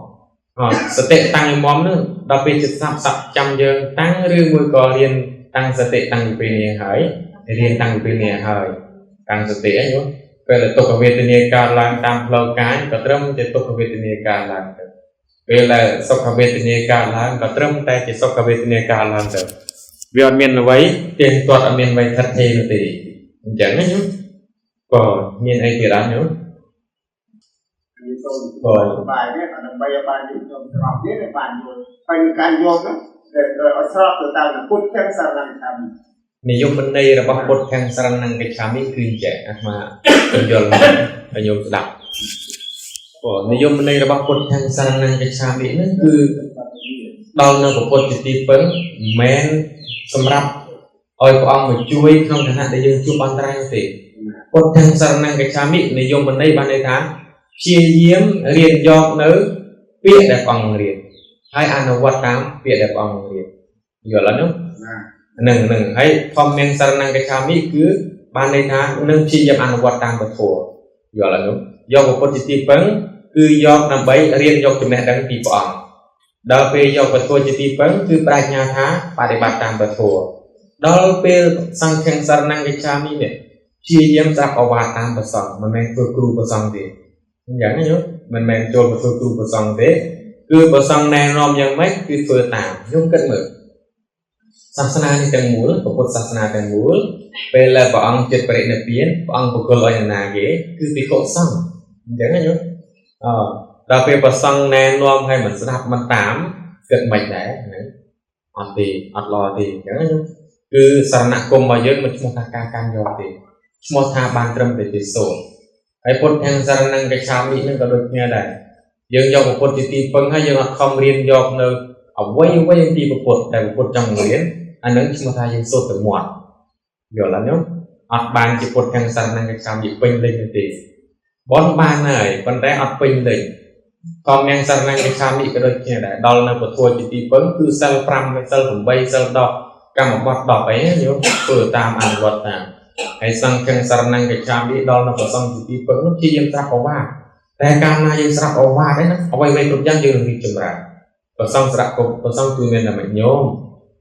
សតិតាំងឲ្យមាំហ្នឹងដល់ពេលចិត្តស្លាប់សាប់ចាំយើងតាំងឬមួយក៏រៀនតាំងសតិតាំងពីពេលនេះហើយរៀនតាំងពីពេលនេះហើយតាំងសតិហ្នឹងញោមពេលដែលទុក្ខវេទនាកើតឡើងតាមផ្លូវកាយក៏ត្រឹមជាទុក្ខវេទនាកើតឡើងទៅពេលដែលសុខវេទនាកើតឡើងក៏ត្រឹមតែជាសុខវេទនាកើតឡើងទៅវាអត់មានអ្វីទៀងទាត់អត់មានអ្វីថិតថេរនោះទេអញ្ចឹងណាញោមក៏មានអីទៀតអត់ញោម បាយនេះដើម្បីឲ្យបានយល់ក្នុងស្របនេះបានយល់ហើយការយល់ហ្នឹងដែលឲ្យស្របទៅតាមពុទ្ធទាំងសារណង្កាមិនិយមន័យរបស់ពុទ្ធទាំងសារណង្កាមិគឺចេះអាត្មាបញ្យល់ឲ្យញោមស្ដាប់ព្រោះនិយមន័យរបស់ពុទ្ធទាំងសារណង្កាមិហ្នឹងគឺដល់នៅពុទ្ធជាទីពឹងមិនមែនសម្រាប់ឲ្យព្រះអង្គមកជួយក្នុងឋានៈដែលយើងជួបអន្តរាយទេពុទ្ធទាំងសារណង្កាមិនិយមន័យបានន័យថាព្យាយាមរៀនយកនៅពាក្យដែលព្រះអង្គរៀនហើយអនុវត្តតាមពាក្យដែលព្រះអង្គរៀនយល់អត់នោះហ្នឹងហ្នឹងហើយធម្មំសារណង្កាមិគឺបានន័យថានឹងព្យាយាមអនុវត្តតាមពធយល់អត់នោះយកពុទ្ធជាទីពឹងគឺយកដើម្បីរៀនយកចំណេះដឹងពីព្រះអង្គដល់ពេលយកពធជាទីពឹងគឺប្រាជ្ញាថាបប្រតិបត្តិតាមពធដល់ពេលសង្ឃំសារណង្កាមិនេះ ព្យាយាមស្ដាប់ឱវាទតាមព្រះសង្ឃមិនមែនធ្វើគ្រូព្រះសង្ឃទេអញ្ចឹងណាញោមមិនមែនចូលទៅធ្វើគ្រូព្រះសង្ឃទេគឺព្រះសង្ឃណែនាំយ៉ាងម៉េចគឺធ្វើតាមញោមគិតមើលសាសនានេះទាំងមូលពុទ្ធសាសនាទាំងមូលពេលដែលព្រះអង្គចិត្តបរិនិព្វានព្រះអង្គប្រគល់ឲ្យនរណាគេគឺភិក្ខុសង្ឃអញ្ចឹងណាញោមអដល់ពេលព្រះសង្ឃណែនាំឲ្យមិនស្ដាប់មិនតាមគិតមិនដែរហ្នឹងអត់ទេអត់ល្អទេអញ្ចឹងណាញោមគឺសារណគមរបស់យើងមិនឈ្មោះថាការកាន់យកទេឈ្មោះថាបានត្រឹមតែជាសូត្រហើយពុទ្ធទាំងសារណង្កឆាមិនឹងក៏ដូចគ្នាដែរយើងយកពុទ្ធជាទីពឹងហើយយើងអត់ខំរៀនយកនៅអ្វីអ្វីពីពុទ្ធតែពុទ្ធចង់រៀនអានឹងឈ្មោះថាយើងសូត្រទៅមាត់យល់អត់ញោមអត់បានជាពុទ្ធទាំងសារណង្កឆាមិពេញលេញទេបនបានហើយប៉ុន្តែអត់ពេញលេញធម្មយ៉ាងសារណង្កឆាមិក៏ដូចគ្នាដែរដល់នៅពធជាទីពឹងគឺសិល5សិល8សិល10កម្មបត្តិ10អីញោមធ្វើតាមអនុវត្តតាមហើយសង្ឃឹងសារណង្កឆាមិដល់នៅប្រសង្ឃជាទីពឹងនោះព្យាយាមស្រាប់ឱវាទតែកាលណាយើងស្រាប់ឱវាទហ្នឹងអ្វីៗគ្រប់យ៉ាងយើងនឹងរីកចម្រើនប្រសង្ឃស្រាប់ប្រសង្ឃគឺមានតែមួយញោម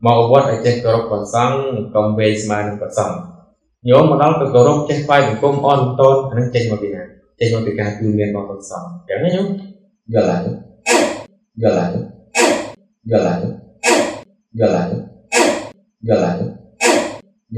មកវត្តឲ្យចេះគោរពប្រសង្ឃកុំវេស្មើនឹងប្រសង្ឃញោមមកដល់ក៏គោរពចេះថ្វាយបង្គំអន់តនអានឹងចេញមកពីណាចេញមកពីការគឺមានរបស់ប្រសង្ឃអញ្ចឹងណាញោមយល់ហើយយល់ហើយយល់ហើយយល់ហើយយល់ហើយ